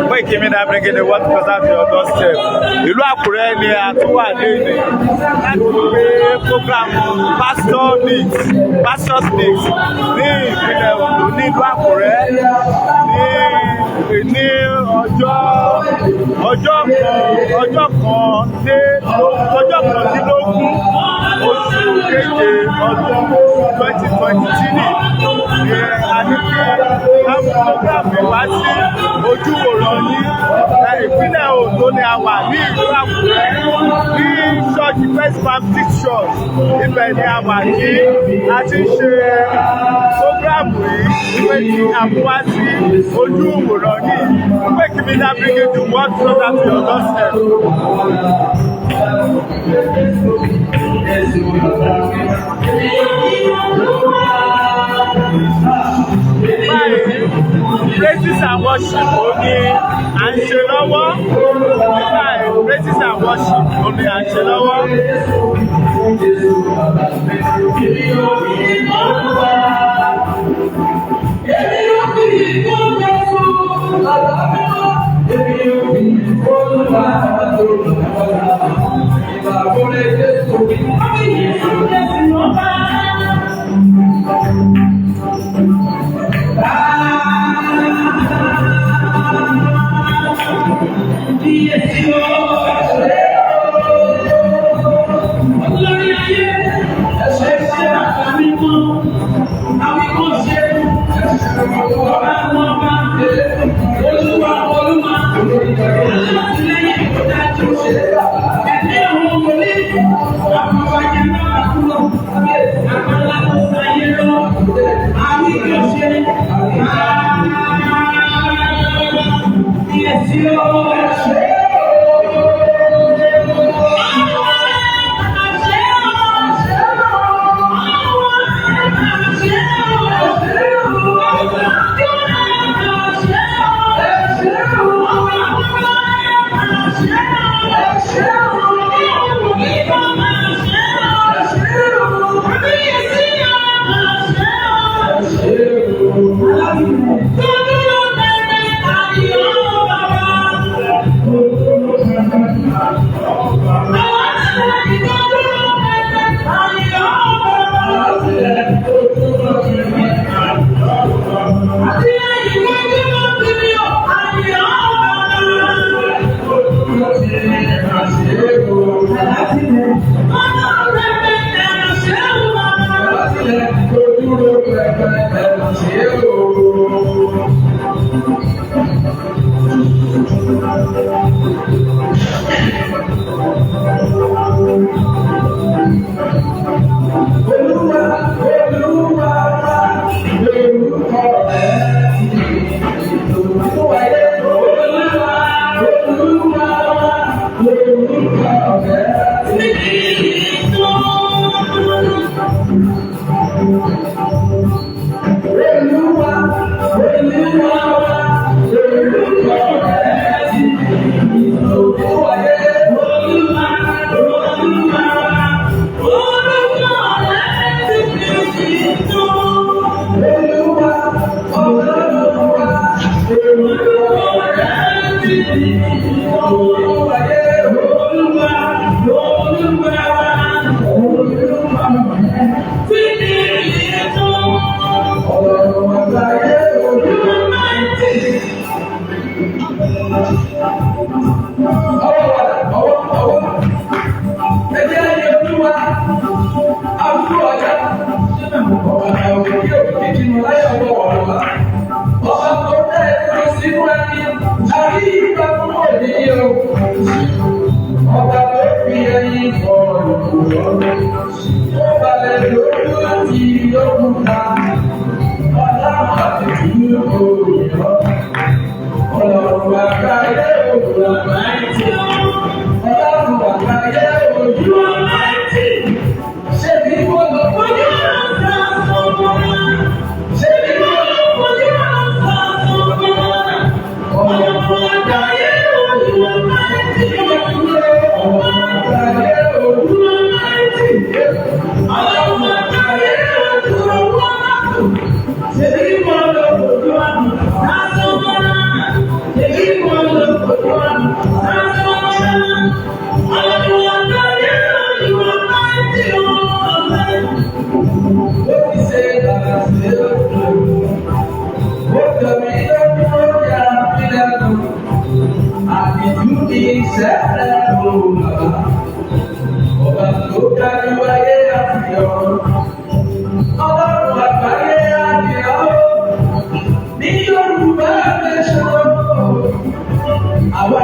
Koiki Media, bringing the world closer to your doorstep. Ìlú Àkúrẹ́ ni a tún wà ní ìní láti gbé program Pastor Needs, Pastors Needs ní ìpínlẹ̀ Ondo, nílùú Àkúrẹ́, ní ọjọ́ kan ọjọ́ kan dé ọjọ́ 19 oṣù keje ọdún 2023 ní a ní kí a mú program yìí wá sí ojúwòrán yín. Ìpínlẹ̀ Ondo ni a wà, ní ìlú Àkúrẹ́, ní ṣọ́ọ̀ṣì First Baptist Church. Ibẹ̀ ni a wà ní a ti ń ṣe program yìí wípé kí a mú wá sí ojúwòrán yìí. Koiki Media, bringing the world closer to your doorstep. Báyìí, praises and worship ó ní à ń ṣe lọ́wọ́ báyìí. Praises and worship ó ní à ń ṣe lọ́wọ́.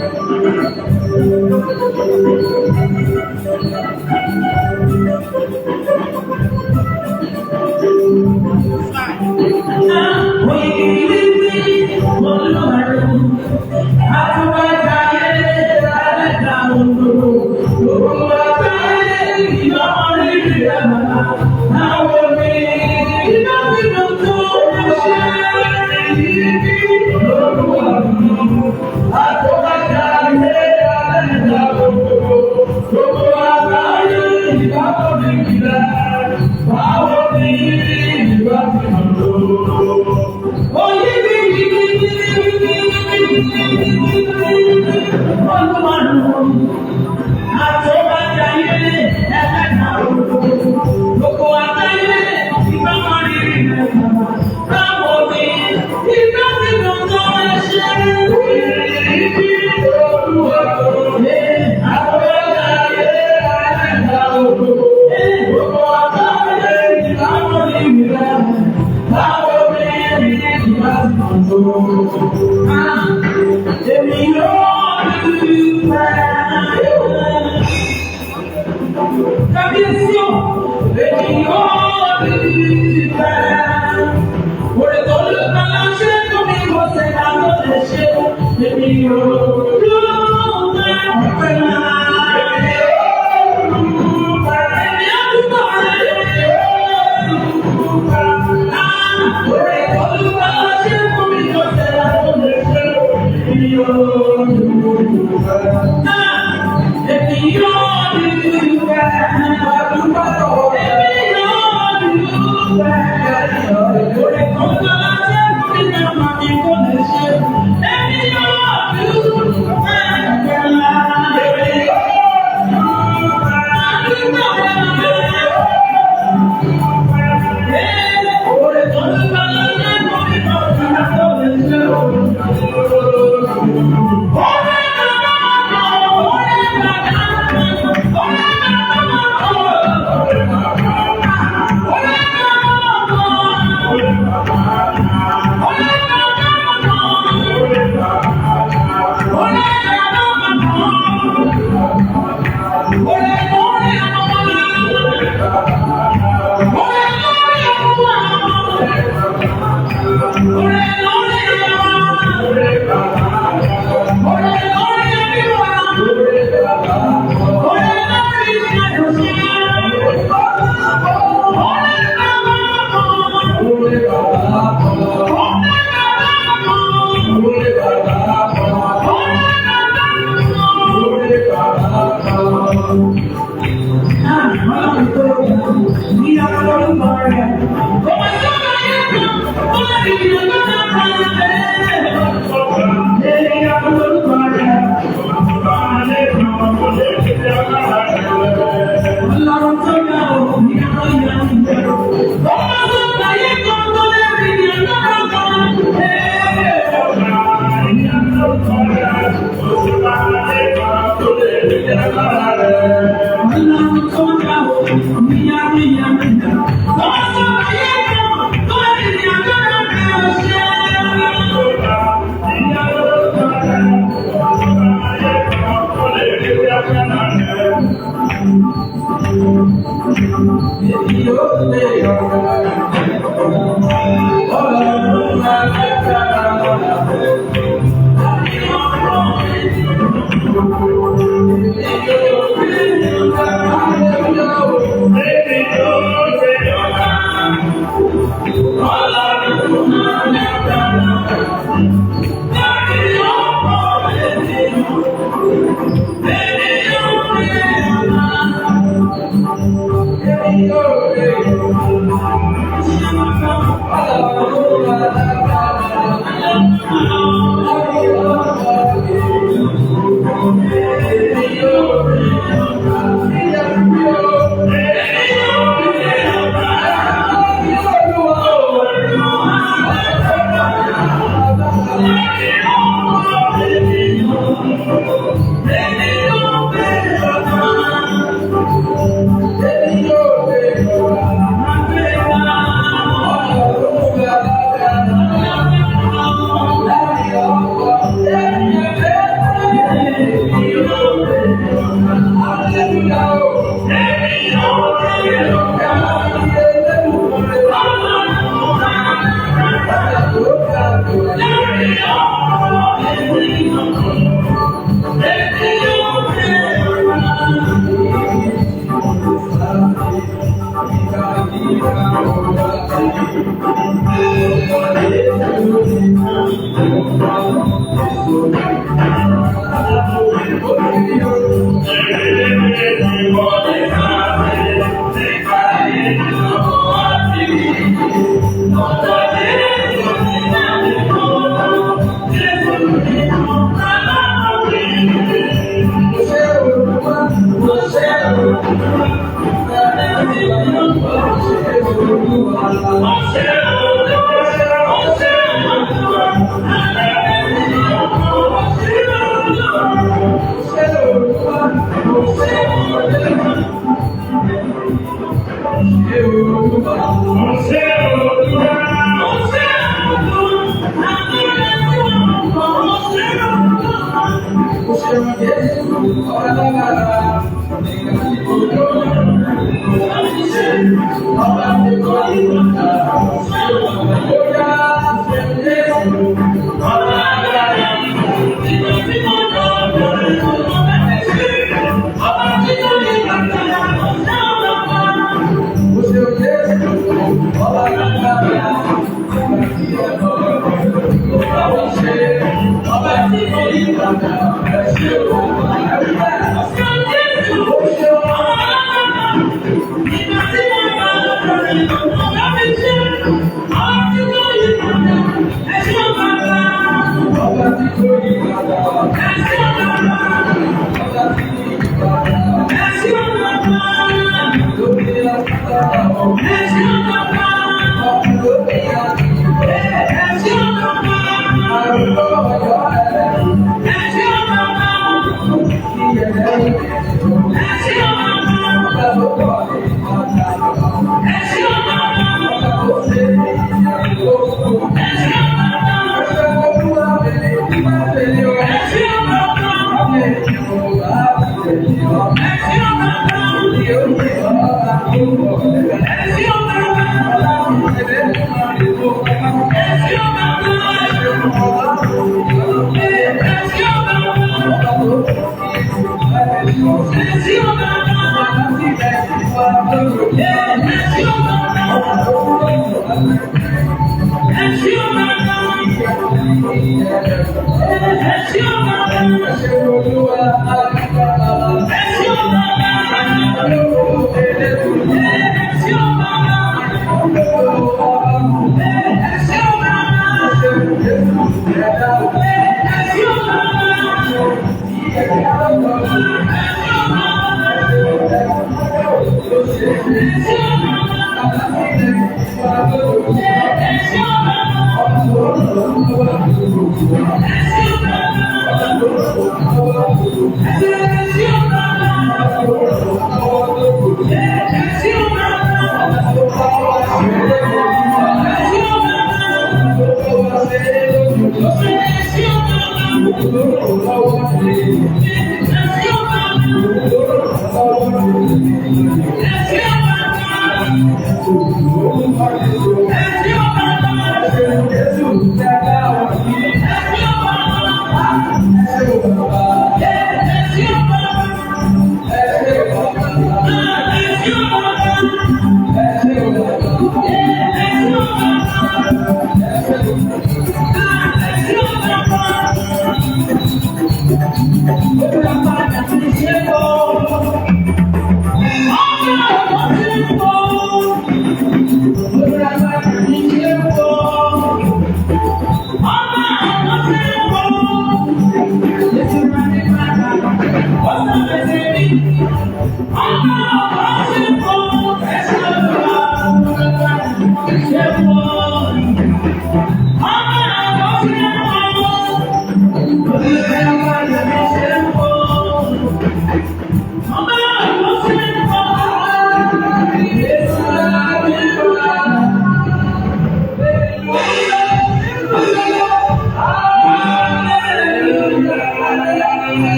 Thank you.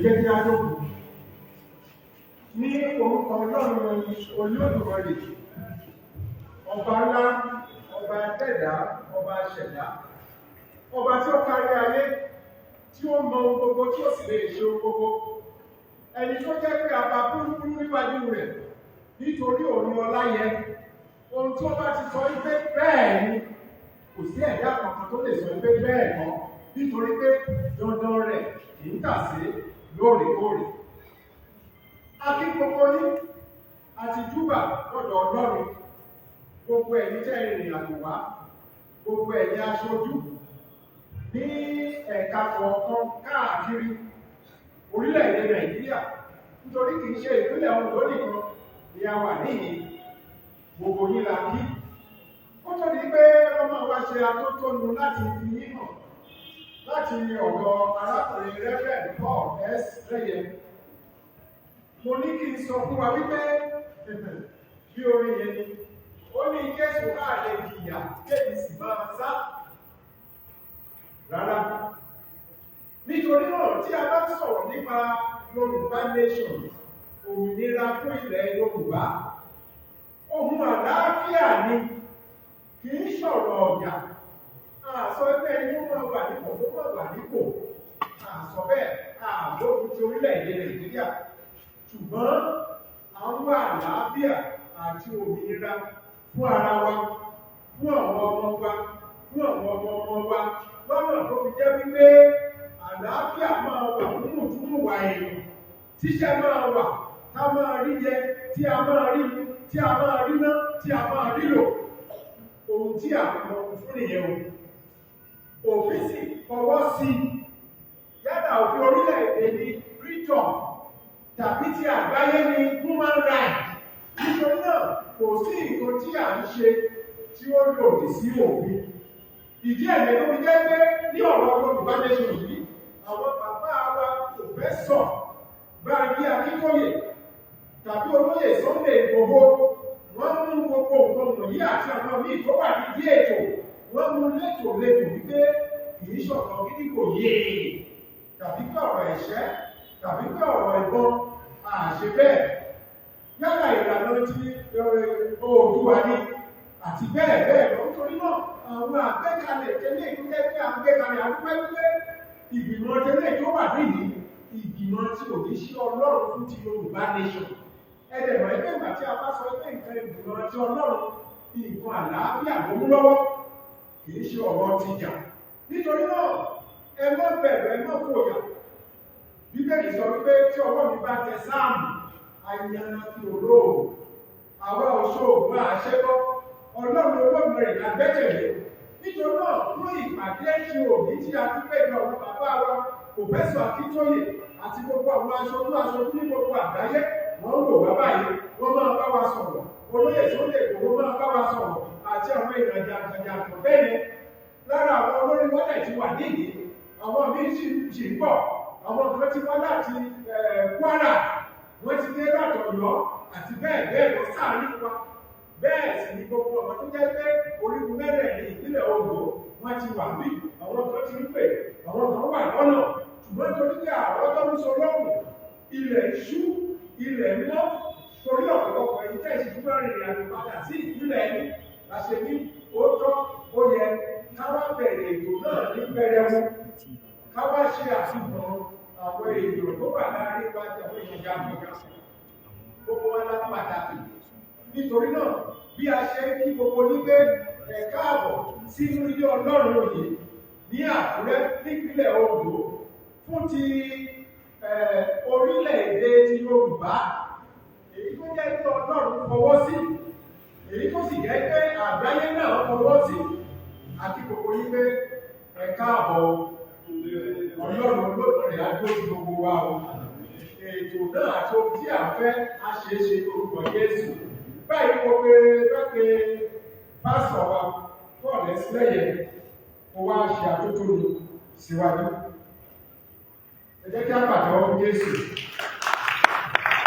Jẹ́ kí á jókòó. Ní orúkọ Ọlọ́run Olódùmarè, ọba ńlá, ọba ẹ̀dá, ọba ṣẹ̀dá, ọba tí ó kárí ayé, tí ó mọ ohun gbogbo, tí ó sì lè ṣe ohun gbogbo, ẹni tó jẹ́ pé a bá kúrúkúrú níwájú rẹ̀, nítorí òun ni ọlá yẹ. Ohun tí ó bá ti sọ wípé bẹ́ẹ̀ ni, kò sí ẹ̀dá kankan tó lè sọ wípé bẹ́ẹ̀ kọ́, nítorí pé dandan rẹ̀ kì í tà sí lóòrèkóòrè. A kí gbogbo yín àti júbà lọ́dọ̀ Ọlọ́run, gbogbo ẹ̀yin tẹ́ ìrìn àjò wá, gbogbo ẹ̀yin aṣojú ní ẹ̀ka kọ̀ọ̀kan káàkiri orílẹ̀-èdè Nàìjíríà, nítorí kìí ṣe ìpínlẹ̀ Oǹdó nìkan ni a wà níhìn. Gbogbo yín la kí. Ó tó di pé wọ́n máa wá ṣe atótónu láti fi yín hàn láti ọ̀dọ̀ arákùnrin Reverend Paul S. Lẹ́yẹ, mo ní kí n sọ fún wa wípé bí orin yẹn ni ó ní Jésù á lè jìyà kébi sì máa sá rárá. Nítorí náà, tí a bá sọ̀rọ̀ nípa Yorùbá Nation, òmìnira fún ilẹ̀ Yorùbá, ohun àlàáfíà ni, kì í sọ̀rọ̀ ọ̀jà. Àsọ ẹgbẹ́ ẹni tó máa wà nípò tó máa wà nípò, àsọ bẹ́ẹ̀ àgbógun ti orílẹ̀-èdè Nàìjíríà, ṣùgbọ́n àwọn àlàáfíà àti òmìnira fún ara wa, fún àwọn ọmọ wa, fún àwọn ọmọ ọmọ wa, lọ́nà tó fi jẹ́ wípé àlàáfíà máa wà fún mùtúmùwà èèyàn, tíṣẹ́ máa wà, ká máa rí jẹ, tí a máa rí mu, tí a máa rí ná, tí a máa rí lò. Ohun tí a mọ̀ fún nìyẹn o. Òfin sì fọwọ́ sí i, yálà òfin orílẹ̀-èdè ní freedom tàbí ti àgbáyé ní human right. Nítorí náà, kò sí nǹkan tí à ń ṣe tí ó lòdì sí òfin. Ìdí ẹ̀yẹ ló fi jẹ́ pé ní ọ̀rọ̀ Yorùbá Nation yìí, àwọn bàbá wa Professor Bánjí Akíntóyè tàbí olóyè Sunday Igboho, wọ́n mú gbogbo nǹkan wọ̀nyí àti àwọn míì tó wà nídìí ètò, wọ́n mú létò létò wípé kì í ṣọ̀kan gidi kò yé tàbí pé ọ̀rọ̀ ẹ̀ṣẹ́ tàbí pé ọ̀rọ̀ ìbọn àṣẹ bẹ́ẹ̀, yálà ìlànà tí Oòduà ni àti bẹ́ẹ̀ bẹ́ẹ̀ lọ. Nítorí náà, àwọn àgbékalẹ̀ tẹ́lẹ̀ tó jẹ́ pé àgbékalẹ̀ àdúgbò wípé ìgbìmọ̀ tẹ́lẹ̀ tó wà níyìí, ìgbìmọ̀ tí ò ní sí Ọlọ́run fún ti Yorùbá Nation. Ẹ̀dẹ̀mọ̀ ẹgbẹ́ ìgbà tí a bá sọ pé nǹkan ìgbìmọ̀ ti Ọlọ́run, nǹkan àlàáfíà ló mú lọ́wọ́, kì í ṣe ọ̀rọ̀ tìjà. Nítorí náà, ẹ má bẹ̀rù, ẹ má fòyà. Bíbélì sọ wípé tí ọwọ́ mi bá tẹ sáàmù ayanran olóòrùn, àwa òṣòògùn àṣẹbọ, Ọlọ́run Olódùmarè la gbẹ́kẹ̀lé. Nítorí náà, fún ìpàdé ṣe òní tí a tún péjọ, àwọn bàbá wa Professor Akíntóyè àti gbogbo àwọn aṣojú aṣojú ní gbogbo àgbáyé, wọ́n ń wò wá báyìí, wọ́n máa bá wa sọ̀rọ̀. Olóyè Sunday Igboho máa bá wa sọ̀rọ̀ àti àwọn èèyàn jàǹkànjàǹkàn bẹ́ẹ̀ yẹn. Lára àwọn olórí wọ́lẹ̀ ti wà nídìí, àwọn míín sì sì ń bọ̀, àwọn kan ti wá láti Kwara, wọ́n ti dé láti Ọ̀yọ́ àti bẹ́ẹ̀ bẹ́ẹ̀ lọ sáàárín wa. Bẹ́ẹ̀ sì ni gbogbo ọmọ tó jẹ́ pé orígun mẹ́rẹ̀ẹ̀rin ìpínlẹ̀ Oǹdó, wọ́n ti wà bí, àwọn kan ti ń pè, àwọn kan wà lọ́nà. Ṣùgbọ́n torí pé àwọn tó ń sọ lọ́hùn, ilẹ̀ ṣú, ilẹ̀ mọ́, torí ọ̀pọ̀lọpọ̀ ẹni tẹ́ ìṣubú bá rìnrìn àjò padà sí ìpínlẹ̀ ẹni la ṣe ní ó tọ́, ó yẹ ká wá bẹ̀rẹ̀ ètò náà ní pẹrẹwu, ká wá ṣe àfihàn àwọn èèyàn tó wà láàrin wa àti àwọn èèyàn jàǹkànjàǹkàn. Gbogbo wa la pàtàkì. Nítorí náà, bí a ṣe ń kí gbogbo ní pé ẹ káàbọ̀ sínú ilé Ọlọ́run òye ní Àkúrẹ́ nípínlẹ̀ Oǹdó fún ti orílẹ̀-èdè ti Yorùbá, èyí tó jẹ́ pé Ọlọ́run fọwọ́ sí, èyí tó sì jẹ́ pé àgbáyé náà fọwọ́ sí, àti gbogbo yín pé ẹ káàbọ̀. Ọlọ́run Olódùmarè á dúró ti gbogbo wa o. Ètò náà àti ohun tí à ń fẹ́ á ṣeé ṣe lórúkọ Jésù. Báyìí, mo pe fẹ́ pé pásítọ̀ wa Paul Ẹsìlẹ́yẹ kó wá ṣe àtótónu síwájú. Ẹ jẹ́ kí á pàtẹ́wọ́ fún Jésù.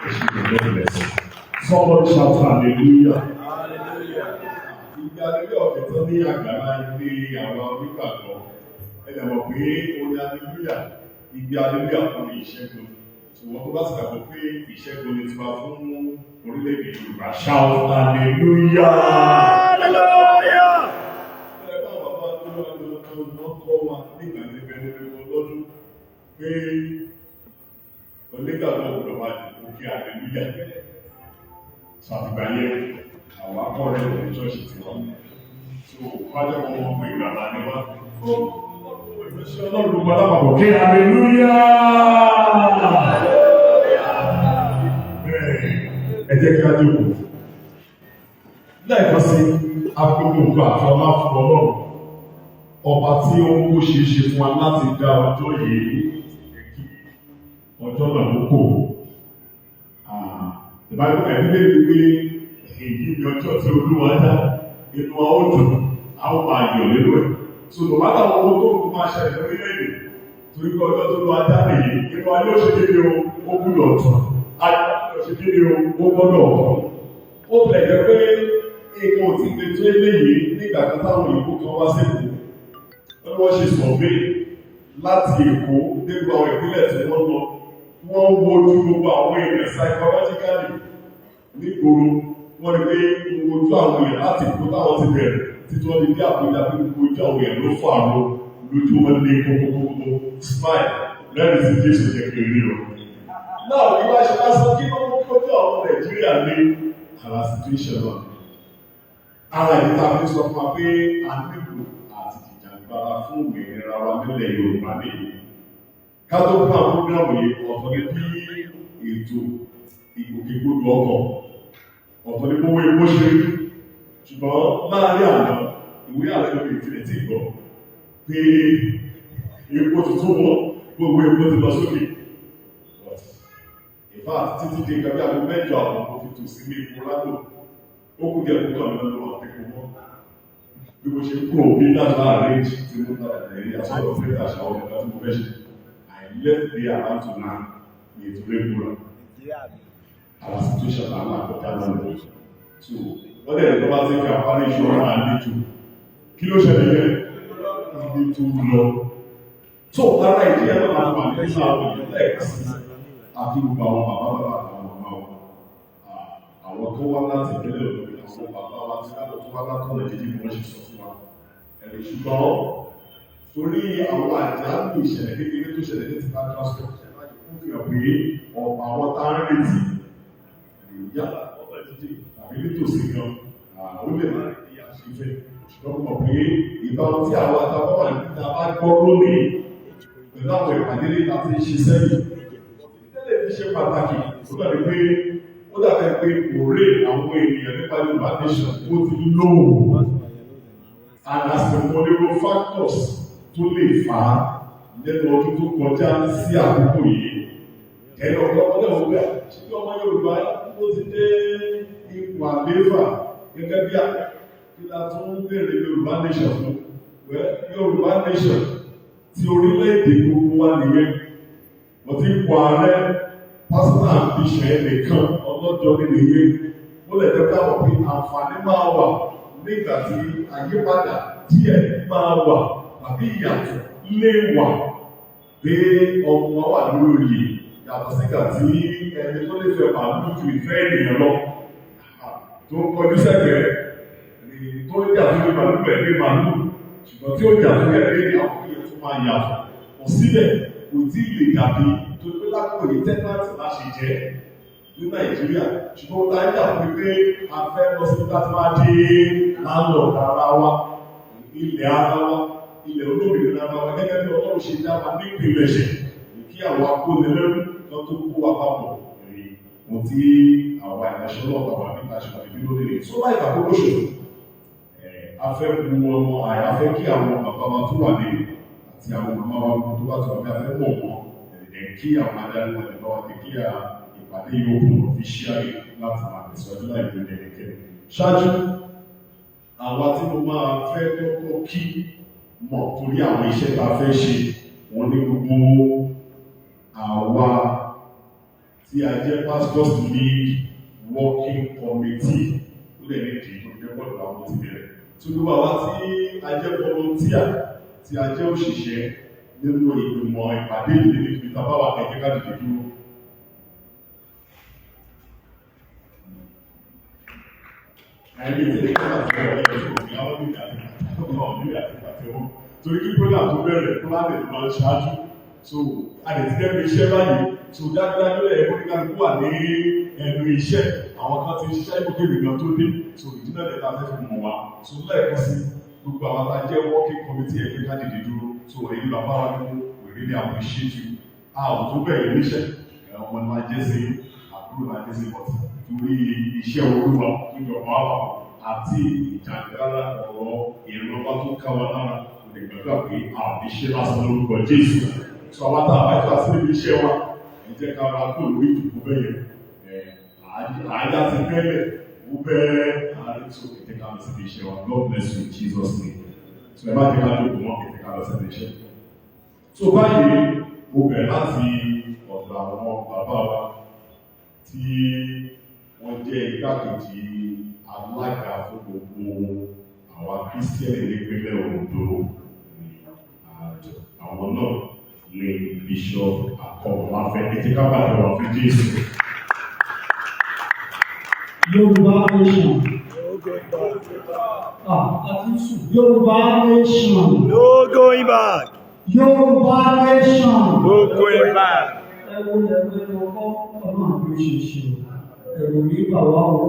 God bless you. Somebody shout hallelujah. Ìgbà lórí ọ̀fẹ́ tán ní àgbàlá ilé àwọn onígbàgbọ́. Ẹ lè mọ̀ pé orin hallelujah, ìgbà hallelujah orin ìṣẹ́gun. Ṣùgbọ́n tó bá ti gbàgbọ́ pé ìṣẹ́gun ni tiwa fún orílẹ̀-èdè Yorùbá, shout hallelujah! Hallelujah! Ẹ bá bàbá tó lọ lọ kọ́ wa nígbà níbẹ̀ lọ́dún pé onígbàgbọ́ gbọ́dọ̀ máa dìbò kí hallelujah. Ṣàfìgbà yẹn àwọn akọ́rẹ́ ní ṣọ́ọ̀ṣì tiwa. So wájú wọn mọ̀ pé ìgbàlá ni wá. Ìránṣẹ́ Ọlọ́run gbogbo alápapọ̀ kí hallelujah! Bẹ́ẹ̀, ẹ jẹ́ kí á jókòó. Lẹ́ẹ̀kan sí, agbègbè òkú àti ọlá fún Ọlọ́run. Ọba tí ó ń kó ṣeé ṣe fún wa láti dá ọjọ́ yìí, ọjọ́ náà ló kò. Ìbáyọ̀ ẹ̀mí lè rí pé èyí ni ọjọ́ tí Olúwa dá, inú wa ó dùn, a ó máa yọ̀ nínú ẹ̀. So no matter owó tó kù máa ṣẹlẹ̀ lórílẹ̀-èdè, torí pé ọjọ́ tó lọ́wọ́ dá nìyí, inú wa yóò ṣe kéde o, ó gbúdọ̀ tún, ayọ̀ yóò ṣe kéde o, ó gbọ́dọ̀ ọ̀tọ̀. Ó tilẹ̀ jẹ́ pé nǹkan ò tí ì le tó eléyìí nígbà kan táwọn òyìnbó kan wá sí Èkó. Wọ́n ní wọ́n ṣe survey láti Èkó dé gbogbo àwọn ìpínlẹ̀ tí wọ́n lọ. Wọ́n wo ojú gbogbo àwọn èèyàn psychologically nígboro. Wọ́n rí pé gbogbo ojú àwọn èèyàn láti Èkó táwọn ti bẹ̀rẹ̀ títí wọ́n ti dé Àbújá, pé gbogbo ojú àwọn èèyàn ló fọ́ àrùn lójú wọn lé kókókókó smile lẹ́rìí sí Jésù jẹ́ kí n rí o. Náà kí wá ṣe lásán, kí ló mú kójú àwọn Nàìjíríà lé ara situation náà. Ara ìta fi sọ fún wa pé a nílò àti jìjàgbara fún òmìnira wa nílẹ̀ Yorùbá nìyí. Ká tó fún àwọn program yìí, ọ̀tọ̀ ní bí ètò ìgbòkègbodò ọkọ̀, ọ̀tọ̀ ní gbówó epo ṣe rí. Ṣùgbọ́n láàárín àná, ìwé ààrẹ lórí ìtìlẹ̀ tí gbọ́ pé epo tuntun wọ́n, gbogbo epo ti lọ sókè. But in fact, títí di nǹkan bí aago 8:30 mo fi tò sí ní epo lágbo. Ó kú díẹ̀ púpọ̀ mi lọ́dọ̀ àwọn epo mọ́. Bí mo ṣe kúrò bí láti arrange tí mo padà tẹ̀lé àsọ̀rọ̀ fẹ́ àṣà ọ̀gá tí mo fẹ́ ṣe. I left there around to 9 ní ètò rẹ̀. Our situation náà là kọjá lọ́nà. So wọ́n dẹ̀ tó bá ti fi àpárí ìṣòro àlejò. Kí ló ṣẹlẹ̀ yẹn? Ibi tó lọ. So ara ìdí ẹ̀ máa wà nínú àwọn èèyàn lẹ́ẹ̀kan sí. Àfi gbogbo àwọn bàbá bàbá àtàwọn màmá wa. Àwọn tó wá láti ìpínlẹ̀ Ọ̀dọ́, àwọn bàbá wa tí wọ́n tó wá látọ̀nà jíjìn bí wọ́n ṣe sọ fún wa. Ẹ̀rì ṣùgbọ́n torí àwọn àjálù ìṣẹ̀lẹ̀ kékeré tó ṣẹlẹ̀ ní tìta transport, ó fi hàn pé ọ̀pọ̀ àwọn tá ń retí yálà ọ̀nà jíjìn tàbí nítòsí gan, ó lè má rí bí a ṣe fẹ́. Ṣùgbọ́n mo mọ̀ pé ìbámu tí àwọn àtàwọn wà níta bá gbọ́ lónìí pẹ̀lú àwọn ìpàdé ní láti ṣe sẹ́yìn. Tẹ́lẹ̀ fi ṣe pàtàkì, ó dàbí pé ó dàbí pé òré àwọn ènìyàn nípa Yorùbá nation ó ti lóò and as the vulnerable factors tó lè fà á lẹ́nu ọdún tó kọjá sí àkókò yìí. Ẹni ọ̀pọ̀lọpọ̀ náà wọ́n gbà ṣé bí ọmọ Yorùbá ó ti dé ipò àlééfà gẹ́gẹ́ bí àpẹ kí la tún ń béèrè Yorùbá nation fún. Well, Yorùbá nation ti orílẹ̀-èdè gbogbo wa nìyẹn. Wọ́n ti kọ ààrẹ personal ambition ẹnìkan ọlọ́jọ́ nínú iye. Ó lè jẹ́ pé àwọn pé àǹfààní máa wà nígbà tí àyípadà díẹ̀ máa wà tàbí ìyàtọ̀ lè wà pé ọmọ wa wà lórí oyè yàtọ̀ sígbà tí ẹni tó lè fẹ́ màálù ju ìfẹ́ ènìyàn lọ tó ń kọjú sẹ́gbẹ̀ẹ́ tó ń jà fún màálù ẹ̀mí màálù, ṣùgbọ́n tí ó jà fún ẹ̀mí àwọn èèyàn tó máa yàtọ̀ kò síbẹ̀ kò tí ì lè dàbí tó pé lákòókò yìí tenant láṣẹ jẹ́ ní Nàìjíríà. Ṣùgbọ́n ó táyà fún mi pé a fẹ́ lọ sí láti máa dé landlord ara wa, ilẹ̀ ara wa, ilẹ̀ olómìnira ara wa, gẹ́gẹ́ bí Ọlọ́run ṣe dá wa nípìnlẹ̀ṣẹ̀ kí àwọn akónilẹ́rú kan tó kó wa papọ̀ rí ohun tí àwa ìránṣẹ́ ọlọ́pàá wà níta ṣe wà níbí lórí rẹ̀. So láì fàkókò ṣòfò, a fẹ́ bu ọmọ àyà fẹ́ kí àwọn bàbá wa tó wà ní àti àwọn màmá wa tó wà tó wà ní afẹ́ mọ̀ wọn ẹ̀ kí àwọn adarí wọn lè bá wa ní kí ìpàdé yóò kún officially láti máa tẹ̀síwájú láì lóde ẹnikẹ́ni. Ṣáájú, àwa tí mo máa fẹ́ kọ́kọ́ kí mọ̀ torí àwọn iṣẹ́ tá a fẹ́ ṣe, wọ́n ní gbogbo àwa tí a jẹ́ Pastors League Working Committee. Ó lè ní ìdí tó jẹ́ pọ̀lú àwọn tí bẹ̀rẹ̀ tí gbogbo àwa tí a jẹ́ volunteer, tí a jẹ́ òṣìṣẹ́ nínú ìgbìmọ̀ ìpàdé ìlú níbi tàbá wà, ẹ̀jẹ̀ ká dìde dúró. Ẹni tí ìdílé àti ọ̀rẹ́ ẹ̀ tó ní àwọn nílé àti pàtẹ́wọ́ nílé àti pàtẹ́wọ́. Torí kí program tó bẹ̀rẹ̀ tó bá tẹ̀lé máa ń ṣáájú. So a lè ti dẹ́nu iṣẹ́ báyìí. So dájúdájú ẹ̀ kó ní kálukú wà ní ẹnu iṣẹ́. Àwọn kan ti ń ṣiṣẹ́ ìgbòkègbè gan tó dé. So ìdí náà lè ta fẹ́ fi mọ̀ wá. So lẹ́ẹ̀kan sí gbogbo àwọn tá a jẹ́ working committee ẹgbẹ́ ká dìde dúró. So èyí bàbá wa ní we really appreciate you. A ò tó bẹ̀rẹ̀ níṣẹ́. Ọmọ ni máa jẹ́ sí àbúrò máa jẹ́ sí bọ̀tì torí iṣẹ́ Olúwa tó jọ wá wà àti ìjàngbara ọ̀rọ̀ ìrànlọ́wọ́ tó ká wa lára kò lè gbàdúrà pé a ò ní ṣe lásán lórúkọ Jésù. Sọ àwọn tá a bá jọ sí ibi iṣẹ́ wa, ẹ jẹ́ ká ra kó lórí ìdìbò bẹ́yẹn. Àyà ti bẹ́lẹ̀, ó bẹ́ẹ̀ àárín tó ẹ jẹ́ ká lọ síbi iṣẹ́ wa. God bless you in Jesus' name. So ẹ má jẹ́ ká jókòó mọ́, ẹ jẹ́ ká lọ síbi iṣẹ́. So báyìí, mo bẹ̀rẹ̀ láti ọ̀dọ̀ àwọn bàbá wa tí wọ́n jẹ́ igbákejì alága fún gbogbo àwa Kírísítẹ́nì nípínlẹ̀ Ondo. Àwọn náà ní Bishop Akọ́mọláfẹ́. Ẹ jẹ́ ká bàjẹ́ wà fún Jésù. Yorùbá Nation. Ah, àti sùn. Yorùbá Nation. No going back. Yorùbá Nation. No going back. Ẹ wo lẹ́gbẹ́ ọkọ́ ọlọ́run bí ó ṣe ṣe o. Ẹ̀rù ní bà wá o.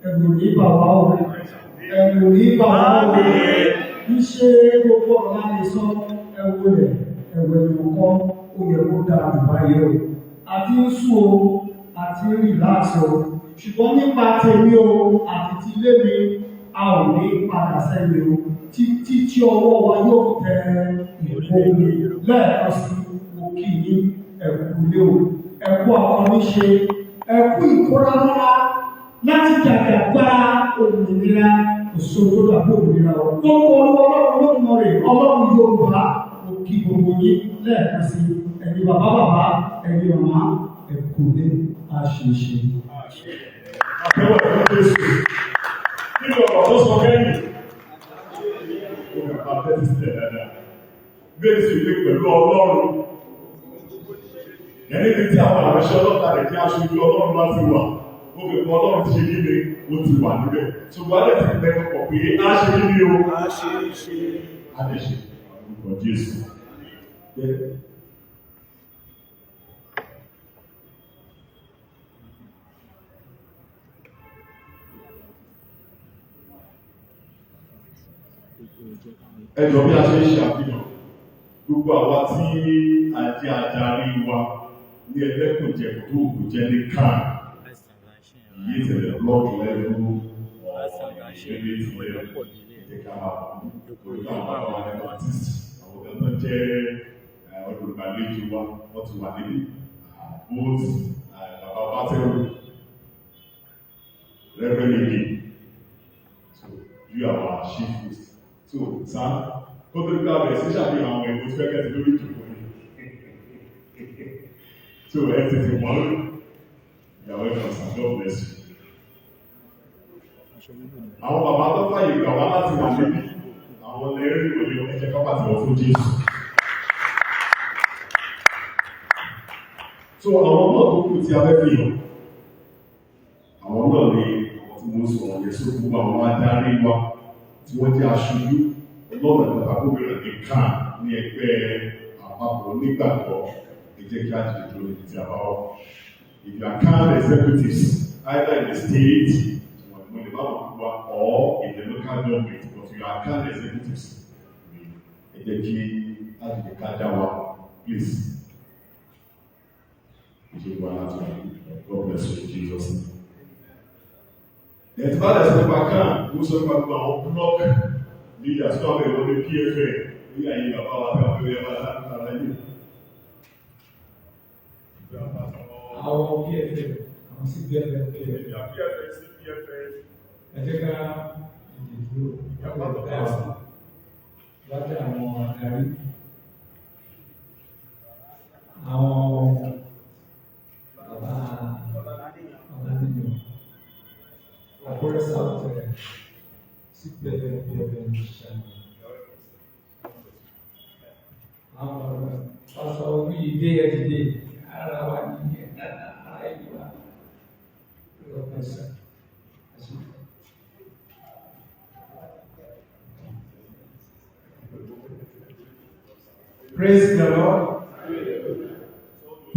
Ẹ̀rù ní bà wá o. Ẹ̀rù ní bà wá o. Iṣẹ́ gbogbo ọ̀la lè sọ ẹ wo lẹ̀ ẹ̀wẹ̀ ọkọ́ ó yẹ kó dáa jù báyìí o. Àti ń sùn o, àti ń relax o. Ṣùgbọ́n nípa tèmi o, àti ti ilé mi, a ò ní padà sẹ́yìn o. Títí tí ọwọ́ wa yóò tẹ ìkóni lẹ́ẹ̀kan sí, mo kí yín ẹ̀kú ilé o, ẹ̀kú akọni ṣe, ẹ̀kú ìkóramọ́ra láti jàjàgbara òmìnira òṣòro tó dàbí òmìnira o. Gbogbo olúwa Ọlọ́run Olódùmarè, Ọlọ́run Yorùbá, mo kí gbogbo yín lẹ́ẹ̀kan sí, ẹ̀yin bàbá bàbá, ẹ̀yin màmá, ẹ̀kú ilé, àṣeṣe. Àtẹ́wọ̀ fún Jésù. Kí ni ọ̀rọ̀ tó sọ kẹ́yìn? Ó fi pa tẹ́tí sílẹ̀ dáadáa. Bẹ́ẹ̀ sì pé pẹ̀lú Ọlọ́run. Ẹni ní tí àwọn àránṣẹ́ ọlọ́ta rẹ̀ jẹ́ aṣojú Ọlọ́run bá ti wà. Ó fi pé Ọlọ́run ti ṣe kí ni ó ti wà níbẹ̀. Ṣùgbọ́n alẹ́ ti pẹ́ pọ̀ pé á ṣe kí ni o. A ṣe é ṣe. Á lè ṣe orúkọ Jésù. Ẹ jọ̀ọ́, bí a ṣe ń ṣe àfihàn gbogbo àwa tí a jẹ́ adarí wa ní ẹlẹ́kùnjẹkùn tó kù jẹ́ ní CAN yìí tẹ̀lé block level or unit level, ẹ ká máa bọ̀ lórí àwọn àwọn Baptist, àwọn kan tó jẹ́ olùgbàlejò wa, wọ́n ti wà níbí, both bàbá Bátẹ́rù, Reverend Ige. So you are our chief host. So sir, kó tó gbá bẹ̀rẹ̀ sí ṣàfihàn àwọn èèyàn tó fẹ́ kẹ́sì lórí ìjòkó ni, so ẹ tètè wọ́n. You are welcome, sir. God bless you. Àwọn bàbá tó fàyè gbà wá láti wà níbí, àwọn lẹ́rìí òye, ẹ jẹ́ ká pàtẹ́wọ́ fún Jésù. So àwọn náà tó kù tí a fẹ́ fi hàn, àwọn náà ni àwọn tí mo ń sọ wọ̀nyẹn. So gbogbo àwọn adarí wa tí wọ́n jẹ́ aṣojú ọlọ́run ìgbàgbọ́ gómìnà ní CAN ní ẹgbẹ́ àpapọ̀ onígbàgbọ́, ẹ jẹ́ kí á jẹ́ dúró níbi tí a bá wà. If you are CAN executives, either in the state or in the local government, but you are CAN executives, ẹ jẹ́ kí á jẹ́ ká dá wa, please. Ìṣègùn aláàtọ̀. God bless you in Jesus' name. Ẹ̀tí bá lẹ̀ sọ nípa CAN, ó sọ nípa gbogbo àwọn block leaders tó àwọn ìwọ́n ní PFN ní àyè bàbá wa tí wọ́n fi yẹ bá lára yìí. Àwọn PFN, àwọn CPFN, PFN. PFN, CPFN. Ẹ jẹ́ ká dìde dúró lábẹ́ àwọn adarí. Àwọn bàbá Ọlánìyàn, Àkúrẹ́ South CPFN, PFN ṣàmì. Àwọn pásọ Olúyìdé, ẹ dìde, ara wa ní ara ìlú wa. Lọ́pọ̀ sá. Praise the Lord.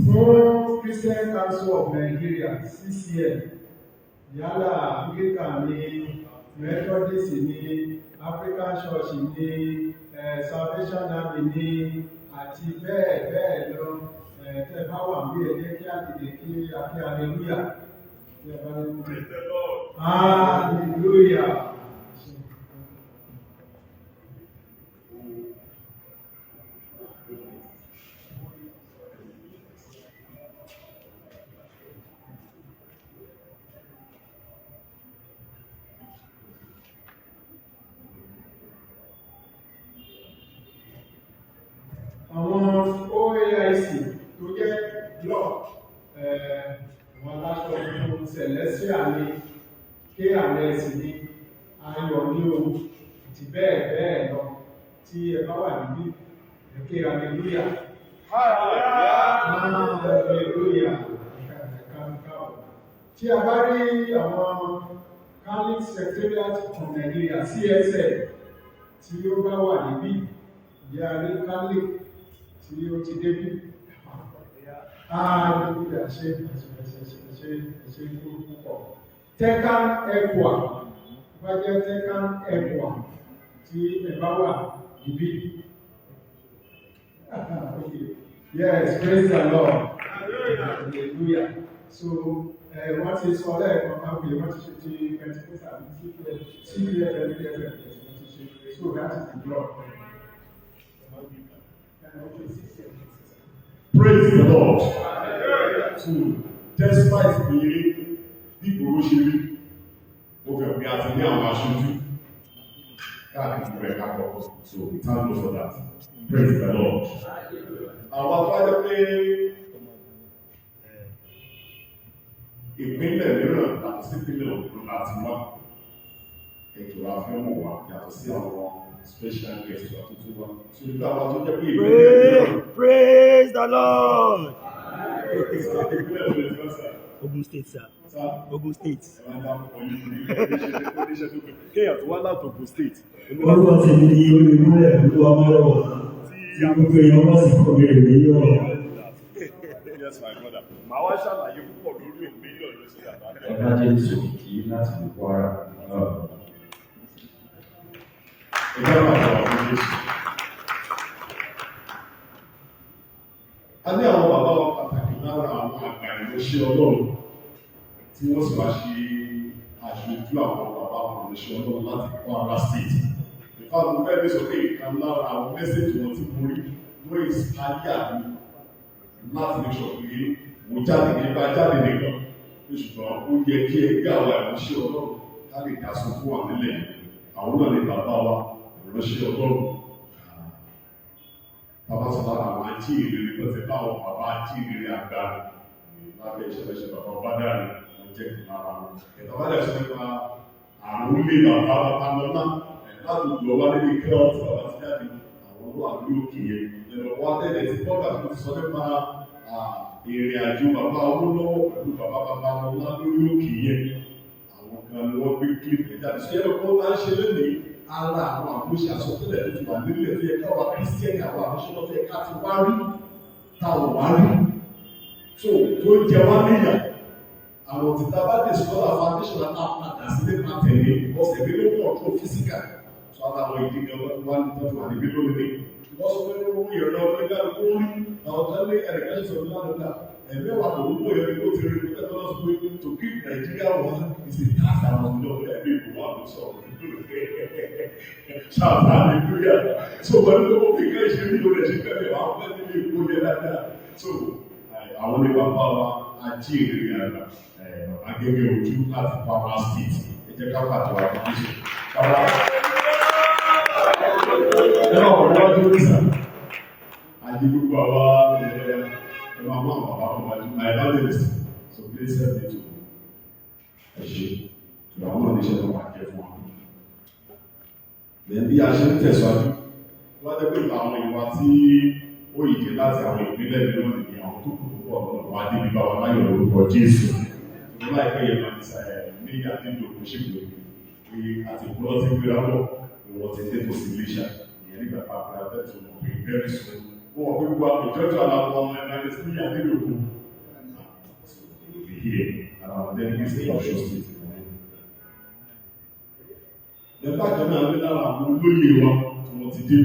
Fún Christian Council of Nigeria, CCN, yálà Anglican ní, Methodist ní, African Church ní, Salvation Army ní, àti bẹ́ẹ̀ bẹ́ẹ̀ lọ. Tẹ́ bá wà bí, ẹ jẹ́ kí á dìde kí a kí hallelujah. Tí ẹ bá ní hallelujah. Àwọn OAIC tó jẹ́ block, àwọn aláṣọ funfun, Celestial ní, K&S ní, Ayọ̀ ní o, àti bẹ́ẹ̀ bẹ́ẹ̀ lọ, tí ẹ bá wà níbí, ẹ ké hallelujah. Hallelujah. Tí a bá rí àwọn Catholic Secretariat of Nigeria, CSN, tí ó bá wà níbí, ìyá rí Catholic tí ó ti débí. Hallelujah, ṣe ṣe ṣe ṣe ṣe púpọ̀. TECAN ECWA, bá jẹ́ TECAN ECWA tí ẹ bá wà níbí. Okay. Yes, praise the Lord. Hallelujah. So, wọ́n ti sọ lẹ́ẹ̀kan kan pé wọ́n ti ṣe ti Pentecostal àbí CPF, CPF, LPF, wọ́n ti ṣe. So that is the block. Okay, CCM. Praise the Lord. So, despite pé bí ìgboro ṣe rí, ó fẹ́ pé a ti ní àwọn aṣojú káàkiri rẹ̀ kápọ̀. So, we thank God for that. Praise the Lord. Àwọn tó wájẹ́ pé ìpínlẹ̀ mìíràn yàtọ̀ sí ìpínlẹ̀ Ondo láti wá. Ètò àfẹ́ mọ̀ wá yàtọ̀ sí àwọn special guest wa tó tún wá. So, nígbà wa tó jẹ́ pé ìpínlẹ̀ mìíràn. Praise the Lord. Ìpínlẹ̀ Ondo ti wá sir. Ogun State, sir. Sir. Ogun State. Kéèyàn tó wá láti Ogun State. Orúkọ tèmi ni Olùmúlẹ̀ Olúwa Mọ́rọ̀wọ̀ tí gbogbo èèyàn wọ́n sì kọ̀ mí rè ní ọ̀rọ̀. Yes, my brother. Màá wá ṣàlàyé púpọ̀ lórí òmílíọ̀nù ló ṣe àbájá. Evangelist Òkìkí láti ìlú Kwara. Ẹgbẹ́ bàbá wa fún Jésù. A ní àwọn bàbá wa pàtàkì lára àwọn àgbà ìránṣẹ́ Ọlọ́run tí wọ́n sì wá ṣe aṣojú àwọn bàbá wa ìránṣẹ́ Ọlọ́run láti Kwara State. Ìfá mo fẹ́ lè sọ pé ìkan lára àwọn message wọn tí mo rí ló inspire mi láti lè sọ pé mo jáde nípa jáde nìkan, ṣùgbọ́n ó yẹ kí ẹgbẹ́ àwọn ìránṣẹ́ Ọlọ́run ká lè dá sọ fún wa nílẹ̀ yìí. Àwọn náà ní bàbá wa ìránṣẹ́ Ọlọ́run. Bàbá sọ lára àwọn ajíhìnrere tó ti bá àwọn bàbá ajíhìnrere àgbà lábẹ́ iṣẹ́ lọ́ṣẹ́ bàbá Bádàrí, wọ́n jẹ́ kí lára wọn. Ẹ̀tọ́ bá dẹ̀ sọ nípa àrùn ilé bàbá Babalọ́lá láti lọ wá níbi kí ọ́ tí bàbá ti jáde, àwọn ló wà lórí òkè yẹn. Ẹ̀rọ wá tẹ̀lé tí bọ́gà tó ti sọ nípa ìrìn àjò bàbá Awólọ́wọ̀ pẹ̀lú bàbá Babalọ́lá lórí òkè yẹn. Àwọn kan ni wọ́n gbé clip ẹ̀ jáde. Ṣé ẹ̀rọ kan máa ń ṣe lónìí? Ara àwọn àmúṣe àsọtẹ́lẹ̀ tó ti wà nílẹ̀ tó yẹ káwa Kírísítẹ́nì, àwọn àmúṣe tó yẹ ká ti wá rí, táwọn wá rí. So tó jẹ wá níyà, àwọn tìta bá dé scholar foundation àti àpàdà sílé máa tẹ̀lé ọ̀sẹ̀ mi ló pọ̀ tó physical. So ara àwọn ìdí gan wá ní tó wà níbí lónìí. Wọ́n sọ pé ó yẹ lọ pé kálukú rí àwọn kan ní ẹnìkan ṣe sọ̀rọ̀ lánàá ẹ̀mẹ́wàá tó ń wò yẹn kó ti rí pé tẹ́tọ́ lọ́sọ pé to keep Nigeria one is a task that must be done. Ẹ̀mí ìbò wà ló sọ̀rọ̀ ṣáàtà hallelujah. So pẹ̀lú tó kó kíkẹ́ ṣe rí lórí ẹ̀ṣẹ̀ kẹ́lẹ̀ wà fẹ́ nílé ìkó yẹn dáadáa. So àwọn ní bàbá wa ajíhìnrere àgbà bàbá gẹ́gẹ́ ojú láti Kwara State, ẹ jẹ́ ká pàtó àwọn Jésù. Bàbá, ẹ máa wọ̀ wájú ní sà. Àyè gbogbo àwa ẹ máa mú àwọn bàbá wọn wájú. My evangelist, so please help me to ẹ ṣe tó àwọn náà níṣẹ́ tó máa jẹ fún wa. Lẹ́yìn bí a ṣe ń tẹ̀síwájú, wọ́n jẹ́ pé ìgbà àwọn ìwà tí ó yìí láti àwọn ìpínlẹ̀ mìíràn ní àwọn tó kù púpọ̀ lọ́nà wá débi bá wa láyọ̀ lórúkọ Jésù. Ìwọ́n láìpẹ́ yẹn máa ń sa ẹ̀ ní àdídò kò ṣègbè pé àti ìpínlẹ̀ tí ń gbéra bọ̀, ìwọ̀n ti dé tó sí Iléṣà. Ìyẹn nígbà tá a fẹ́ tó mọ̀ pé very soon. Ó Mo wà pé gbogbo ìjọ́jọ́ àwọn ọmọ ẹ̀rọ ní Adélòkun. So they will be here and our delegates in Osun State. Lẹ́bàá kan náà ní lára àwọn olóyè wa tí wọ́n ti dé.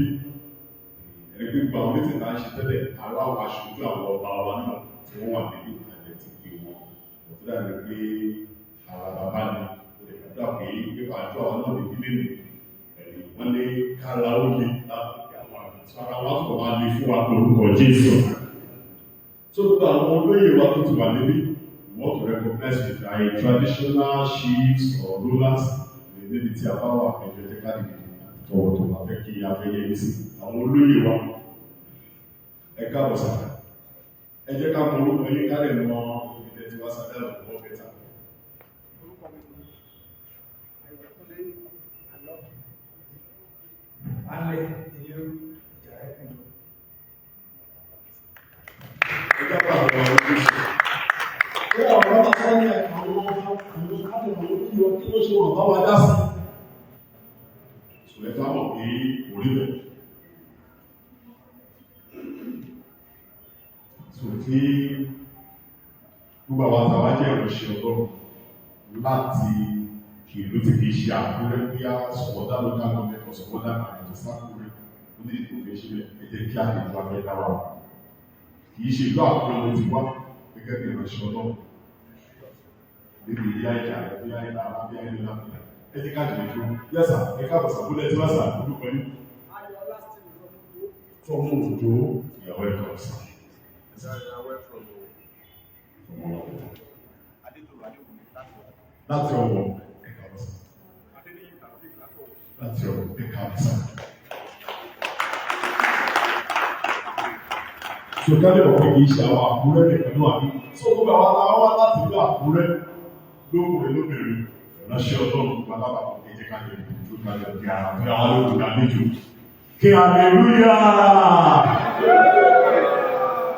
Ẹni pé gbogbo àwọn mítìn náà ń ṣe tẹ́lẹ̀ ará àwọn aṣojú àwọn ọba wa náà tí wọ́n wà níbí àjẹ́ ti pè wọ́n. Mo ti dàbí pé ara bàbá ni ó lè gbàdúrà pé pípa àjọ àwọn náà níbí lè nù. Ẹ̀rí wọ́n lé kára ó le láti àwọn àgbà ara wa tó máa le fún wa lórúkọ Jésù. So gbogbo àwọn olóyè wa tó ti wà níbí, we want to recognize with our traditional chiefs or rulers níbi tí a bá wà ẹjọ́ jẹ́ ká dìde tọ̀wọ̀tọ̀wọ̀ afẹ́ kí afẹ́yẹ yìí sí àwọn olóyè wa. Ẹ káàbọ̀ sà, ẹ jẹ́ ká mọ orúkọ yín ká lè mọ ibi tẹ́ ti wá sábẹ́ ọ̀pọ̀ bẹ́tà. Orúkọ mi ni Ayọ̀kúnlé Àlọ́ Alẹ́ ìlú Ìjàrẹ́kùn. Ẹ jẹ́ ká àwọn olóyè. Pé ọ̀rọ̀ bá sọ ní àwọn àwọn káàdì àwọn kí ló kí ló ṣe wọ̀n bá wa dá sí. Sọ ẹ ká mọ̀ pé kò rí bẹ́ẹ̀. So tí gbogbo àwọn àtàwà jẹ́ ìránṣẹ́ Ọlọ́run láti ìlú tí kìí ṣe Àkúrẹ́ bí a sọ̀wọ́dá local government or sọ̀wọ́dá àyàtọ̀ sákúrẹ́ ó ní ìdìbò fẹ́ ṣe bẹ́ẹ̀. Ẹ jẹ́ kí a lè wá fẹ́ dára wa. Kìí ṣe ìlú Àkúrẹ́ ló ti wá gẹ́gẹ́ bí ìránṣẹ́ Ọlọ́run. Níbi ìyá ìjà rẹ̀ bí ìlà bí ìlú lápẹ̀lẹ̀. Ẹ jẹ́ ká jẹ́ ìdúró. Yes sir, ẹ káàbọ̀ sàbúlẹ̀ tí wọ́n sà orúkọ yín. Ayọ̀lá Stephen from Ondo. From Ondo, you are welcome, sir. From Ondo. Láti Ọ̀wọ̀, ẹ káàbọ̀ sà. Láti Ọ̀wọ̀, ẹ káàbọ̀ sà. So ká lè mọ̀ pé kì í ṣe àwọn Àkúrẹ́ nìkan náà ní. So gbogbo àwọn táwọn wá láti ìlú Àkúrẹ́ lókùnrin lóbìnrin ìránṣẹ́ Ọlọ́run gbogbo alábàápọ̀ ẹ jẹ́ ká lè dúró ká lè di ara fún àwọn olóògùn àlejò. Kí hallelujah!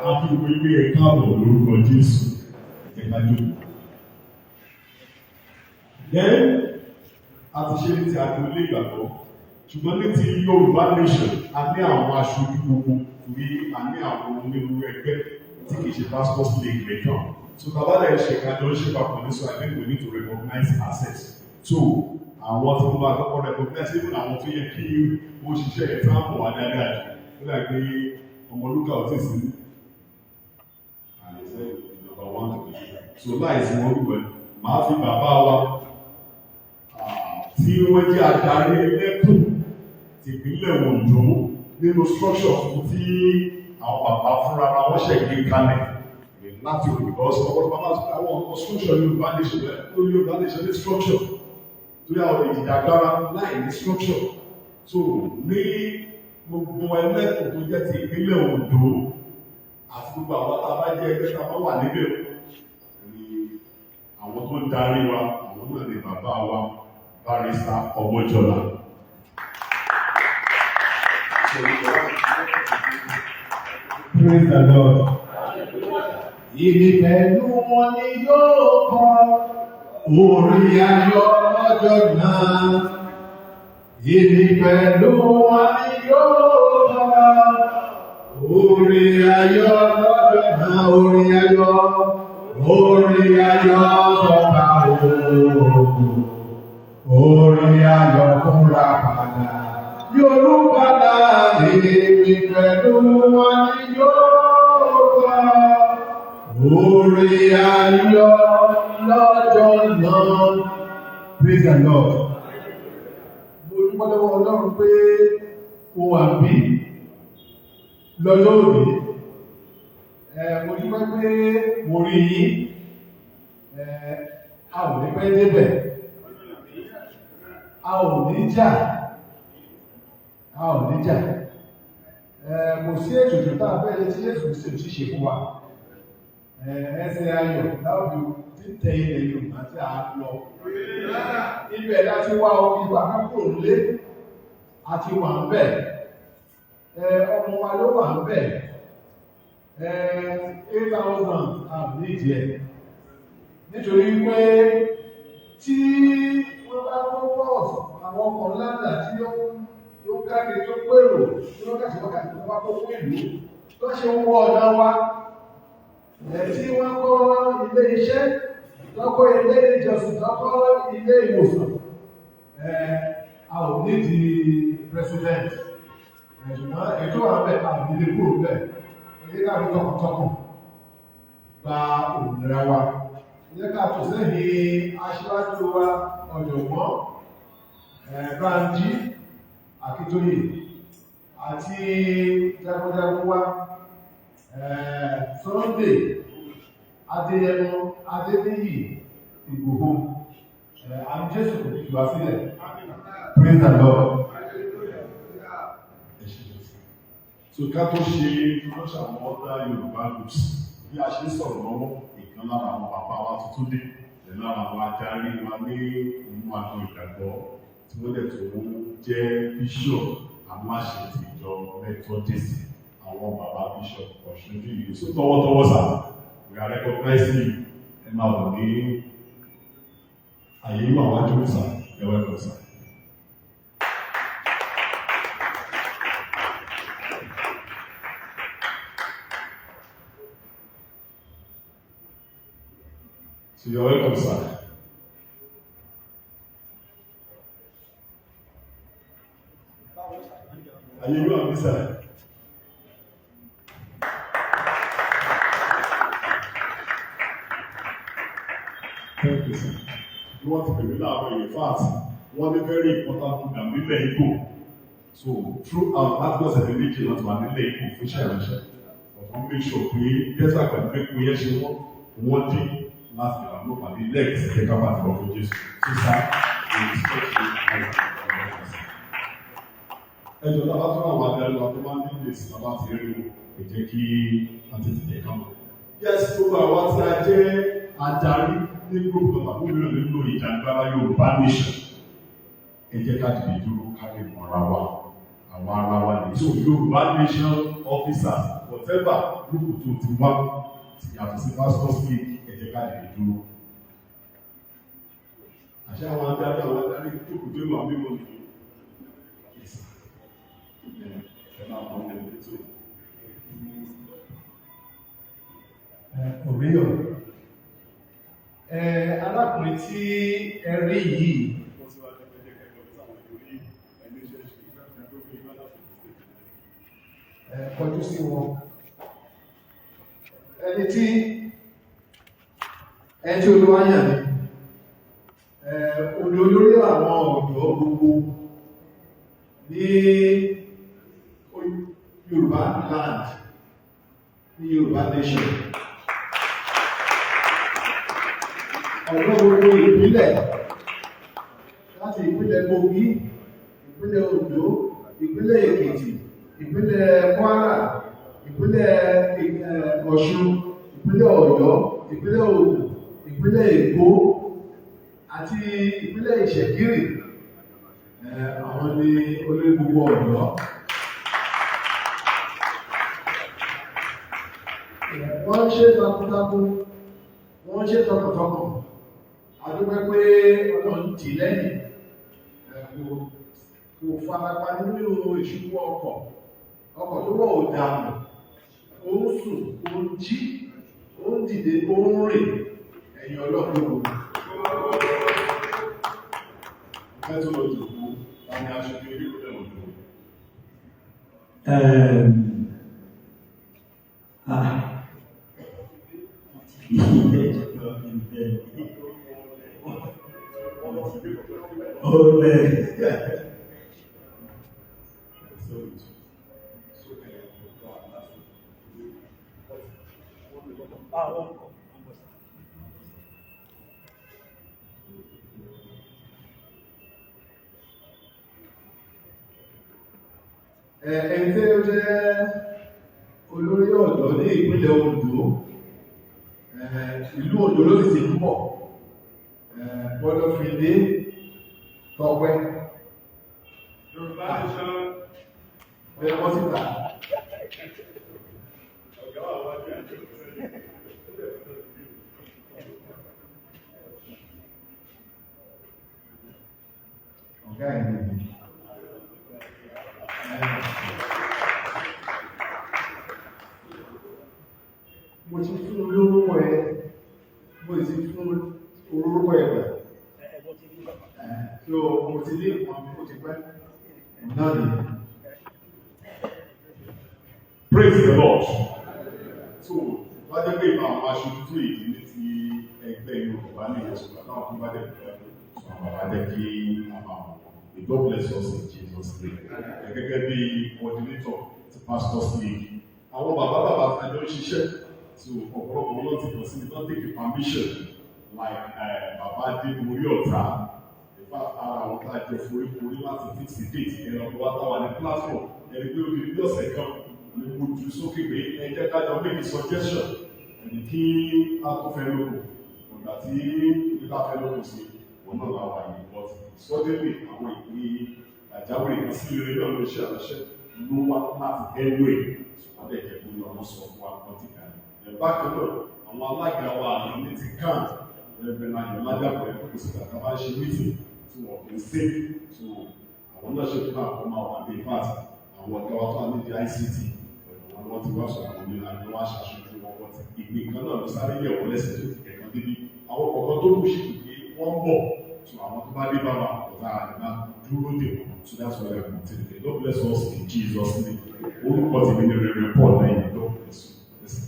A fi gbogbo ilé ẹ káàbọ̀ lórúkọ Jésù. Ẹ jẹ́ ká jókòó. Then, a ti ṣe ní ti agboolé ìgbàgbọ́, ṣùgbọ́n ní ti Yorùbá Nation, a ní àwọn aṣojú gbogbo torí a ní àwọn onírúurú ẹgbẹ́ tí kìí ṣe pastors league nìkan. So tàbá lè ṣe kájọ ń ṣe papọ̀ ní, so I think we need to recognize ourselves. So àwọn tí wọ́n bá kọ́kọ́ recognize, even àwọn tó yẹ kí wọ́n ṣiṣẹ́ yẹn tí wọ́n mọ̀ wá dáadáa jù. Ó dà pé Ọmọlúkà ò tíì sí. And they say number one to be. So láìsí wọn wíwẹ̀, màá fi bàbá wa tí wọ́n jẹ́ adarí ẹlẹ́kùn tìpínlẹ̀ Ondo nínú structure tuntun tí àwọn bàbá fúnra ra wọ́n ṣẹ̀ gbé kalẹ̀ láti òyìnbó ọ̀pọ̀lọpọ̀ bàbá sọ pé àwọn ọmọ structure Yorùbá Nation bẹ́ẹ̀ ó Yorùbá Nation ní structure torí àwọn ìjìjàgbara láì ní structure. So ní gbogbo ẹlẹ́kùn tó jẹ́ ti ìpínlẹ̀ Ondo àti gbogbo àwọn tá a bá jẹ́ ẹgbẹ́ tá a bá wà níbẹ̀ ni àwọn tó ń darí wa, àwọn náà ni bàbá wa Barrister Ọmọjọlá. Praise the Lord. Ìní pẹ̀lú wọn ni yóò kọ orin ayọ̀ lọ́jọ́ náà. Ìní pẹ̀lú wọn ni yóò kọ orin ayọ̀ lọ́jọ́ náà. Orin ayọ̀, orin ayọ̀ bọ̀bá ooo. Orin ayọ̀ fúnra padà. Yorùbá èmi pẹ̀lú wọn ni yóò kọ orin ayọ̀ lọ́jọ́ náà. Praise the Lord. Mo dúpẹ́ lọ́wọ́ Ọlọ́run pé mo wà bí lọ́jọ́ òní. Mo dúpẹ́ pé mo rí yín. A ò ní pẹ́ débẹ̀. A ò ní jà. A ò ní jà. Kò sí ètùtù tá a fẹ́ ṣe tí Jésù sì ti ṣe fún wa. Ẹsẹ̀ ayọ̀ láwùjọ títẹ ilẹ̀ Yorùbá tí a lọ. Ibẹ̀ láti wá omi ìwà kákúrò nílé àti wà ń bẹ̀. Ọmọ wa ló wà ń bẹ̀. 8,000 àbí ìdí ẹ̀. Nítorí pé tí wọ́n bá kó bọ́ọ̀sì àwọn ọkọ̀ ńláńlá tí ó tó káàkiri tó pèrò tí wákàtí wákàtí tó wá kó fún ìlú Tó ṣe ń wọ ọ̀nà wa, tí wọ́n kọ́ ilé iṣẹ́, tó kọ́ ilé ìjọsìn, tó kọ́ ilé ìwòsàn, a ò nídìí president. Ṣùgbọ́n ètò àwọn bẹ̀ a ò nílé kúrò bẹ́ẹ̀. Ẹ jẹ́ ká fi tọkàntọkàn gba òmìnira wa. Ẹ jẹ́ ká tò sẹ́yìn aṣíwájú wa, ọ̀jọ̀gbọ́n Bánjí Akíntóyè, àti jagunjagun wa, Sunday Adéyẹmọ Adéníyì Ìgbòho. Àmì Jésù kò ní fi wá sílẹ̀. Praise the Lord. So ká tó ṣe introduction àwọn other Yorùbá groups, bí a ṣe ń sọ̀rọ̀ lọ́wọ́, ìkan lára àwọn bàbá wa tuntun dé, lára àwọn adarí wa ní inú àjọ ìgbàgbọ́ tí wọ́n dẹ̀ tó jẹ́ bishop àwọn àṣẹ ti ìjọ Methodist, àwọn bàbá Bishop Ọ̀ṣunjú yìí. So tọwọ́tọwọ́ sà, we are recognizing you. Ẹ máa wọ̀ ní àyè ìwà wájú sà, ẹ welcome sà. So you're welcome, sir. Are you welcome, sir? Thank you, sir. You want to be láàárọ̀, in fact, wọ́n ní very important program nílẹ̀ Igbo. So throughout láti ọ̀sẹ̀ méjì láti wà nílẹ̀ Igbo fún iṣẹ́ ìránṣẹ́. But wọ́n make sure pé dẹ́sà pẹ̀lú pé kò yẹ ṣe wọ́n dín láti ìlànà pàdé lẹ́ẹ̀kì ẹ̀ka pàtàkì wọ́n fún Jésù. So sir, we respect you and ẹjọ́ tá a bá tún àwọn adarí wa tó máa ń nílé sí bàbá ti rí wọn, ẹ jẹ́ kí a tètè jẹ́ ká mọ̀. Yes, gbogbo àwa tí a jẹ́ adarí ní group kan tàbí mìíràn nínú ìjàngbara Yorùbá nation, ẹ jẹ́ ká dìde dúró ká lè mọ ara wa, àwọn ara wa nìyí. So Yorùbá nation officers, whatever group tó ti wá, ti yàtọ̀ sí pastors league, ẹ jẹ́ ká dìde dúró. Àṣẹ àwọn adarí group tó wà mímọ́ nìyí. Ẹ máa bọ̀ wọ́n létò. Òríyọ̀, arákùnrin tí ẹ rí yìí, ẹ kọjú sí wọn. Ẹni tí Olúwa yàn ní olórí àwọn ọ̀dọ́ gbogbo ní Yorùbá land, ní Yorùbá nation, ọ̀dọ́ gbogbo ìpínlẹ̀, láti ìpínlẹ̀ Kogi, ìpínlẹ̀ Oǹdó, ìpínlẹ̀ Èkìtì, ìpínlẹ̀ Kwara, ìpínlẹ̀ Ọ̀ṣun, ìpínlẹ̀ Ọ̀yọ́, ìpínlẹ̀ Ògùn, ìpínlẹ̀ Èkó àti ìpínlẹ̀ Ìṣẹ̀gírì. Àwọn ni olórí gbogbo ọ̀dọ́. Wọ́n ń ṣe takuntakun, wọ́n ń ṣe tọkàntọkàn. A dúpẹ́ pé Ọlọ́run tì lẹ́yìn, kò farapa nínú ìṣubú ọkọ̀. Ọkọ̀ tó wọ̀ ò dànù. Ó ń sùn, ó ń jí, ó ń dìde, ó ń rìn. Ẹ̀yìn Ọlọ́run ló. Ẹ tó lọ jòkó, àwọn aṣojú orílẹ̀ Oǹdó. Oh, man. Ẹni tí ó jẹ́ olórí ọ̀dọ́ ní ìpínlẹ̀ Oǹdó, ìlú Oǹdó ló sì ti ń bọ̀, Bọ́lọ́findé Tọ́pẹ́. Yorùbá nation. Bẹ́ẹ̀ wọ́n síta. Ọ̀gá wà wájú àjọ. Ọ̀gá ẹ̀ nìyí. Mo ti fún un lórúkọ ẹ, mo sì fún orúkọ ẹ gbà. So mo ti ní nǹkan ó ti pẹ́ náà nìyẹn. Praise the Lord. So, wá jẹ́ pé ìbá àwọn aṣojú tó ìdílé ti ẹgbẹ́ Yorùbá ní ìyẹn ṣùgbọ́n táwọn tó bá dẹ̀ pẹ́ sọ àwọn bàbá jẹ́ kí a máa mọ̀. May God bless us in Jesus' name. Ẹ gẹ́gẹ́ bí coordinator ti Pastors League. Àwọn bàbá bàbá ta ló ń ṣiṣẹ́. So ọ̀pọ̀lọpọ̀ wọn ti kàn sí mi don take permission like bàbá Adébórí Ọ̀tá. In fact, ara àwọn tá a jẹ foríkorí láti fix the date ẹ̀rọ wa táwa ní platform ẹni pé ó di bí ọ̀sẹ̀ kan ní mo jù sókè pé ẹ jẹ́ ká jọ make a suggestion ẹni kí a tó fẹ́ lóko ọ̀gbà tí ibi tá a fẹ́ lóko sí òun náà la wà yìí, but suddenly àwọn ìpín àjáwé kan sí rere náà ló ṣe àṣẹ ló wá láti Benue, ṣùgbọ́n dẹ̀ jẹ́ kó lọ wọ́n sọ fún wa kọ́ ti kà ní. Ẹ̀ bákan náà, àwọn alága wa àná ní ti kàn Reverend Ayọ̀ Ládàpọ̀ ẹ̀ kó sì kàkà bá ń ṣe meeting tí wọ́n kì í sí, so àwọn náà ṣe fún àwọn máa wà ní. In fact, àwọn ọ̀gá wa tó wà nídìí ICT ọ̀dọ̀ wọn wọ́n ti wá sọ àwọn onílà ni wọ́n á ṣàṣojú wọn, wọ́n ti ìpín kan náà ló sáré yẹ̀ wọ́n lẹ́sẹ̀ tó ti kẹ̀kan débi àwọn kọ̀ọ̀kan tó kù sí pé wọ́n ń bọ̀, so àwọn tó bá dé bá wa ọ̀tá àgbà dúró dè wọ́n. So that's why I continue. God bless us in Jesus' name. Orúkọ tèmi ní Reverend Paul lẹ́yìn. God bless you. Listen.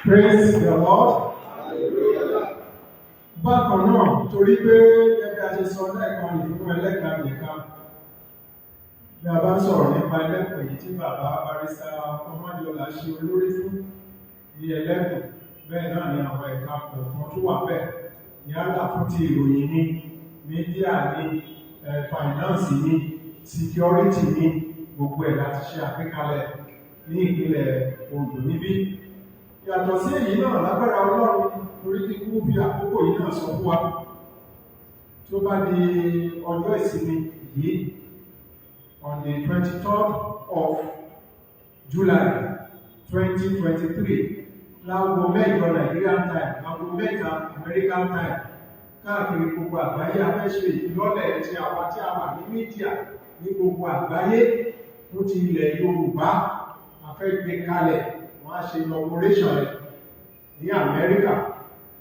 Praise the Lord. Bákan náà, torí pé gẹ́gẹ́ a ṣe sọ lẹ́ẹ̀kan, ìfún ẹlẹ́ka nìkan. Bí a bá ń sọ̀rọ̀ nípa ẹlẹ́kùn èyí tí bàbá Barrister Ọmọdéọlá ṣe olórí fún ní ẹlẹ́kùn, bẹ́ẹ̀ náà ni àwọn ẹ̀ka kọ̀ọ̀kan tó wà bẹ́ẹ̀. Yálà fún ti ìròyìn ní, media ní, finance ní, security ní, gbogbo ẹ̀ láti ṣe àgbékalẹ̀ ní ìpínlẹ̀ Oǹdó níbí. Yàtọ̀ sí èyí náà, lágbára Ọlọ́run, torí kíkú fi àkókò yìí náà sọ fún wa, tó bá di ọjọ́ ìsinmi yìí, on the 23rd of July 2023, láago 8 Nigerian time, aago 3 American time, káàkiri gbogbo àgbáyé, a fẹ́ ṣe ìfilọ́lẹ̀ ti àwa tí a wà ní media ní gbogbo àgbáyé fún ti ilẹ̀ Yorùbá. A fẹ́ gbé kalẹ̀, wọ́n á ṣe inauguration rẹ̀ ní Amẹ́ríkà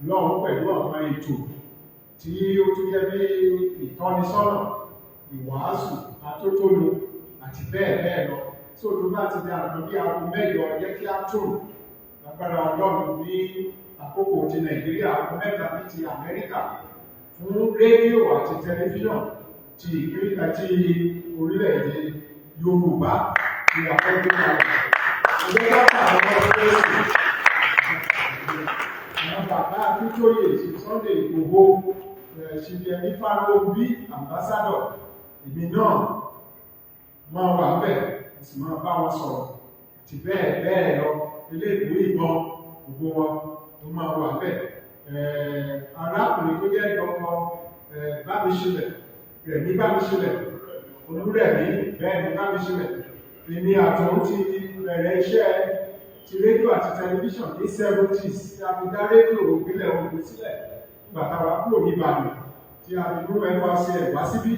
lọ́hùn pẹ̀lú àwọn ètò tí ó tún jẹ́ bí ìtọ́nisọ́nà, ìwàásù, atótónu àti bẹ́ẹ̀ bẹ́ẹ̀ lọ. Tó tó bá ti di àgbọn bí aago 8, jẹ́ kí á tó lágbára Ọlọ́run ní àkókò ti Nàìjíríà, aago 3 ní ti Amẹ́ríkà, fún rédíò àti tẹlifíṣàn ti ìpínlẹ̀ àti orílẹ̀-èdè Yorùbá tí a fẹ́ gbé kalẹ̀. Ẹgbẹ́ bá àwọn ọmọ Jésù. Àwọn bàbá Akíntóyè, Sunday Igboho, Ṣìyẹ̀mí Fáróbí, ambassador, èmi náà máa wà bẹ́ẹ̀, mo sì máa bá wọn sọ̀rọ̀ àti bẹ́ẹ̀ bẹ́ẹ̀ lọ. Ilé ìwé ìbọn gbogbo wọn ló máa wà bẹ́ẹ̀. Arákùnrin tó jẹ́ ọkọ Bámiṣílẹ̀, Rẹ̀mí Bámiṣílẹ̀, Olúrẹ̀mí, bẹ́ẹ̀ ni Bámiṣílẹ̀. Èmi àtọ̀hún ti bẹ̀rẹ̀ iṣẹ́ ti rédíò àti tẹlifíṣàn ní 70s tí a fi dá rédíò ìpínlẹ̀ Oǹdó sílẹ̀ nígbà táwa kúrò ní Ìbàdàn tí a fi mú FRCN wá síbí.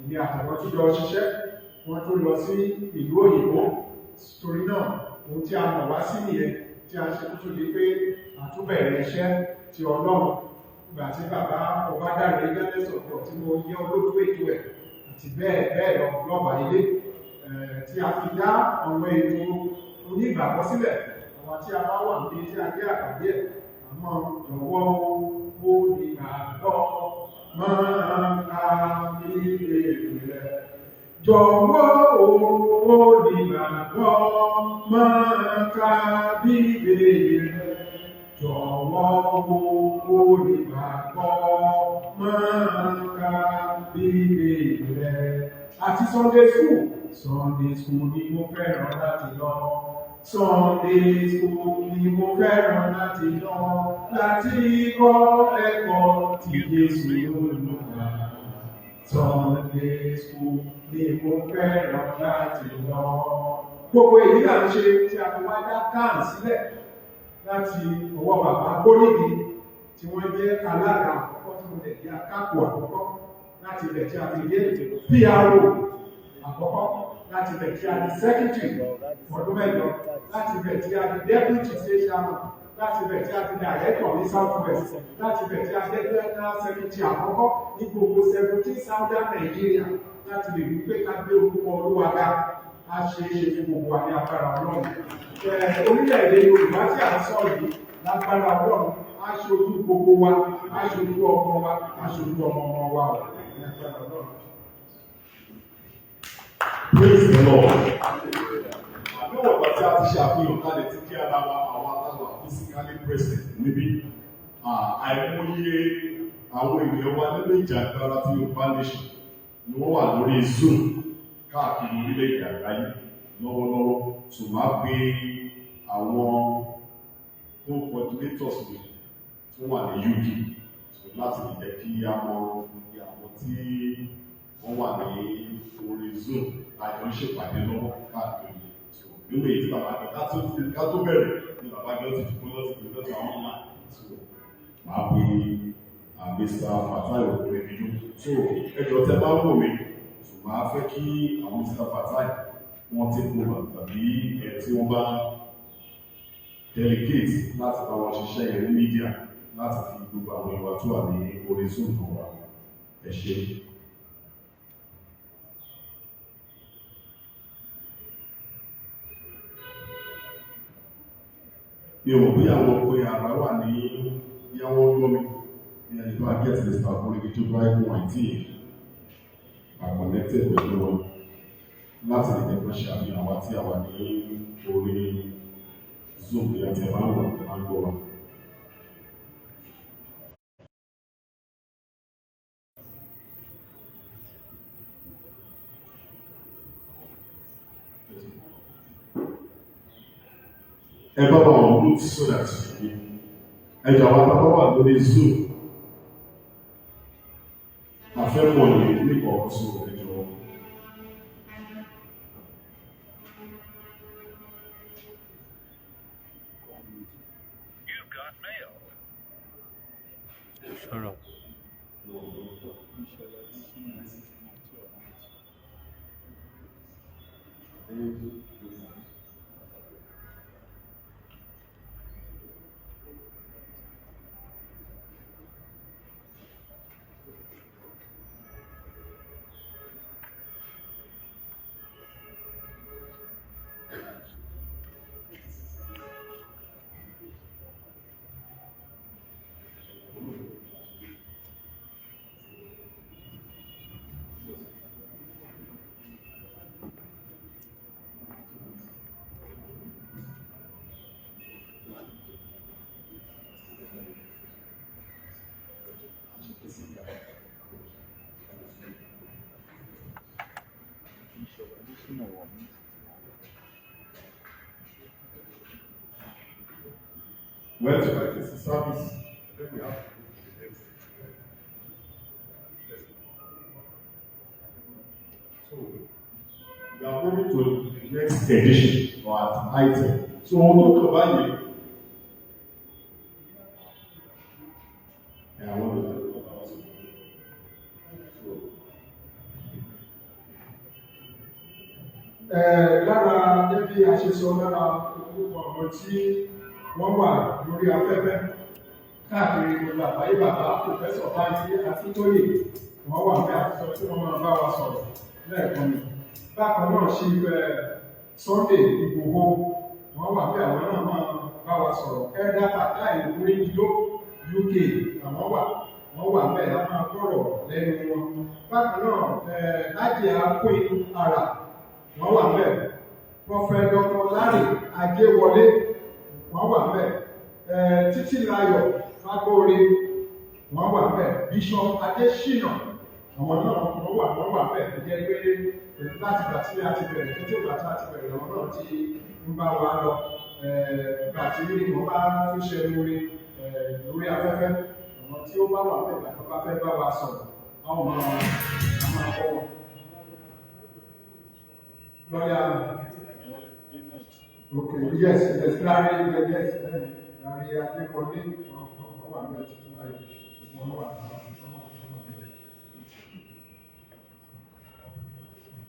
Èmi àtàwọn tó jọ ṣiṣẹ́, wọ́n tó lọ sí ìlú òyìnbó. Torí náà, ohun tí a mọ̀ wá sí nìyẹn tí a ṣe tó di pé àtúbẹ̀rẹ̀ iṣẹ́ ti Ọlọ́run ìgbà tí bàbá Ọbádáre gẹ́gẹ́ sọ̀rọ̀ tí mo yẹ olóòtú ètò ẹ̀ àti bẹ́ẹ̀ bẹ́ẹ̀ lọ lọ́ba ilé tí a fi dá àwọn ètò onígbàgbọ́ sílẹ̀. Àwọn tí a bá wà níbi tí a jẹ́ àgbàdì ẹ̀, àmọ́ jọ̀wọ́ ó nígbàgbọ́ máa ka ilé rẹ̀. Jọ̀wọ́ ó nígbàgbọ́ máa ka Bíbélì rẹ̀. Jọ̀wọ́ ó nígbàgbọ́ máa ka Bíbélì rẹ̀. Àti Sunday school, Sunday school ni mo fẹ́ràn láti lọ. Sunday school ni mo fẹ́ràn láti lọ, láti kọ́ ẹ̀kọ́ tí Jésù Olúwa. Sunday school ni mo fẹ́ràn láti lọ. Gbogbo èyí là ń ṣe tí a fi wá dá CAN sílẹ̀ láti ọwọ́ bàbá Gbónígi tí wọ́n jẹ́ alága àkọ́kọ́, tí mo lè jẹ́ akápò àkọ́kọ́ láti ilẹ̀ tí a fi dé PRO àkọ́kọ́. Láti bẹ̀ tí a di secretary ọdún 8, láti bẹ̀ tí a di deputy state chairman, láti bẹ̀ tí a di director ní South West, láti bẹ̀ tí a jẹ́ general secretary àkọ́kọ́ ní gbogbo 17 southern Nigeria, láti lè wí pé ká gbé orúkọ Olúwa ga. A ṣe é ṣe fún gbogbo wa ní agbára Ọlọ́run. Orílẹ̀-èdè Yorùbá tí à ń sọ yìí, lágbára Ọlọ́run, á ṣojú gbogbo wa, á ṣojú ọmọ wa, á ṣojú ọmọ ọmọ wa ò ní agbára Ọlọ́run. Praise the Lord. Níwọ̀n ìgbà tí a ti ṣàfihàn kalẹ̀ tí kí ara wa, àwọn àtàwà physically present níbí, àìmọye àwọn ènìyàn wa nínú ìjà agbára tí Yorùbá Nation ni wọ́n wà lórí Zoom káàkiri orílẹ̀-èdè àgbáyé lọ́wọ́lọ́wọ́. Tó máa pe àwọn co-coordinators mi tó wà ní UK, so láti lè jẹ́ kí a mọ iye àwọn tí wọ́n wà ní orí Zoom àjọ ń ṣèpàdé lọ́wọ́ káàkiri. So nínú èyí tí bàbá gan ká tó bẹ̀rẹ̀ ní bàbá gan ti dùkú lọ́ti pè lọ́ti àwọn ọmọ. So màá pe Mr. Fatai Okunriniju. So ẹ jọ̀ọ́, tẹ́ bá wò mí, so màá fẹ́ kí àwọn Mr. Fatai wọ́n take over tàbí ẹ̀ tí wọ́n bá delegate láti bá wọn ṣiṣẹ́ yẹn ní media, láti fi gbogbo àwọn ìwà tó wà ní orí Zoom kan wà. Ẹ ṣé. Mi ò mọ̀ bóyá àwọn ọkùnrin àrà wà ní bí àwọn gbọ́ mi ní ẹni tó wà get Mr. Okunriniju tó wáyé fún àìtí wà connected pẹ̀lú wọn láti lè jẹ́ kó ṣe àfihàn àwa tí a wà ní orí Zoom bí a ti máa ń wà, máa ń gbọ́ wa. Ẹ bá wa wọn mute so that ẹ jọ àwọn àtàwọn wà lórí Zoom àfẹ́mọ̀ ní nípa ọ̀sùn ẹ jọ. Shut up. Well, tonight is the service. Then we have to go to the next. So, we are moving to the next edition or item. So, ohun tó kàn báyìí. Ẹ àwọn olùkọ́ bàbá sọ. So, Lára gẹ́gẹ́ bí a ṣe sọ, lára orúkọ àwọn tí wọ́n wà lórí afẹ́fẹ́ káàkiri gbogbo àgbáyé, bàbá Professor Bánjí Akíntóyè, wọ́n wà ní àtúnṣe tí wọ́n máa bá wa sọ̀rọ̀ lẹ́ẹ̀kan ni. Bákan náà, ṣe Sunday Ìgbòho, wọ́n wà bí àwọn náà máa bá wa sọ̀rọ̀. Elder Fatai Okunrinijó UK, àwọn wà, wọ́n wà bẹ́ẹ̀, a máa gbọ́rọ̀ lẹ́nu wọn. Bákan náà, Ájìá Queen Ara, wọ́n wà bẹ́ẹ̀. Prophet Dr. Larry Ajéwọlé, wọ́n wà bẹ́ẹ̀. Títílayọ̀ Fagbóore, wọ́n wà bẹ́ẹ̀. Bishop Adésínà, àwọn náà wọ́n wà bẹ́ẹ̀. Ẹ jẹ́ pé láti gbà tí a ti bẹ̀rẹ̀ títí ìgbà tí a ti bẹ̀rẹ̀, àwọn náà ti ń bá wa lọ. Ìgbà tí wọ́n bá tún ṣe lórí afẹ́fẹ́, àwọn tí ó bá wà bẹ́ẹ̀, ìgbà tó bá fẹ́ bá wa sọ̀rọ̀, àwọn máa kọ́ wọn. Lọ́yà. Okay, yes, Larry, yes, Larry Adéwọlé, wọ́n wà ní ẹ̀tí láyé, wọ́n wà, wọ́n wà.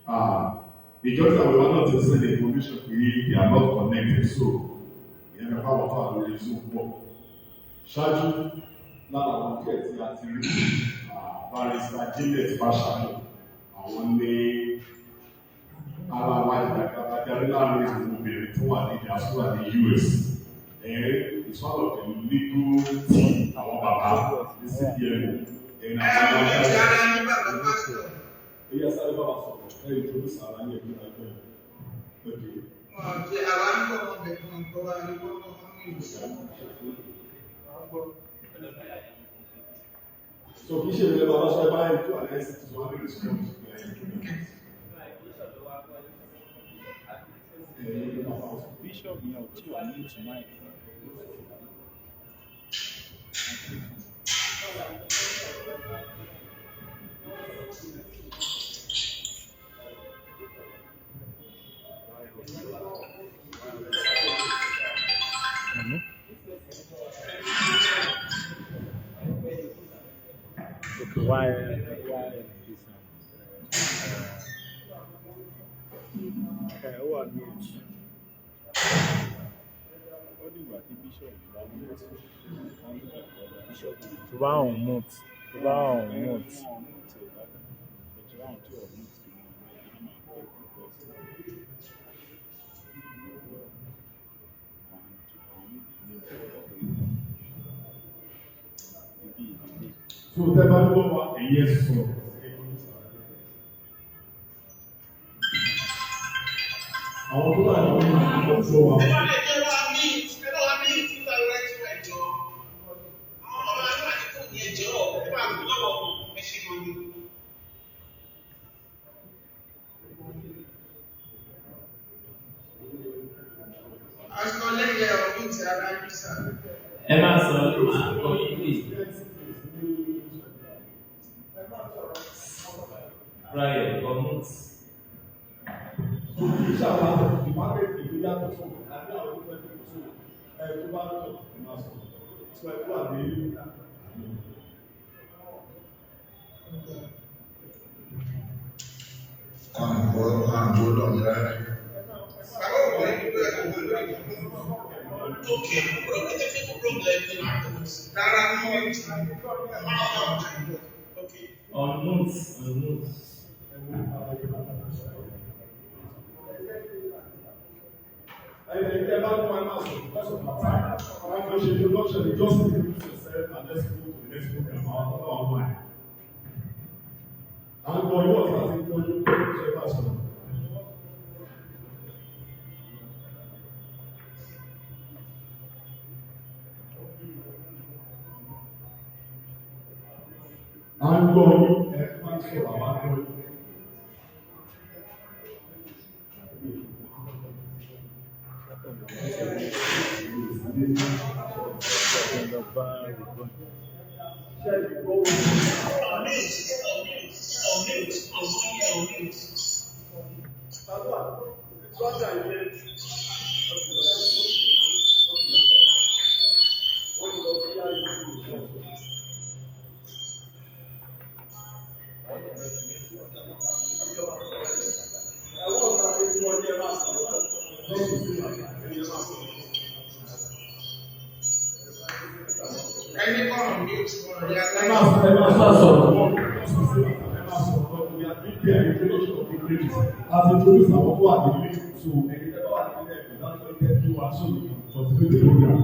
Ah, Majority àwọn ìwà náà ti send information pé they are not connected, so ìyẹn ní fáwọn tó wà lórí Zoom pọ̀. Ṣáájú lára àwọn díẹ̀ tí a ti rí, Barrister Juliet Fáṣàyọ̀, àwọn ní ara wa ìdàgbàsókè láàrin àwọn obìnrin tó wà ní diaspora ní US. It's one of the legal team àwọn bàbá ní CPMO. And àwọn ọmọ ẹ̀yà sáré bàbá sọ̀rọ̀ ẹ̀ introduce ara ní ẹgbẹ́ ẹgbẹ́. Okay. So kì í ṣe ìrẹ̀lẹ̀ bàbá sọ ẹ báyìí tó àlẹ́ sí tuntun wọn lè respond. Bishop yẹn ò tí wà ní ìtumọ̀ ẹ̀. Okay, why this one? Ẹ ó wà mute. Ó dìgbà tí bishop bá mute. Tó bá on mute, tó bá on mute. So tẹ́ bá gbọ́ wa, ẹ̀yin ẹ sọ̀rọ̀. Àwọn tó wà ní ọjọ́ wa. Ẹ máa sọ̀rọ̀ ló máa kọ English. Brian unmute. So kì í ṣàwọn department ìlú yàtọ̀ sọ̀rọ̀ àbí àwọn tó fẹ́ tó sọ̀rọ̀ ẹ tó bá ń tọ̀ ẹ máa sọ̀rọ̀. So ẹ tó wà ní. Unmute, unmute. Ẹ̀yin tẹ́ bá gbọ́ ẹ máa sọ̀rọ̀ because of our time. Wọ́n fi ṣe introduction, you just introduce yourself and let's go to the next program. Àwọn tó wà online. À ń gbọ́ yóò ọ̀sán àti gbọ́ yóò ṣe bá sọ̀rọ̀. À ń gbọ́ yín, ẹ máa ń sọ̀rọ̀ àwọn àgbọ̀ yín. Lọ bá rògbòn. Ẹ máa sọ̀rọ̀ we are doing the introduction of the bridges as introduce àwọn tó wà nílé, so ẹni tẹ́ bá wà nílé ẹ̀kọ́ láti lọ jẹ́ kí wàá so we can continue the program.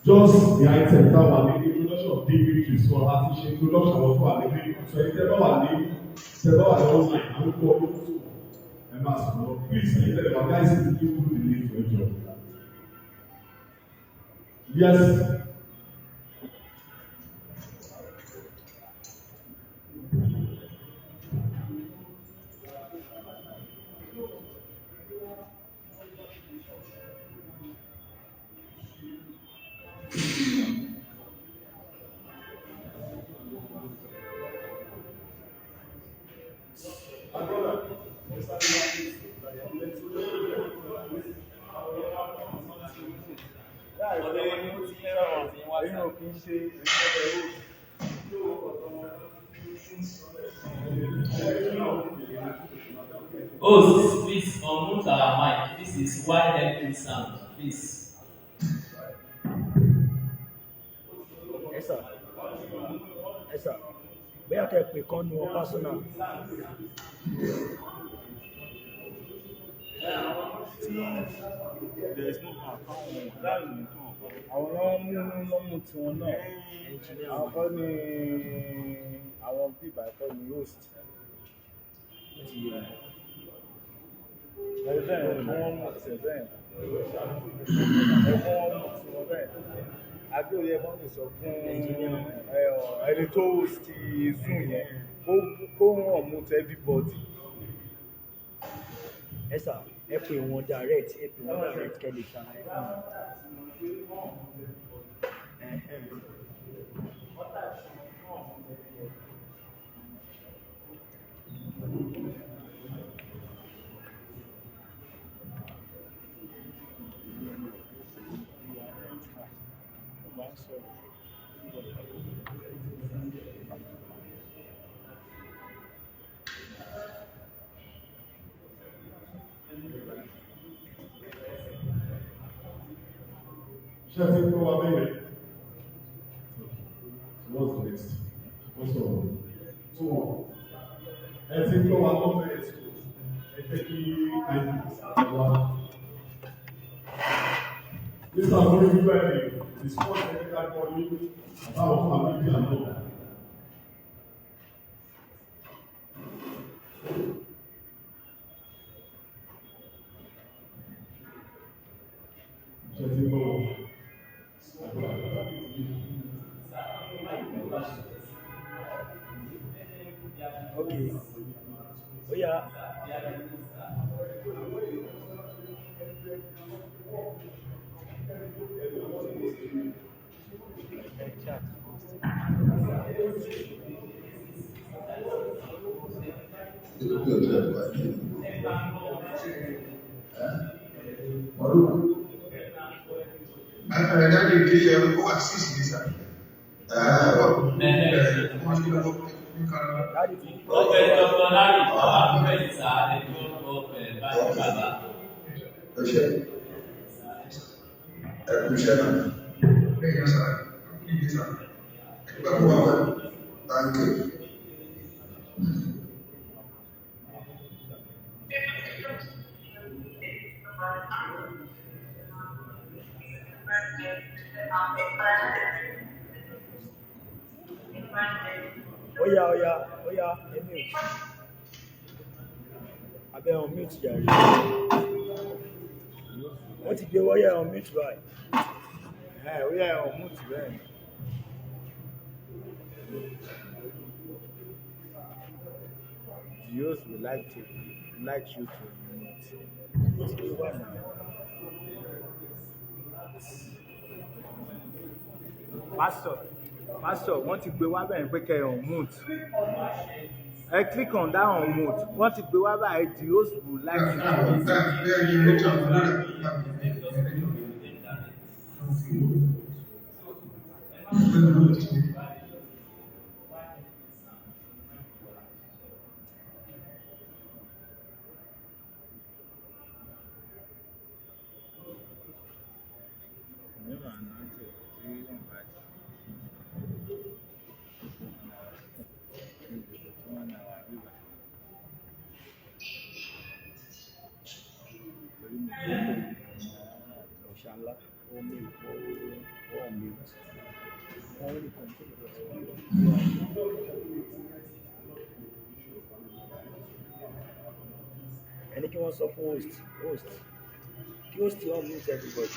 Just the item tá wà ní introduction of the bridges, so a ti ṣe introduction àwọn tó wà nílé, so ẹni tẹ́ bá wà ní online, àwọn tó wà ní ẹ máa sọ̀rọ̀. Please, ẹni tẹ́ bá guys, please do the need for your job. Yes. Èyí ò kì í ṣe ìṣẹ́ ẹ̀rọ. Hosts, please unmute our mic. This is YLP sound, please. Ẹ sà, ẹ sà, bóyá kẹ́ ẹ pè kán nu ọ personal. Àwọn náà mú lọ́mú tiwọn náà. Àwọn kọ́ ni àwọn bíbá kọ́ ni host. Ẹ bẹ́ẹ̀ kí wọ́n mú tiẹ̀ bẹ́ẹ̀. Ẹ kí wọ́n mú tiwọn bẹ́ẹ̀. Adéoyè kan lè sọ fún ẹni tó host Zoom yẹn kó wọ́n mú to everybody. Ẹ sà, ẹ pè wọ́n direct, ẹ pè wọ́n direct kẹ́ lè ṣàlàyé fún wọn. Ẹ̀hẹ́n. Ṣé ẹ ti ń gbọ́ wa bẹ́ẹ̀ yẹn? What's the next? What's the so ẹ ti ń gbọ́ wa lọ́wọ́ ẹ̀ tó ẹ jẹ́ kí IPC wa. Mr. Amori wíwá ẹ̀ response ẹ̀ ká gbọ́ yín àbáwọn family àná. Ṣé ẹ ti ń gbọ́ wọn? Ok. Ó yá. Dájú ìdílé ẹ̀rọ ó wà sí ìsìn sà. Okay, Dr. Larry, our friends are the of Bani Baba. Ẹṣẹ́ ẹ̀kú iṣẹ́ náà. Bẹ́ẹ̀ni sà, ìdí sà. Ẹgbẹ́ kó wà wẹ̀. Thank you. Ó yá, ó yá, ó yá, ẹ mute. Abẹ́ ọ̀ mute jàre. Wọ́n ti gbé wáyà ọ̀ mute báyìí. Ẹ ó yá, ẹ̀ mú tì bẹ́ẹ̀. The host would like you to mute. Ó ti gbé wá náà. Pastor, pastor, wọ́n ti gbé wá bẹ́ẹ̀ pé kẹ́ ẹ̀ unmute. Ẹ click on that unmute. Wọ́n ti gbé wá báyìí, the host would like you to mute. Ọ̀ṣà ńlá, ó mute, ó mute. Wọ́n rí control rẹ̀. Ẹni kí wọ́n sọ fún host, host, kí host unmute everybody.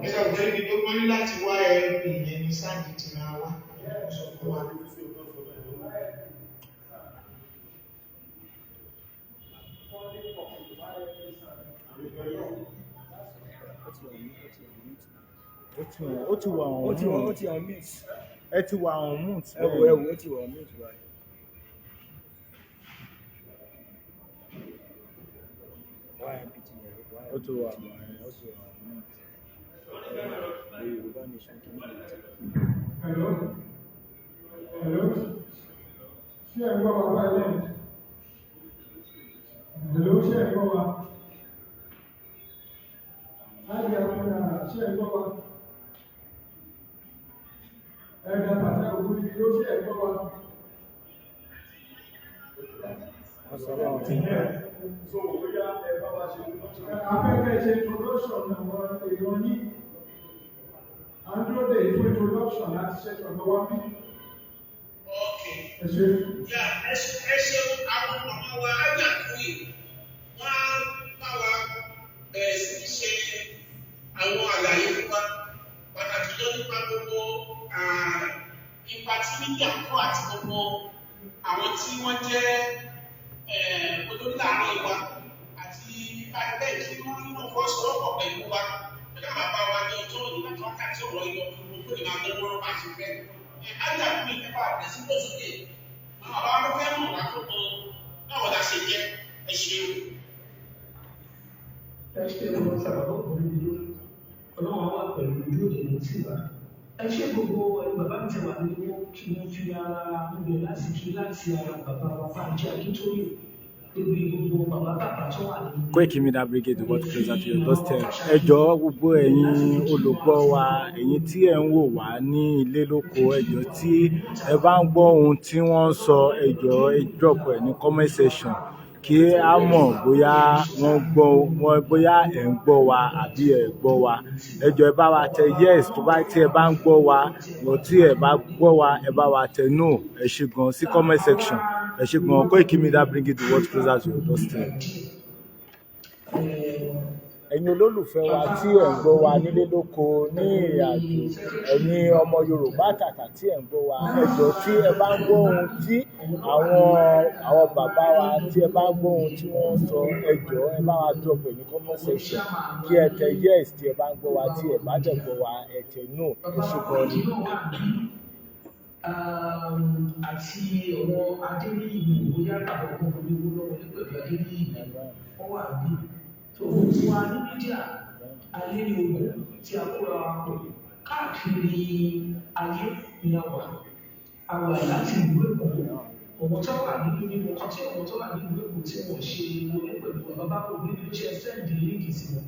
Ẹ ọ̀gbẹ́ni gbogbo ní láti wá ẹ̀rù ìyẹn ní sáàdì tí máa wá sọ fún wa. Ó ti unmute, ó ti unmute. Ó ti wà on Ó ti wà, ó mute. ti unmute. Ẹ ti wà on mute Ẹ wò, bẹ́ẹ̀. ẹ wò, ó ti wà unmute báyìí. YMPT yẹn, Ó ti wà, YMPT. ó ti wà on mute. The Yorùbá nation kìíní. Hello? Hello? Ṣé ẹ gbọ́ wa báyìí lẹ́yìn? Hello, ṣé ẹ gbọ́ wa? Láti àkúnra, ṣé ẹ gbọ́ wa? Ẹ̀dà pàtàkì ògùn ibi ló, ṣé ẹ gbọ́ wa? So bóyá ẹ bá wa ṣe introduction. Afẹ́fẹ́ ṣe introduction àwọn èèyàn yín. À ń dúró dè fún introduction láti ṣe ọ̀dọ̀ wa bí. Okay. Ẹ ṣe. Yeah, ẹ ṣeun. Àwọn ọmọ wa ájàkúrì, wọ́n á bá wa bẹ̀rẹ̀ sí ní ṣe àwọn àlàyé fún wa, pàtàkì lọ nípa gbogbo ipa tí media kó àti gbogbo àwọn tí wọ́n jẹ́ olórí láàrin wa àti ipa bẹ́ẹ̀ kí wọ́n nínú fọ́sowọ́pọ̀ pẹ̀lú wa pẹ̀lú àwọn bàbá wa ní ọjọ́ òní láti wákàtí ọ̀rọ̀ yìí lọ fún gbogbo lè máa gbọ́ wọ́n bá ṣe fẹ́. Ájàkúrì, nípa àbẹ̀sí pọ̀ sókè, àwọn bàbá wa fẹ́ mọ̀ wá tó mọ báwo la ṣe jẹ́. Ẹ ṣeun. Ẹ ṣe ọmọ sábà ọkùnrin dúró, Ọlọ́run wà pẹ̀lú ojú òde ní tiwa. Ẹ ṣe gbogbo ẹni bàbá mi ti wà ní owó kí wọ́n fi ara níbẹ̀ láti kí láti ara bàbá wa Bánjí Akíntóyè débi gbogbo bàbá bàbá tó wà ní. Koiki Media Brigade, the world closer to your doorstep. Ẹ jọ̀ọ́, gbogbo ẹ̀yin olùgbọ́ wa, ẹ̀yin tí ẹ̀ ń wò wá ní ilé lóko, ẹ jọ̀ọ́, tí ẹ bá ń gbọ́ ohun tí wọ́n ń sọ, ẹ jọ̀ọ́, ẹ drop ẹ̀ ní comment section kí a mọ̀ bóyá wọ́n gbọ́ wọ́n, bóyá ẹ̀ ń gbọ́ wa àbí ẹ̀ gbọ́ wa. Ẹ jọ̀ọ́, ẹ bá wa tẹ yes tó bá tí ẹ bá ń gbọ́ wa lọ. Tí ẹ bá gbọ́ wa, ẹ bá wa tẹ no. Ẹ ṣé gan sí comment section. Ẹ ṣé gan. Koiki Media, bringing the world closer to your doorstep. Ẹ̀yin olólùfẹ́ wa tí ẹ̀ ń gbọ́ wa nílé lóko ní ìrìn àjò, ẹ̀yin ọmọ Yorùbá tàtà tí ẹ̀ ń gbọ́ wa, ẹ jọ̀ọ́, tí ẹ bá ń gbọ́ ohun tí àwọn bàbá wa, tí ẹ bá ń gbọ́ ohun tí wọ́n ń sọ, ẹ jọ̀ọ́, ẹ bá wa drop ẹ̀ ní comment section kí ẹ tẹ yes tí ẹ bá ń gbọ́ wa. Tí ẹ bá dẹ̀ gbọ́ wa, ẹ tẹ no. Ẹ ṣé gan ni. Àti àwọn Adéníyì, bóyá àwọn ọmọ oníwó lọ́wọ́ ní pẹ̀lú Adéníyì, wọ́n wà bí tó wà ní media ayé ní ogun tí a kóra wa pọ̀ káàkiri ayé ní a wà láti ìlú Èkó. Ọmọ tó wà nínú nínú kan tí ọmọ tó wà nínú Èkó tí wọ́n ṣe wọlé pẹ̀lú bàbá kò ní ló ṣe send link sí wọn.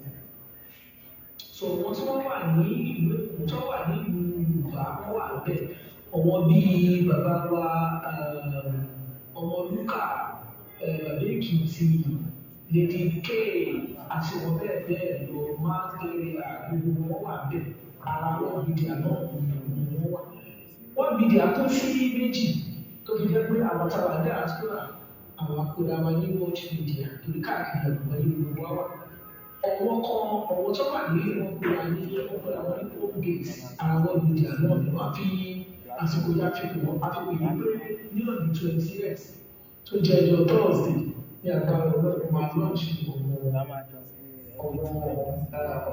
So àwọn tí wọ́n wà ní ìlú Èkó, tó wà nílùú Yorùbá, wọ́n wà bẹ́ẹ̀. Ọmọ bíi bàbá wa ọmọ Lúkà, bàbá Èkìtì, Lady K àti wọn bẹ́ẹ̀ bẹ́ẹ̀ lọ, máa ń kéré gbogbo wọn wà bẹ́ẹ̀. Ara wọn media náà ni wọ́n wà. Wọ́n media kún sí méjì tó fi jẹ́ pé àwọn táwa diaspora, àwọn akóra wa ní world media torí káàkiri àgbáyé gbogbo wa wà. Ọwọ́ kan ọwọ́ tó wà ní wọn kóra ní wọn kóra wọn ní home base. Ara world media náà ni wọ́n fi àsìkò yá fi pè wọ́n. Àfi pè yí pé ní ọdún 28 tó jẹ́ ọjọ́ Thursday ní agbára Ọlọ́run, máa launch ọmọ ọmọ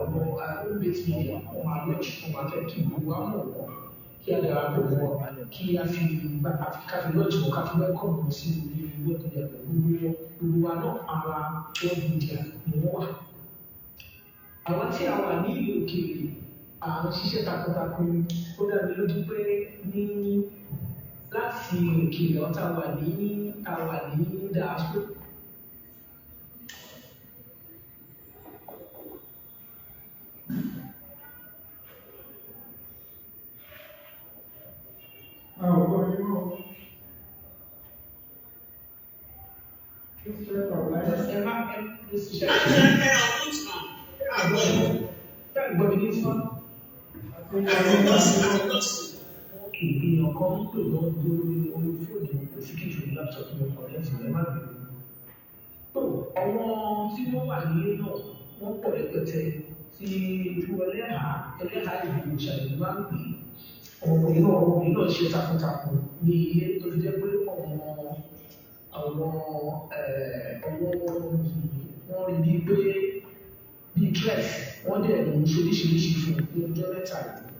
ọmọ home base media. Wọ́n máa launch, wọ́n máa fẹ́ kí gbogbo wa mọ̀ wọ́n, kí a darapọ̀ mọ́ wọn, kí a fi ká fi launch wọn, ká fi welcome wọn sí orí world media pẹ̀lú wọn. Gbogbo wa náà, ara world media ni wọ́n wà. Àwọn tí a wà ní ìlú òkèèrè, à ń ṣiṣẹ́ takuntakun. Ó dá mi lójú pé ní láti òkèèrè, àwọn tá a wà ní diaspora. A ò gbọ́ yín mọ́. Please check our line. Ẹ má ẹ Ṣé ẹ unmute mà? Àgbọ̀ yìí. Ṣé ẹ gbọ́ mi ní sọ? Àti lọ sí, àti lọ sí. Èèyàn kan ń pè wọ́n lórí orí fóònù, kò sí kí ìṣòro laptop mi connect, ẹ má bínú. Tó àwọn tí wọ́n wà nílé náà, wọ́n pọ̀ rẹpẹtẹ tí ojú ẹlẹ́hà ẹlẹ́hà ìlú ìṣàlẹ̀ máa ń pè é. Ọmọkùnrin náà ṣe takuntakun ní ilé tó fi jẹ́ pé àwọn ọwọ́ mùsùlùmí, wọ́n rí bíi pé bíi threat, wọ́n dẹ̀ ń ṣe oríṣiríṣi fún un ní ọjọ́ mẹ́ta yìí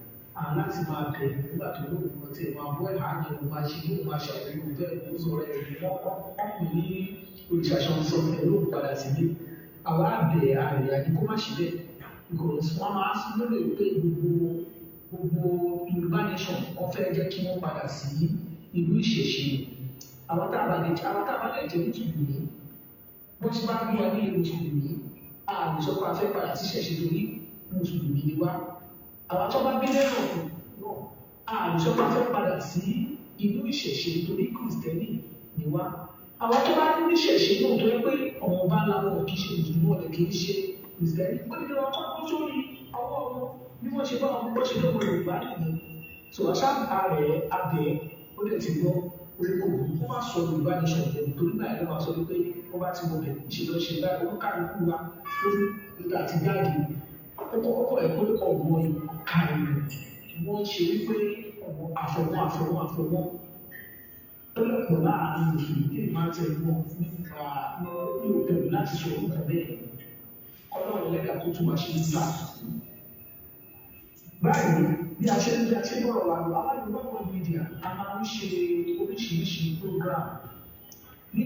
láti máa bẹ̀ nígbà tó lóògùn wọn tí máa bọ́ ẹ̀há yẹn, òun máa ṣe bí òun máa ṣàwárí bẹ́ẹ̀ ló sọ̀rọ̀ ẹ̀ ní wọ́n pè ní olùṣàṣọ sọ ẹ̀ lóògùn padà sílé. Àwa àbẹ̀ àrẹ̀ àní kó má ṣe bẹ́ẹ̀ because wọ́n máa ń lérò pé gbogbo Yorùbá nation, wọ́n fẹ́ jẹ́ kí wọ́n padà sí ìlú ìṣẹ̀ṣe. Àwọn tá a bá lè jẹ́, àwọn tá a bá lè jẹ́ mùsùlùmí, wọ́n ti bá ń wá ní mùsùlùmí, a lè sọ pé a fẹ́ padà sí ìṣẹ̀ṣe torí mùsùlùmí ni wá. Àwọn tó bá gbé lẹ́rọ̀ náà, a lè sọ pé a fẹ́ padà sí inú ìṣẹ̀ṣe torí kìrìsìtẹ́nì ni wá. Àwọn tó bá ní ìṣẹ̀ṣe náà tó yẹ pé ọmọ ọba ńlá wọn kì í ṣe mùsùlùmí, wọn kì í ṣe kìrìsìtẹ́nì, ó ní kí wọ́n kọ́ sórí ọwọ́ wọn bí wọ́n ṣe bá wọn bọ́ ṣe lọ́wọ́ Yorùbá nìyẹn. So àṣà ààrẹ abẹ ó dẹ̀ ti gbọ́ orí kò wù kó má sọ Yorùbá nation lẹ́nu torí báyìí ló máa sọ wípé wọ́n bá ti wọlé ṣe lọ ṣe báyìí olúkálukú wa ó ní nígbà tí jáde ó kọ́kọ́ ẹ̀ pé ọ̀wọ́ ìka ìlú wọ́n ṣe wípé ọ̀wọ́ àfọwọ́ àfọwọ́ àfọwọ́ lọ́pọ̀ láàrin òṣèlú tí máa tẹ̀ mọ́ nípa ní òbẹ̀rù láti sọ orúkọ bẹ́ẹ̀ Ọlọ́run lẹ́dàá kó tún wá ṣe ń gbà. Báyìí bí a ṣe ń bí a ṣe ń bọ̀rọ̀ wà lọ, àwọn Yorùbá World Media a máa ń ṣe oríṣiríṣi program ní.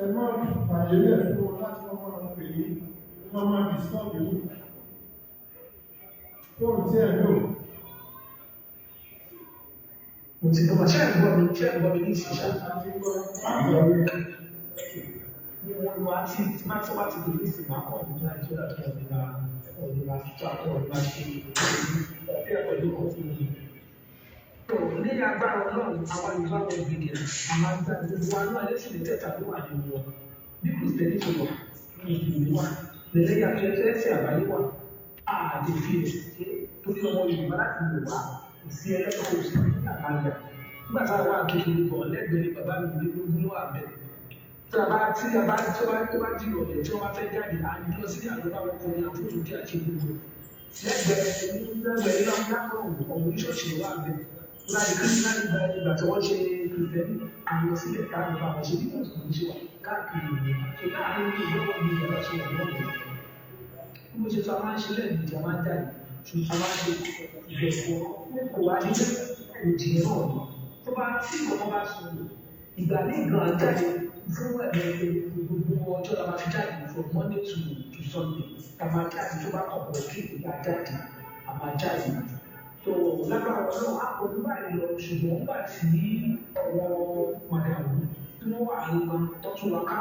Ẹ má fàyè lẹ̀ fún wọn láti wọ́n máa pè é, wọ́n máa disturb yín. Fóònù tí ẹ̀ lò. Mo ti gbọ́, ṣé ẹ̀ ń gbọ́ mi, ṣé ẹ̀ ń gbọ́ mi ní ìsinsìnyí? Ní wọ́n wá tí máa tí wá ti dé ní ìsìn máa kọ̀ ní Nàìjíríà tó ń gba ọ̀nà àti ọ̀nà ṣe ọ̀pẹ́ pẹ̀lú ọ̀fun mi. Tó ní agbára Ọlọ́run, àwa Yorùbá World Media, a máa ń gbà gbogbo wa náà ẹlẹ́sìn mẹ́tẹ̀ẹ̀ta ló wà nínú wọn. Bí Kìrìsìtẹ́nì ṣe wà, Mùsùlùmí wà, lẹ́lẹ́yà ẹlẹ́sìn àbáyé wà, a lè fi ẹ̀sìn ṣe torí ọmọ Yorùbá láti lè wá kò sí ẹlẹ́kọ̀ọ́ òsì ní àbáyà. Nígbà táwa wà kékeré gan, lẹ́gbẹ̀ẹ́ ní bàbá mi ní gbogbo ló wà bẹ́ẹ̀. Tí a bá tí a bá tí wọ́n tó bá di ìrọ̀lẹ́ tí wọ́n bá fẹ́ jáde, à ń lọ sí àlọ́ bá wọn kọrin àfótó kí a ṣe gbogbo. Lẹ́gbẹ̀ẹ́ ní lẹ́gbẹ̀ẹ́ ní lápá ọ̀hún oníṣọ́ọ̀ṣì ló wà bẹ́ẹ̀. Láti kírísítánì gba ìgbà tí wọ́n ṣe kìrìtẹ́nì, à ń lọ sílẹ̀ káàkiri bá wọn ṣe bí mùsùlùmí ṣe wà káàkiri ìlú. So láàárín ìlú ìgbọ́wọ́ ní ìjọba ṣe wà lọ́wọ́. Bí mo ṣe sọ, a máa ń ṣe lẹ́ẹ̀mejì, a máa ń jáde, ṣùgbọ́n a máa ń ṣe ìgbẹ̀fọ́ kò wá ní ẹ̀ẹ́dì náà ni. Tó bá tí ìkọ̀kọ̀ bá sọ̀rọ̀, ìgbà ní ìgbà jáde fún ẹ̀mí gbogbo ọjọ́ la máa fi jáde from Monday to Sunday. La máa jáde tó bá kọ̀kọ̀ kí ìgbà jáde, a máa jáde. Tó lágbára Ọlọ́run, a kò ní báyìí lọ, ṣùgbọ́n nígbà tí ọ̀wọ́ màdàrú tí wọ́n wà ní wọn tó tún wa ká,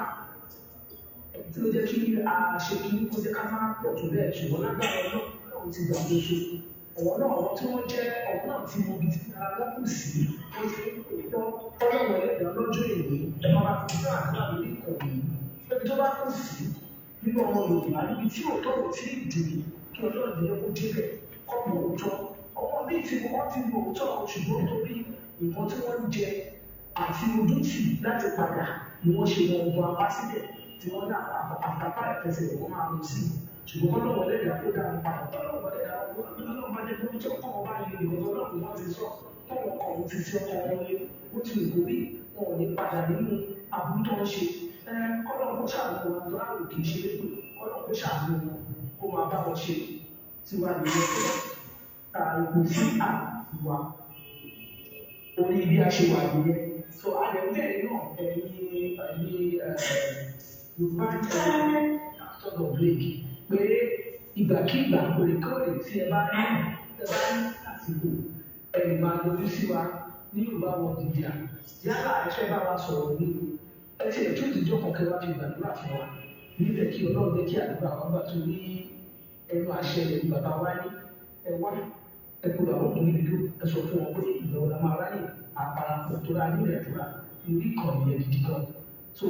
tí ó jẹ́ kí a ṣe kí kó jẹ́ ká má pọ̀ tó bẹ́ẹ̀, ṣùgbọ́n lágbára Ọlọ́run ti gbàgbóso. Ọ̀wọ́ náà, àwọn tí wọ́n jẹ́ ọ̀wọ́ náà tí mo bí ti ara wọn kù sí, wọ́n ti ń tọ́ Ọlọ́run ẹlẹ́dàá lọ́jọ́ èní, ẹ máa bá fi fún àdúrà lórí ìkànnì yìí. Níbi tó bá kù sí nínú ọmọ Yorùbá, níbi tí òótọ́ ò tí ì dé, kí Ọlọ́run jẹ́ kó débẹ̀, kọ́ mọ òótọ́. Ọmọ míì tí wọ́n ti mọ òótọ́, ṣùgbọ́n torí nǹkan tí wọ́n ń jẹ àti ojútì láti padà ni wọ́n ṣe wọn ọgbọ́n apá sílẹ̀ tí wọ́n dá àtàpá ìfẹsẹ̀ wọ́n máa lọ sí. Ṣùgbọ́n Ọlọ́run ẹlẹ́dàá kó dáa padà. Ọlọ́run ẹlẹ́dàá Ọlọ́run bá jẹ́ pé tí ọkọ̀ wọn bá lè nìkan tó lọ́kùn wọn ti sọ, tọ́wọ́ ọkọ̀ wọn ti fi ọkọ̀ wọn lé, ó ti lè gorí, wọn ò ní padà nínú aburú tó ń ṣe. Kọ́lọ́run kó ṣàánú wọn, tó láwùjọ kì í ṣe lépè, Kọ́lọ́run kó ṣàánú wọn, kó máa bá wọn ṣe tiwa nìyẹn pé ta ipò sí àtiwá orí bí a ṣe wà nìyẹn. So a lè bẹ̀rẹ̀ náà ẹ̀yin ẹ̀yin Yorùbá sọ̀rọ̀ break pé ìgbàkigbà òrèkóòrè tí ẹ bá ní ẹ bá ní àsìkò ẹ máa yọjú sí wa ní Yorùbá World Media. Yálà ẹ fẹ́ bá wa sọ̀rọ̀ ní ẹ ti ẹ̀tún ìdíjọ́ kan kẹ́ wá fi gbàdúrà fún wa níbẹ̀ kí Ọlọ́run jẹ́ kí àdúrà wa gbà tó ní ẹnu àṣẹ rẹ̀ ní bàbá wa ní ẹ wá ẹ kó bàbá òkú níbi tó ẹ sọ fún wọn pé ìgbà wo la máa ráyè àparapọ̀ tó ra nílẹ̀ àdúrà ní ìkànnì yẹn gidi gan. So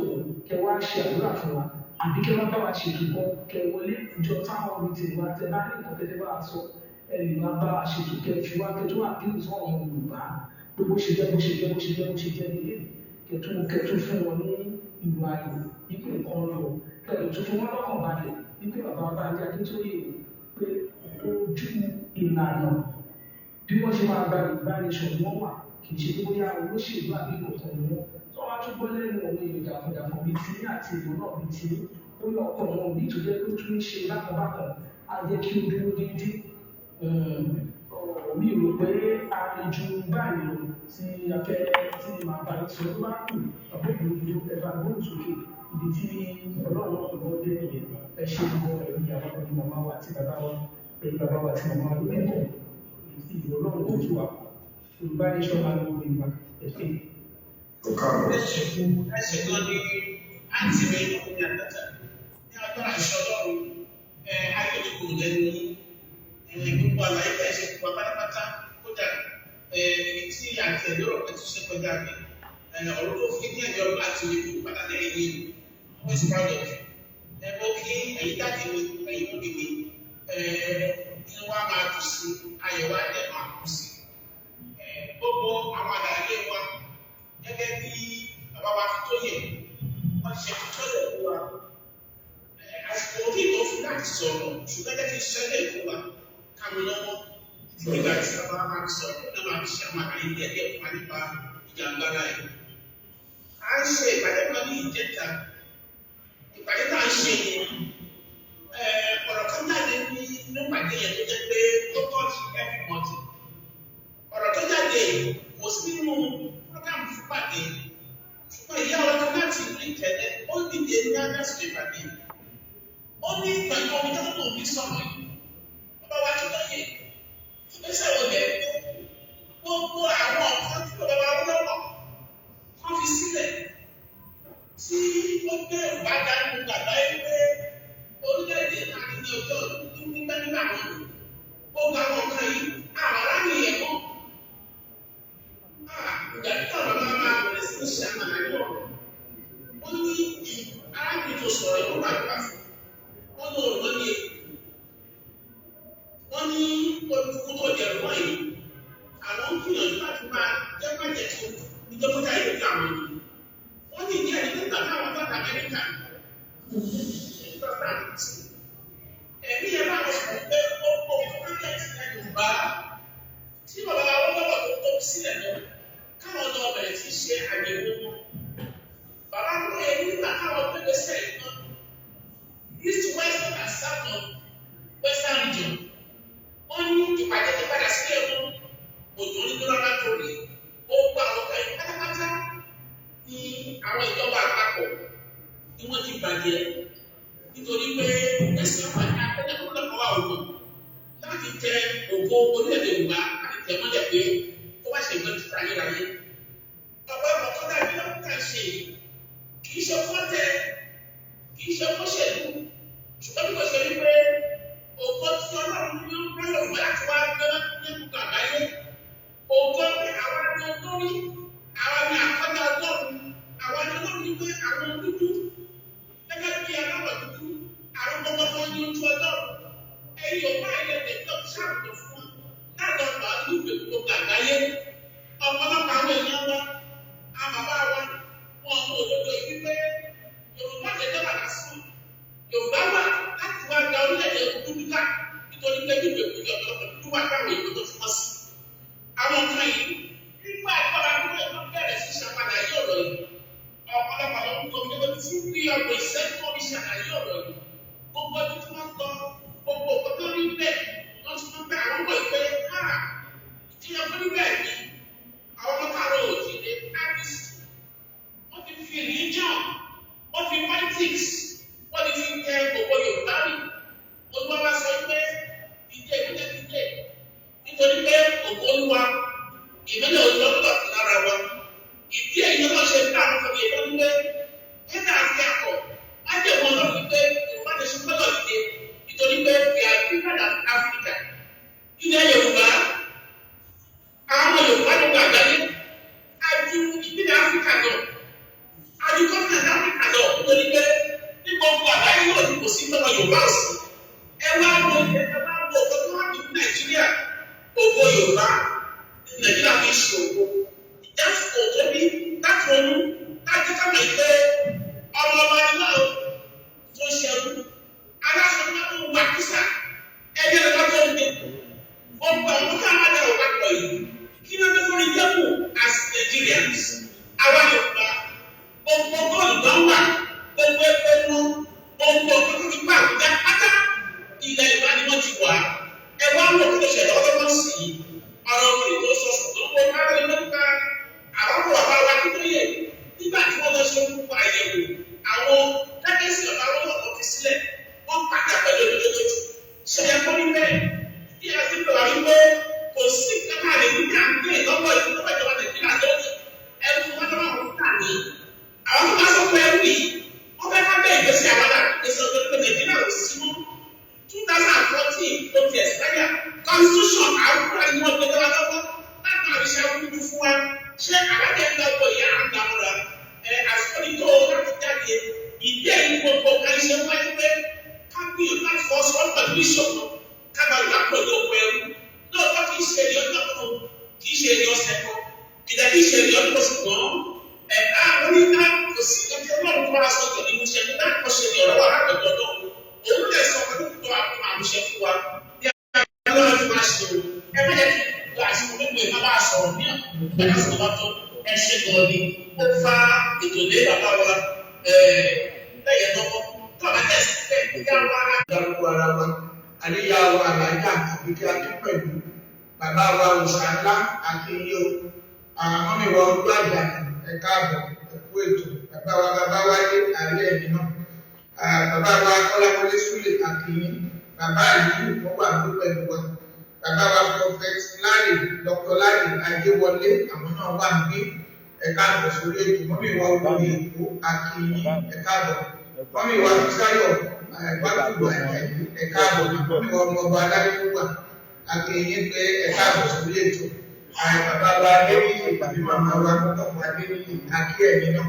kẹ wá ṣe àdúrà fún wa àbí kẹ wá bá wa ṣètò kan kẹ wọlé ìjọ táwọn ọmọ ti wá tẹ bá ní nǹkan tẹ́lẹ̀ bá wa sọ ẹ lè wá bá wa ṣètò kẹ fi wá kẹ tó wà bí ìsọ ọmọ Yorùbá pé bó ṣe jẹ́ bó ṣe jẹ́ bó ṣe jẹ́ bó ṣe jẹ́ nílé kẹ tún fún wọn ní ìlú ayọ̀ wípé nǹkan lọ kẹlẹ tuntun wọn lọ́kàn balẹ̀ wípé bàbá Bánjí Akíntóyè pé ojú ìlànà bí wọ́n ṣe máa gba Yorùbá nation wọ́n wà kì í ṣe pé bóyá olóṣèlú àbí ìkọ̀kan ni wọ́n tó wá tún gbọ́ lẹ́nu àwọn èèyàn jàǹkànjàǹkàn bíi tí àti ìlú náà bíi tí ó yọ ọkọ̀ wọn bí tó jẹ́ pé ó tún ń ṣe bákanbákan á jẹ́ kí ó dúró déédéé. Mi rò pé a lè ju báyìí lọ tí a fẹ́ tí màá bá yín sọ tó bá kù àbókù ìlú ẹ̀fà gbóhùn sókè Ibi tí Ọlọ́run ọ̀gbọ́n dé nìyẹn. Ẹ ṣe gbogbo ẹ̀rí ìyàwó pẹ̀lú màmá wa àti bàbá wa, pẹ̀lú bàbá wa àti màmá wa lórí ẹ̀kọ́. Ìlú Ọlọ́run tó ti wà. Yorùbá nation máa ń lo Yorùbá. Ẹ ṣe. Ẹ ṣe gan ni àǹtí mi ní àtàtà ní agbára ìṣọ́ Ọlọ́run ẹ ayélujára lẹ́nu yín gbogbo àlàyé tẹ̀ ṣe fún wa pátápátá kódà ibi tí àti ẹ̀lọ́rọ̀ pẹ̀ tún ṣe kọjá mi ọ̀rọ̀ tó fi ní ẹ̀yọ́ ọgbà àti orí kúrò padà lẹ́yìn yìí always proud of you. Ẹ mo kí ẹ̀yin dáàdì mi, ẹ̀yin mú mi mi, inú wa máa dùn sí, ayọ̀ wa dẹ̀ máa kú sí. Gbogbo àwọn àlàyé wa gẹ́gẹ́ bí bàbá wa fi tó yẹ wọ́n ṣe fi tó yẹ fún wa. Àsìkò orí ìtọ́ fún láti sọ̀rọ̀, ṣùgbọ́n jẹ́ kí n ṣẹlẹ̀ fún wa kámi lọ́wọ́ nígbà tí bàbá wa máa sọ̀rọ̀ náà máa fi ṣe àwọn àlàyé díẹ̀ díẹ̀ fún wa nípa ìjàngbara yìí. À ń ṣe ìpàdé kan ní ìjẹta. Ìpàdé tá à ń ṣe yẹn, ọ̀rọ̀ kan jáde ní nípàdé yẹn tó jẹ́ pé ó tọ́jú everybody. Ọ̀rọ̀ tó jáde kò sí nínú program fún pàdé, ṣùgbọ́n ìyá wa kan láti ìlú Ìkẹ́lẹ́ ó dìde ní àdásìkò ìpàdé. Ó ní pẹ̀lú omi tó tó fi sọ̀rọ̀ yìí, bàbá wa tó lóye ìgbésẹ̀ wo lẹ̀ ń gbé? Gbogbo àwọn ọ̀kan tí bàbá wa lọ́wọ́ wọ́n fi sílẹ̀ tí ó gbé ìbádá gbogbo àgbáyé pé orílẹ̀-èdè náà ní ọjọ́ nígbà nígbà wọn gbogbo àwọn nǹkan yìí àwọn aráàlú yẹn mọ́. Ìgbà tí àwọn bàbá máa bẹ̀rẹ̀ sí ní ṣe àmàlà ní ọ̀rọ̀, ó ní arábìnrin tó sọ̀rọ̀ yìí ó gbàdúrà fún wọn ní òun lóye. Wọ́n ní olùkú tó jẹ ẹ̀rọ yìí, àwọn ń gbìyànjú láti máa jẹ́ májẹ̀ tó ìjọba ìlú àwọn yìí. Wọ́n ní ìdí ẹ̀rí nígbà táwọn bá Amẹ́ríkà ẹ̀mí ẹ̀ bá wọn sọ̀rọ̀ pé ó kó pọ́kẹ́tì Yorùbá tí bàbá wa lọ́wọ́ tó tó sílẹ̀ lọ káwọn lọ bẹ̀rẹ̀ sí ṣe àyẹ̀wò wọn. Bàbá tó yẹ nígbà táwọn gbé sẹ́yìn náà east, west and south of western region, wọ́n ní ìpàdé ti padà sílẹ̀ wọn òjò onígbóná torí gbogbo àwọn ọ̀gá yìí pátápátá ní àwọn ìjọba àpapọ̀ ni wọ́n ti bàjẹ́, nítorí pé ẹ̀sìn ọ̀pá ní abẹ́lẹ̀ kọ́lọ́kọ́ wà ògùn láti tẹ ògo orílẹ̀-èdè Yorùbá láti tẹ̀ mọ́lẹ̀ pé kó wá ṣe ìgbọ́n títà ayérayé. Ọ̀pọ̀ ẹ̀kọ́ kọ́dà bí lọ́kùnrin náà ṣe yìí kì í ṣe fọ́tẹ̀, kì í ṣe fọ́ṣẹ̀lú, ṣùgbọ́n bí kò ṣe wípé ògo tí Ọlọ́run ní ó rán Yorùbá láti wá gbé ní gbogbo àgbáyé, ògo pé àwa ni olórí, àwa ni àkọ́dá Ọlọ́run, àwa ni Ọlọ́run ní pé àwọn dúdú gẹ́gẹ́ bí aláwọ̀ dúdú, àwọn gbogbo ní ojú Ọlọ́run. Ẹ̀yin ò máa yẹ tẹ̀sán ṣàkóso fún wọn láti ọ̀pọ̀ àdúgbò gbogbo àgbáyé. Ọ̀pọ̀lọpọ̀ àwọn èèyàn wa, àwọn bàbá wa, wọn kò òdodo yìí wípé Yorùbá lè dọ́là lásán. Yorùbá wà láti wá gba orílẹ̀-èdè dúdú ká nítorí pé gbígbé kújọ ọ̀pọ̀lọpọ̀ dúdú wà táwọn èèyàn tó fi wọ́n sí. Àwọn nǹkan yìí nígbà ìjọba dúró tó bẹ̀rẹ̀ sí ṣàpàdà yí ọ̀rọ̀ yìí. Ọ̀pọ̀lọpọ̀ àwọn ohun tó ń gbé fún bí ọgbọ̀n ìṣẹ́jú omi ṣàlàyé ọ̀rọ̀ yìí. Gbogbo ọdún tí wọ́n lọ, gbogbo òkú tó rí bẹ́ẹ̀, wọ́n ti tún bẹ́ àwọn ọmọ ìpè káà. Ìjìyà fún níbẹ̀ ni àwọn ọmọ káàrọ̀ òjìlé artist. Wọ́n ti fi religion, wọ́n fi politics, wọ́n ti fi tẹ gbogbo Yorùbá rì. Olúwa wá sọ pé ìdíje ìpínlẹ̀ ìdíje nítorí pé ògo Olúwa ìmọ́lẹ̀ Olúwa gbọ́dọ̀ sí lára wa. Ìdí èyí ló ṣe fún àwọn ọmọ ìlú wípé nígbà àti akọ májèmọ Ọlọ́run wípé Yorùbá ti ṣe gbọ́dọ̀ dìde nítorí pé we are bigger than Africa. Ilẹ̀ Yorùbá, àwọn Yorùbá ló gba àgbáyé, a ju ìpínlẹ̀ Áfíríkà lọ, a ju continent Áfíríkà lọ, nítorí pé ní gbogbo àgbáyé yóò ní kò sí tọmọ Yorùbá sí. Ẹ wá wo, ẹ wá wo ọkọ tó wà ní Nàìjíríà, ògo Yorùbá ní Nàìjíríà fi ṣe ògo. Ìjásùkò tó bí láti ronú láti kámọ̀ ìpè ọmọ ọba ni wọ́n tó ṣẹrú aláṣọ ní wọ́n tó wà kísà ẹgbẹ́ rẹ̀ wọ́n tó ń gbé gbogbo àwọn tó àwọn àdàrọ̀ papọ̀ yìí kí ló dé lórí dẹ́kù as Nigerians. Àwa Yorùbá, gbogbo góòlù tó ń wà, gbogbo epo wọn, gbogbo ọkọ̀ tó ti pa àbújá pátá, ilẹ̀ Yorùbá ni wọ́n ti wà. Ẹ wá wò kí ló ṣẹlẹ̀ ọlọ́wọ́ sí i. Ọ̀rọ̀ òkè tó sọ ṣùgbọ́n wọ́n máa ń lọ nípa àwọn bàbá wa kí tó yẹ nígbà tí wọ́n lọ ṣe gbogbo àyẹ̀wò àwọn tó ti expire. Constitution àwọn Fúlàní wọn gbé lọ́wọ́ lọ́wọ́ láti máa fi ṣe awúrúdú fún wa. Ṣé àbájá ń lọ́gbọ̀ ìyá àgbàmúra ẹ àsìkò ní tó láti jáde ìdí ẹ̀yìn gbogbo kan ṣe wáyé pé ká gbìyànjú láti fọ́ sọ́ọ́ pẹ̀lú ìṣọ̀kan ká máa gbà pẹ̀lú òkú ẹrú. Lóòótọ́ kì í ṣe èrè ọjọ́ kan, kì í ṣe èrè ọ̀sẹ̀ kan, kìdá kì í ṣe èrè ọdún oṣù kan. Ẹ̀ka oníká kò sí ẹgbẹ́ Ọlọ́run tó wá sọ̀tọ̀ nínú iṣẹ́ tó dáa kọ́ ṣe ní ọ̀rọ̀ wà látọ̀dọ̀ náà. Òun lè sọ pé kókò àwọn àmúṣe fún wa ní Ọlọ́run tó máa ṣe o. Ẹ má jẹ́ kí àsìkò gbogbo ìka bá sọ̀rọ̀ ní àsìkò bá tó ẹ ṣe gan ni. Ó fa ètò lé bàbá wa lẹ́yìn lọ́wọ́ tó àbá tẹ̀sí bẹ́ẹ̀ kí á wá. Dárúkọ ara wa, àríyá wa àlàájá àbíkẹ́ akínpẹ̀lú, bàbá wa òòṣà ńlá akínyó, àwọn mìíràn ojú àjànà ẹ̀ka àbọ̀ ẹ̀kú ètò, bàbá wa bàbá wáyé àárẹ̀ ẹ̀mí náà, bàbá wa kọ́láwọlé súlè akínyín, bàbá àlìyù wọ́n wà ní pẹ̀lú wa, bàbá wa prophet Larry Dr. Larry Ajéwọlé àwọn náà wà níbí ẹ̀ka àbọ̀ sórí ètò, mọ́mí wa olórí Èkó akínyín ẹ̀ka àbọ̀, mọ́mí wa Bísáyọ̀ wákùlù àjàyí ẹ̀ka àbọ̀, mọ́mí wa ọmọọba aládéwà akínyín pé ẹ̀ka àbọ̀ sórí ètò. Bàbá wa Adéníyì tàbí màmá wa Mọ́tọ́kọ̀ Adéníyì akí ẹ̀yìn náà.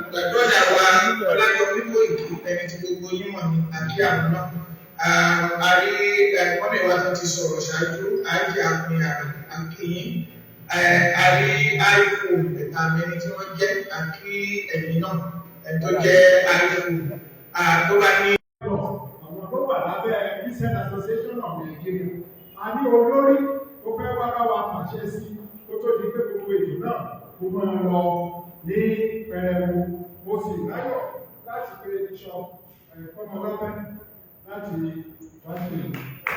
Gbàdúrà wa Ọlájọmí Kóìkì ẹni tí gbogbo yín mọ̀ ní akí àwọn náà. A rí mọ́mí wa tó ti sọ̀rọ̀ ṣáájú Ájì Àpín akínyín. A rí iPhone ẹ̀ta mẹ́rin tí wọ́n jẹ́ akí ẹ̀yìn náà ẹni tó jẹ́ iPhone. Tó bá ní. Àwọn tó wà lábẹ́ Christian Association of Nigeria, a ní olórí tó fẹ́ wá bá wa pàṣẹ sí kó tó di pé gbogbo ètò náà kó máa lọ ní pẹrẹwu. Mo sì láyọ̀ láti pe Bishop Kọ́mọláfẹ́ láti wá sí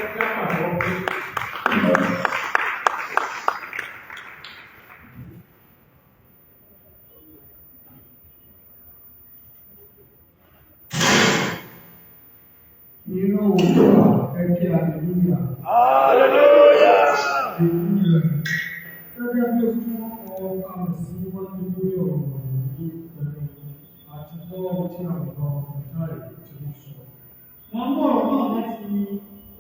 ẹgbẹ́ àpapọ̀. Inú òwúrọ̀ ẹ̀kẹ́ hallelujah. Hallelujah. Gẹ́gẹ́ bí ojú wọn kọ kalẹ̀ sí wájú lórí ọ̀rọ̀ yìí pẹ̀lú àti gbọ́ ohun tí àwọn ọ̀gá ọ̀gá rẹ̀ tí wọ́n sọ. Wọ́n mú ọ̀rọ̀ náà láti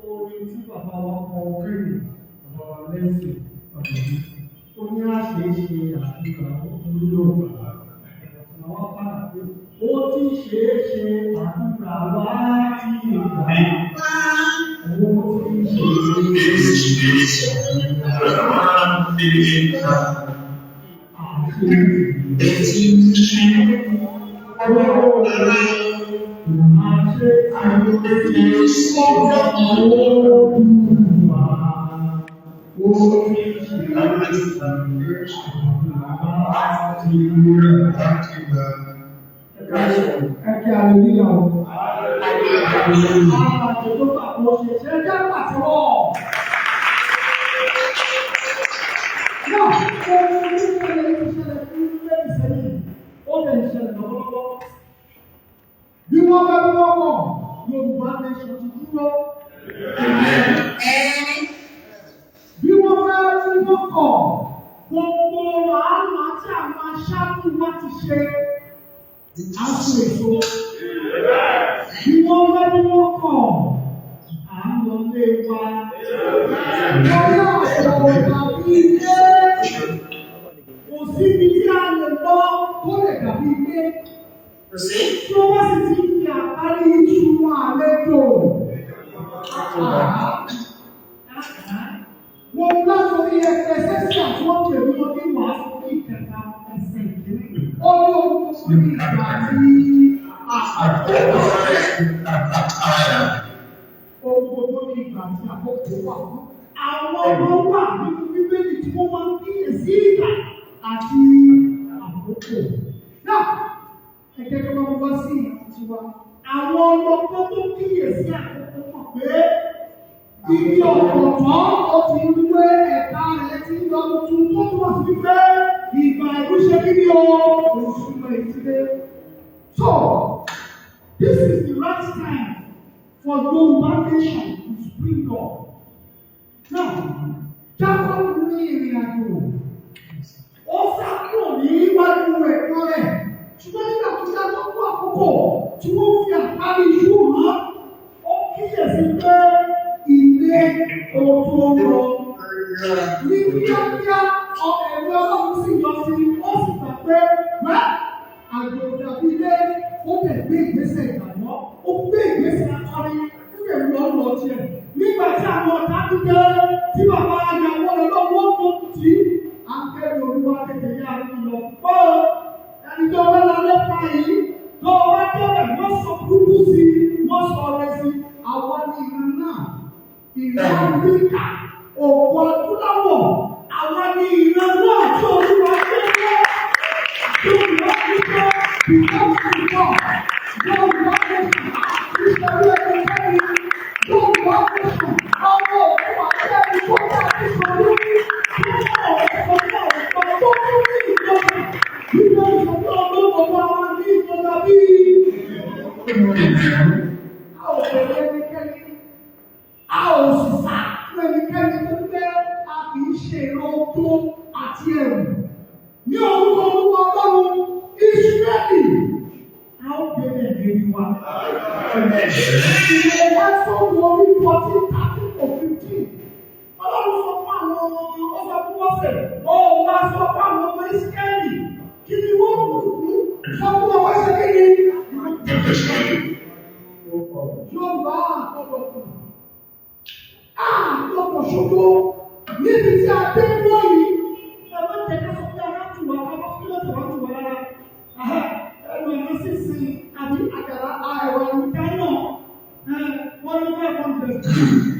orin tí bàbá wa kọ kẹ́yìn, bàbá wa lẹ́sìn ọ̀dọ̀. Ó ní àṣeéṣe àdúrà olóògbà. Àwọn padà pé ó ti ṣeé ṣe àdúrà wá tí ìgbà. Ó ti ṣeé ṣe Ẹkẹ́ aleluya o. Àjò tó pàtó ṣe ṣe jẹ́ pàtẹ́wọ́. Náà, ohun tó ṣẹlẹ̀ ti ṣẹlẹ̀ fún lẹ́yìn sẹ́yìn, ó lè ṣẹlẹ̀ lọ́wọ́lọ́wọ́. Bí wọ́n bá bí wọ́n mọ̀, Yorùbá nation ti dúró. Bí wọ́n bá bí wọ́n kọ̀, gbogbo wàhálà tí àwọn aṣáájú wa ti ṣe, á so èso. Bí wọ́n bá bí wọ́n kọ̀, à ń lọ lé wa. Lórí ọ̀pọ̀ tàbí ilé, kò síbi tí a lè lọ tó lè dàbí ilé. Tí wọ́n bá sì ti fi àparí iṣu wọn àlejò. Wọ́n látòrí ẹsẹ̀ sẹ́sì àti wọ́n pè ní ọdún wàásù ní ìkẹta ẹsẹ̀ ìkíní. Ó ní orúkọ ní ìgbà tí àkókò rẹ̀. Ohun gbogbo ní ìgbà tí àkókò wà fún. Àwọn ọmọ wà nínú Bíbélì tí wọ́n máa ń kíyèsí ìgbà àti àkókò. Náà, ẹ jẹ́ kí wọ́n wá sí ìrántí wa. Àwọn ọlọ́gbọ́n tó kíyèsí àkókò mọ̀ pé ibi ọ̀pọ̀tọ́ ó ti ń wé ẹ̀ka rẹ̀ ti ń lọ tuntun tó túmọ̀ sí pé ìgbà ìlú ṣe kí ni o oṣù ìdílé. So, this is the right time for Yorùbá nation to spring up. Now, Jacob ní ìrìn àjò. Ó sá kúrò ní iwájú ẹ̀gbọ́n rẹ̀. Ṣùgbọ́n nígbà tó Jacob kú àkókò tí wọ́n fi àparí iṣu hàn, ó kíyèsí pé Ohun tó ń lọ. Ní kíákíá, ẹ̀mí Ọlọ́run sì yọ sí i, ó sì gbà pé wẹ́ àjò dàbí ilé. Ó bẹ̀ gbé ìgbésẹ̀ ìgbàgbọ́, ó gbé ìgbésẹ̀ akọni, ó bẹ̀ lọ lọ tiẹ̀. Nígbà tí àwọn ọ̀tá dìde, tí bàbá ìyàwó rẹ̀ lọ́wọ́ tó tì í, áńgẹ́lì Olúwa tètè yá ìlọ pọ́ ẹni tó bá lọ lẹ́pa yìí, tó wá débẹ̀, wọ́n sọ burúkú sí i, wọ́n sọ ọ̀rẹ́ sí i. Àwa ní ìran náà, ìran Áfíríkà, òkú adúláwọ̀, àwa ní ìran náà tí Olúwa gbé wá. Yorùbá nípa ìfọ́síkọ̀, Yorùbá nation, ìṣòro ẹnikẹ́ni, Yorùbá nation, ọmọ òkú àti ẹni tó bá ti sọ̀rọ̀ tó bá ọ̀sán tó tún ní ìjọba. Ìjọba ìṣòro ọlọ́wọ́ wa ní ìjọba bíi. A ò bẹ̀rẹ̀ ẹnikẹ́ni, a ò sì sá fún ẹnikẹ́ni tó fẹ́, a kì í ṣe ìran ojú àti ẹ̀rù. Ní orúkọ Olúwa Ọlọ́run Ísírẹ́lì, a ó bẹ̀rẹ̀ ìlérí wa. Ìwé Ẹ́sọ́dù orí 14:13 to 15. Ọlọ́run sọ fún àwọn ó sọ fún Mósè, ó wá sọ fún àwọn ọmọ Ísírẹ́lì, kí ni wọ́n kù fún? Sọ fún wọn wọ́n ṣe kí ni? Yorùbá àtọ̀dọ̀ kù. Àtọ̀dọ̀ ṣojú níbi tí a dé dúró yìí. Ẹ má jẹ́ ká sọ pé ara tù wá, ká bá kí ló tẹ̀ wá tù wá rárá. Ẹnu ẹ̀rọ sísìn àbí àkàrà ẹ̀rọ ìrúkà náà. Wọ́n ní 500.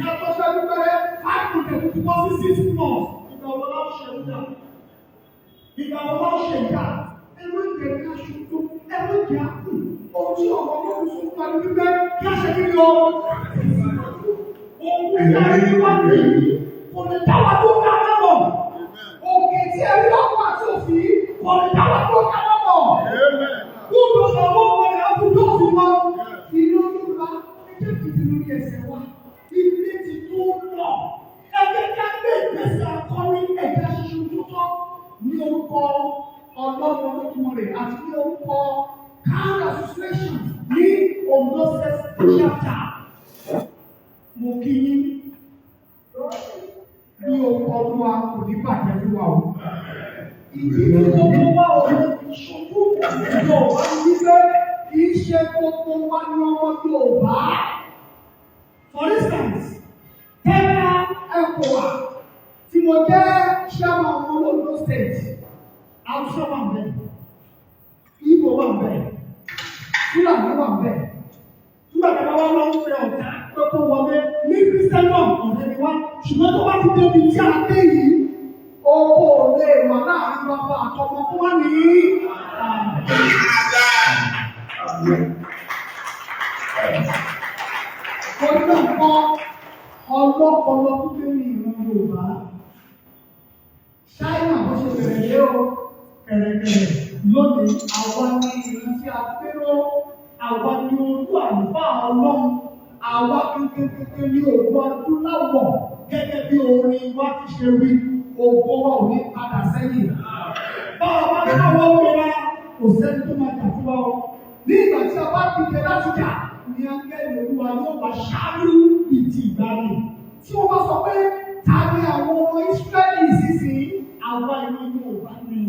Yàtọ̀ sẹ́nu pẹ́rẹ́ 500 ti bọ́ sí 6 months. Ìgbà wo la ṣe ń dà? Ìgbà wo la ṣe ń dà? Ẹ má jẹ́ ká ṣojú, ẹ má jẹ́ àkù. Ohun tí ọ̀rọ̀ Ọlọ́run sọ fún wa ni wípé kí a ṣe kí ni o? Ohun tí a rí wá nìyí kò lè dá wa tó ká má mọ̀. Òkè tí ẹ rí lọ́kùn àti òsì kò lè dá wa tó ká má mọ̀. Kúndùn ọ̀sán ló wọ ẹ̀ kúndùn òsì wọn. Ìlú Yorùbá ẹjẹ́ kìdí lórí ẹsẹ̀ wa. Ilé ti tó lọ. Ẹ jẹ́ ká gbé ìgbésẹ̀ akọrin ẹ̀jẹ̀ ṣíṣe tó tọ́ ní orúkọ Ọlọ́run Olódùmarè àti ní orúkọ CAN Association ní Ondo State Chapter. Mo kí yín ní orúkọ Olúwa, kò ní bàjẹ́ fún wa o. Ìdí tí gbogbo wa ò lè fi ṣojú Yorùbá ní wípé kì í ṣe gbogbo wa ní ọmọ Yorùbá. For instance, Tẹ́lá ECOWA tí mo jẹ́ chairman ọmọ Ondo State, Hausa wà ń bẹ̀, Igbo wà ń bẹ̀, Fúlàní wà ń bẹ̀. Nígbà tí wọ́n wá lọ ń pe ọ̀tá pé kó wọlé ní Christendom, ọ̀rẹ́ ni wá, ṣùgbọ́n tó bá ti débi tí a dé yìí, oko ò lè wà láàrin bàbá àtọmọ kó má ní ààrẹ. Torí náà kọ́, ọlọ́pọlọ pípé ní ìran Yorùbá. Ṣáínà bó ṣe bẹ̀rẹ̀ lé o, kẹ̀rẹ̀kẹ̀rẹ̀ lónìí, àwa ní ìran tí a gbéró, àwa ní olú àlùfáà Ọlọ́run, àwa kékeré ní ògo adúláwọ̀ gẹ́gẹ́ bí orin wa ti ṣe wí, ògo wa ò ní padà sẹ́yìn. Bá a bá káwọ́ gbéra, kò sẹ́ni tó máa jà fún wa o. Ní ìgbà tí a bá dìde láti jà, ní áńgẹ́lì Olúwa yóò wá ṣáájú ìtì ìgbàanì. Tí wọ́n bá sọ pé ta ni àwọn ọmọ Ísírẹ́lì ìsinsìnyí, àwa ìran Yorùbá ni.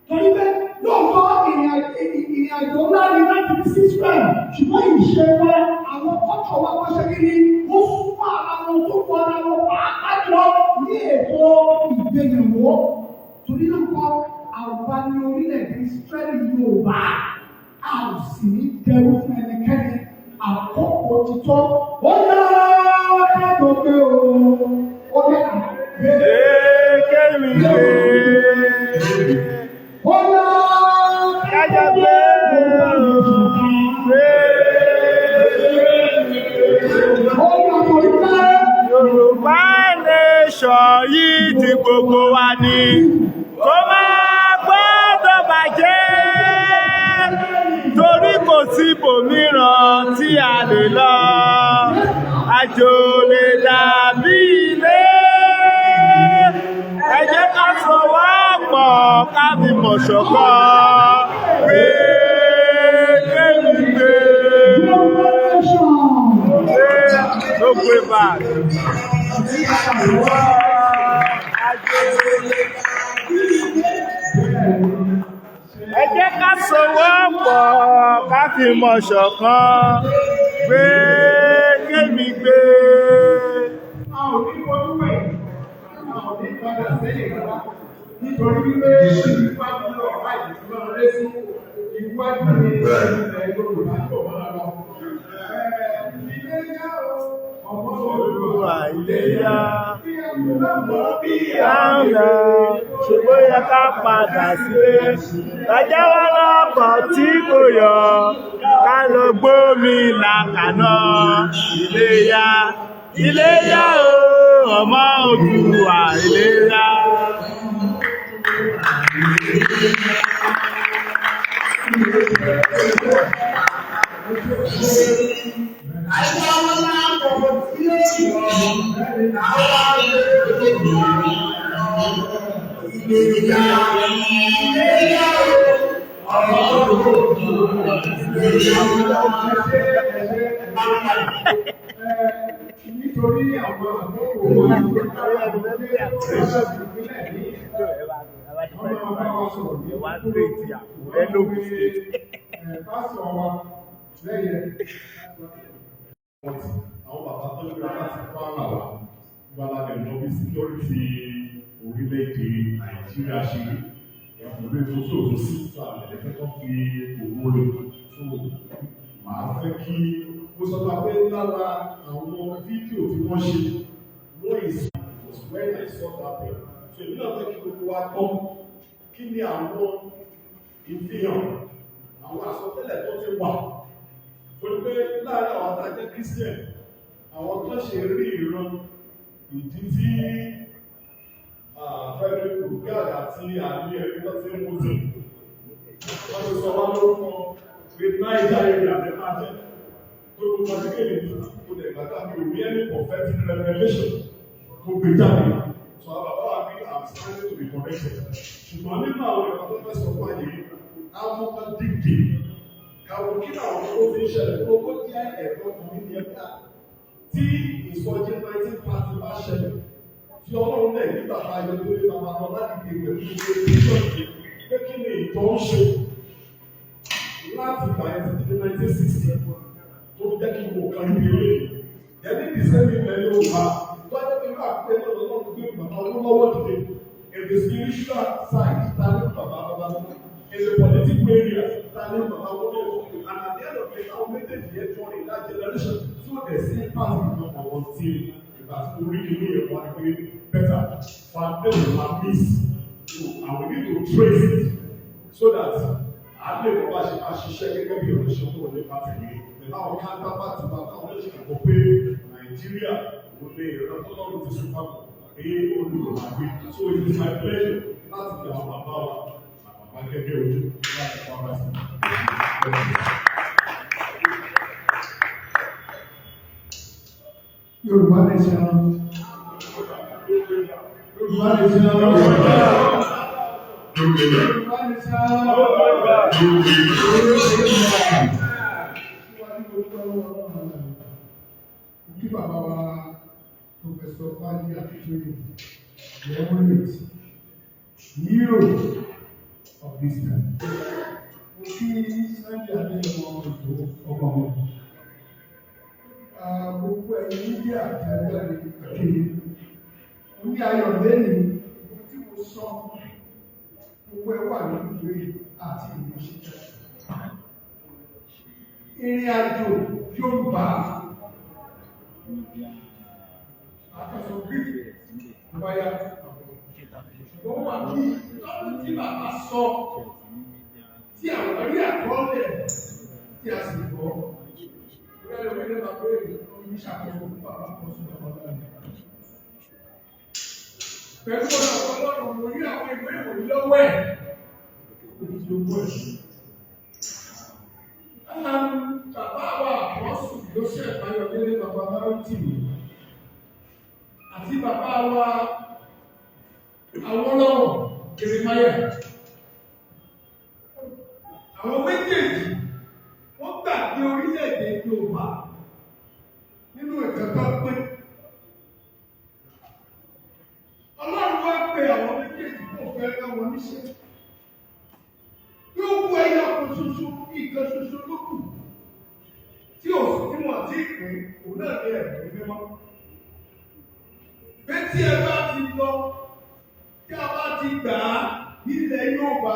Torí pé lóòótọ́ ìrìn àjò ńlá ni láti fi sí Israel, ṣùgbọ́n ìṣe wa, àwọn kọ́tọ̀ wa wọ́n ṣe kí ni, ó súnmọ́ ara wọn tó kọ ara wọn pàápàá jọ ní ètò ìgbéyàwó. Torí náà kọ́, àwa ní orílẹ̀-èdè Ísírẹ́lì Yorùbá, a ò sì ní dẹrú fún ẹnikẹ́ni. Àkókò ti tó. Ó yá kájọ pé o, ó yá gbé. Kémi gbé. Ó yá Kájọ gbé. Gbé. Ó yá torí pé Yorùbá nation yìí ti gbogbo wa ni. Kó má gbọ́dọ̀ bàjẹ́. Torí kò sí ibòmíràn tí a lè lọ. Àjò lè dàbí ilé. Ẹ jẹ́ ká sowọ́pọ̀ ká fìmọ̀ ṣọ̀kan. Gbé kémi gbé. Yorùbá nation. Gbé. No go back. Ẹ jẹ́ ká sowọ́pọ̀, ká fìmọ̀ ṣọ̀kan, gbé kémi gbé. A ò ní fojú wẹ̀yìn, a ò ní padà sẹ́yìn rárá. Nítorí wípé iwájú lọ̀pá ẹ̀bìtì máa ń ré sí, iwájú ni ilẹ̀ Yorùbá yóò máa lọ. Ilé yá o, ọmọ Olúwa, ilé yá. Bí a kò bá mọ̀ bí À ń lọ, ṣe bóyá ká padà sílé. Bàjẹ́ wá lọ́kọ̀ tí kò yọ, ká lọ gbómi làkàná. Ilé yá, ilé yá o, ọmọ Oòduà, ilé yá. Nítorí àwọn àkókò wa ìpínlẹ̀ ní wọ́n máa bá wa sọ̀rọ̀ ní pásọ̀ wa lẹ́yẹ. Àwọn bàbá tó ń gbé láti Kwara wá wà lálẹ́ lọ bí security orílẹ̀-èdè Nàìjíríà ṣe rí pẹ̀lú epo tí òun sí tó àlẹ́ fẹ́ kọ́ fi òun rẹ̀ tó. Màá fẹ́ kí mo sọ pé lára àwọn fídíò tí wọ́n ṣe, wọ́n is was when I saw that thing. So èmi náà fẹ́ kí gbogbo wa gbọ́ kí ni àwọn ìfihàn, àwọn àsọtẹ́lẹ̀ tó ti wà, torí pé láàárín àwọn tá a jẹ́ Christian, àwọn tó ṣe rí ìran ìdí tí Frederick Lugard àti àlè ẹ̀rí tó ti ń mú tì, wọ́n ti sọ wá lórúkọ pé Niger area lè máa jẹ́ tó gbogbo àti kéde kò lè gbàgbà. Mi ò rí any prophetic revelation tó gbé jáde. So àwọn bàbá wa bí, I'm standing to be corrected, ṣùgbọ́n nínú àwọn ẹ̀kọ́ tó fẹ́ sọ fún àyè amúkọ́ dìde káwọn kí làwọn tó ti ń ṣẹlẹ̀ tó kó jẹ́ ẹ̀kọ́ kan ní ẹ̀ka tí ìsọjí 1930 bá ṣẹlẹ̀, tí Ọlọ́run lẹ̀ ní bàbá Ayọ̀délé Babalọ́lá dìde pẹ̀lú gbogbo ìjọ, pé kí ni ìtọ́ ń ṣe láti ìgbà yẹn títí dé 1960 tó jẹ́ kí gbogbo kan níbi eré yẹn ní sẹ́mi ilẹ̀ Yorùbá tó jẹ́ pé irú àpẹẹrẹ náà lọ́wọ́ gbé bàbá Awólọ́wọ̀ dìde in the spiritual side, ta ní bàbá Babalọ́lá, in the political area, ta ní bàbá Awólọ́wọ̀, and at the end of the day, àwọn méjèèjì yẹn jọ in that generation tí ó dẹ̀ sí pàṣẹ kan ọ̀wọ́n tí ìgbà tí orí kìíní yẹn wá ní pé better foundation ma miss. So, and we need to trace it so that a lè mọ bá ṣe máa ṣiṣẹ́ gẹ́gẹ́ bí ìránṣẹ́ tó wọlé bá tẹ̀lé pẹ̀lú àwọn counterpart wa, táwọn lè ṣàkóso pé Nàìjíríà ò lè ìrànlọ́wọ́ ti sún papọ̀ pé olùrànwé. So it is my pleasure láti fi àwọn bàbá wa, bàbá gẹ́gẹ́ ojú láti Kwara sí. Yorùbá nation. Yorùbá nation. Yorùbá nation. Síwájú gbogbo ọlọ́wọ́ Ọlọ́run àlàyé. Kí bàbá wa Professor Banji Akintoye, the eminent hero of this time. Mo kí Sunday Adéyẹmọ Ìgbòho, ọmọ mi. Gbogbo ẹ̀yin media tẹ̀lé kéde. Mo ní ayọ̀ lẹ́yìn ohun tí mo sọ, gbogbo ẹ wà nínú ìwé àti ìwé ṣíṣe. Ìrìn àjò Yorùbá àkàsọ̀ brief wáyà, ṣùgbọ́n wà ní lọ́dún tí bàbá sọ, tí àwọn rí àkọọ́lẹ̀ tí a sì gbọ́. Orí ẹlòmíràn máa bẹ̀rẹ̀ omi ṣàkóso fún bàbá kan sí bàbá náà. Pẹ̀lú ọ̀nà Ọlọ́run, mo rí àwọn ìwé ìròyìn lọ́wọ́ ẹ̀. Òfin owó ẹ̀. Bàbá wa Àpọ́sù Joseph Ayọ̀délé Babalá-Rótìmí àti bàbá wa Awólọ́wọ̀ Jeremiah. Àwọn méjèèjì wọ́n gbà ní orílẹ̀-èdè Yorùbá ní Nínú ìkẹta pé Ọlọ́run wá pe àwọn méjèèjì kó fẹ́ rán wọn níṣẹ́. Yóò kú ẹyọ kan ṣoṣo, ìkan ṣoṣo ló kù tí ò sí tí wọ́n ti pín òun náà ní ẹ̀mí mímọ́. Pé tí ẹ bá ti lọ, tí a bá ti gbà á nílẹ̀ Yorùbá,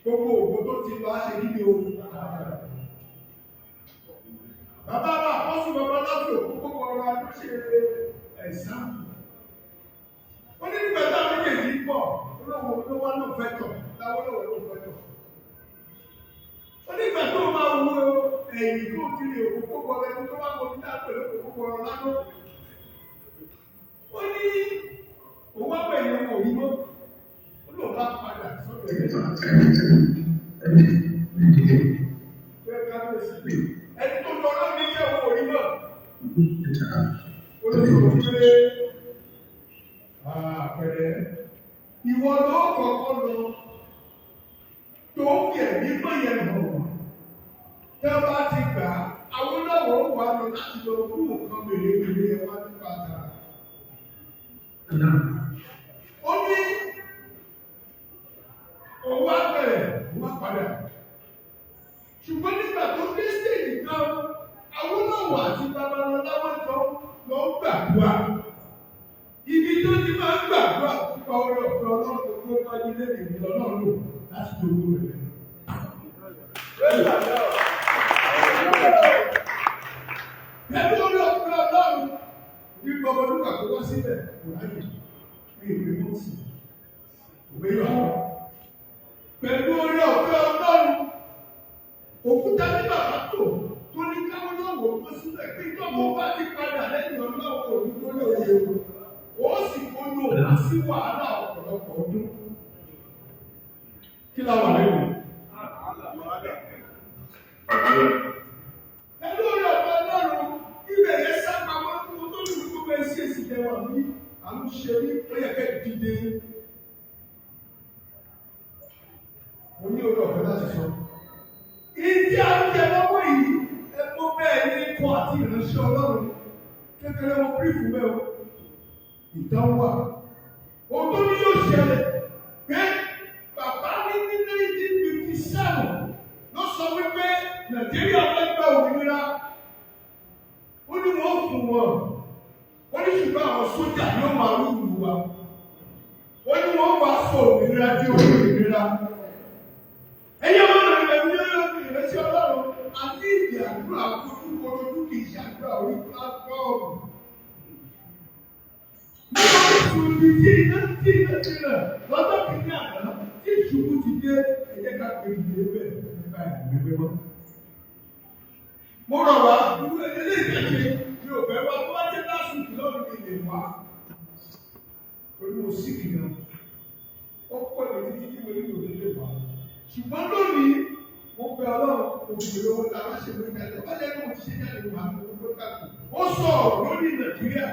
gbogbo ògo tó ti lọ á ṣe nílé o. Bàbá wa àkọ́sùn bàbá láti òkú gbogbo ọ̀rọ̀ adó ṣe ẹ̀sán. Ó ní nígbà táwọn méjèèjì ń bọ̀, olówó ló wá ló fẹ́ tọ̀, láwọ́lọ́wọ́ ló fẹ́ tọ̀. Ó ní ìgbà tó máa wo ẹ̀yìn tó ti lè òkú gbogbo ọ̀rọ̀ ẹni tó bá mọ bí dáa pẹ̀lú òkú gbogbo ọ̀rọ̀ lánàá. Ó ní òun wá pẹ̀lú òun òyìn mọ́, ó lóun bá padà sọ́dọ̀ ẹ̀. Ẹni tó lọ lọ́wọ́ ní jẹ́ òun òyìn mọ́. Ó lọ sọ̀rọ̀ pé àpẹẹrẹ ìwọ ló kọ́kọ́ lọ tó fi ẹ̀mí mọ́ yẹn hàn wọ́n. Tẹ́ bá ti gbà á, Awólọ́wọ̀ ó wà lọ láti lọ kú nǹkan mèremère ẹ wá nípa tara. Ó ní òun wá bẹ̀rẹ̀, òun wá padà. Ṣùgbọ́n nígbà tó dé stéèjì kan, Awólọ́wọ̀ àti Babalọlá wọ́n jọ lọ ń gbàdúrà. Ibi tó ti máa ń gbàdúrà nípa orí ọ̀fẹ́ Ọlọ́run tó tó bá ní lẹ́nu ìlú Ọlọ́run lò láti tó gbogbo rẹ̀. Pẹ̀lú orí ọ̀fẹ́ Ọlọ́run ní gbogbo nígbà tó wá síbẹ̀ kò ráyè ní ìwé mọ́sí. Òwe yọ̀ ọ́. Pẹ̀lú orí ọ̀fẹ́ Ọlọ́run, òkúta ní bàbá tó tó ní káwọn náà wò ó síbẹ̀ pé ìjọba bá ti padà lẹ́yìn Ọlọ́run òní lórí òye o. Ó sì kónú òun sí wàhálà ọ̀pọ̀lọpọ̀ ọdún. Kí la wà lẹ́nu? Pẹ̀lú orí ọ̀fẹ́ Ọlọ́run, ibẹ̀ yẹn sá pamọ́ fún tó ní gbogbo ẹsẹ̀ èsì jẹun àmì àmì ṣe ní ó yẹ kẹ́ dìde. Mo ní orí ọ̀fẹ́ láti sọ. Ìdí àjẹ lọ́wọ́ yìí, ẹ̀kọ́ bẹ́ẹ̀ ní ikọ̀ àti ìránṣẹ́ Ọlọ́run. Kékeré wọn bírífù bẹ́ẹ̀ o. Ìdánwò wà. Ohun tó ní yóò ṣẹlẹ̀ pé bàbá ní ní 1957 ló sọ wípé Nàìjíríà fẹ́ gba òmìnira. Ó ní wọ́n fún wọn. Ó ní ṣùgbọ́n àwọn sójà ni ó máa rúlu wa. Ó ní wọ́n wá sọ òmìnira di òmìnira. Ẹyẹ wọn lọ rẹ̀ ní ìrẹsì Ọlọ́run àti ìdí àdúrà kojúkorojú kì í ṣàdúrà orí pílátífọ́ọ̀mù. Ní oṣù ibi tí iná tí iná ti rẹ̀ lọ́jọ́ kìíní àná tí ìṣubú ti dé ẹ̀jẹ̀ ká pé ìdílé bẹ́ẹ̀ nípa ẹ̀mí mímọ́. Mo rọ̀ wá irú ilé ìtẹ̀ṣe mi ò fẹ́ wá tó bá jẹ́ lásìkò lọ́rùn mi lè wá. Torí mo sì kìnnà. Ó pọ̀ mi títí tí mo ní òní lè wá. Ṣùgbọ́n lónìí, mo bẹ Ọlọ́run òṣèré owó tá a bá ṣe lórí ìdájọ́ bá jẹ́ kó o ti ṣe jáde wà ní gbogbo káàkiri. Ó sọ̀rọ̀ lórí Nàìjíríà.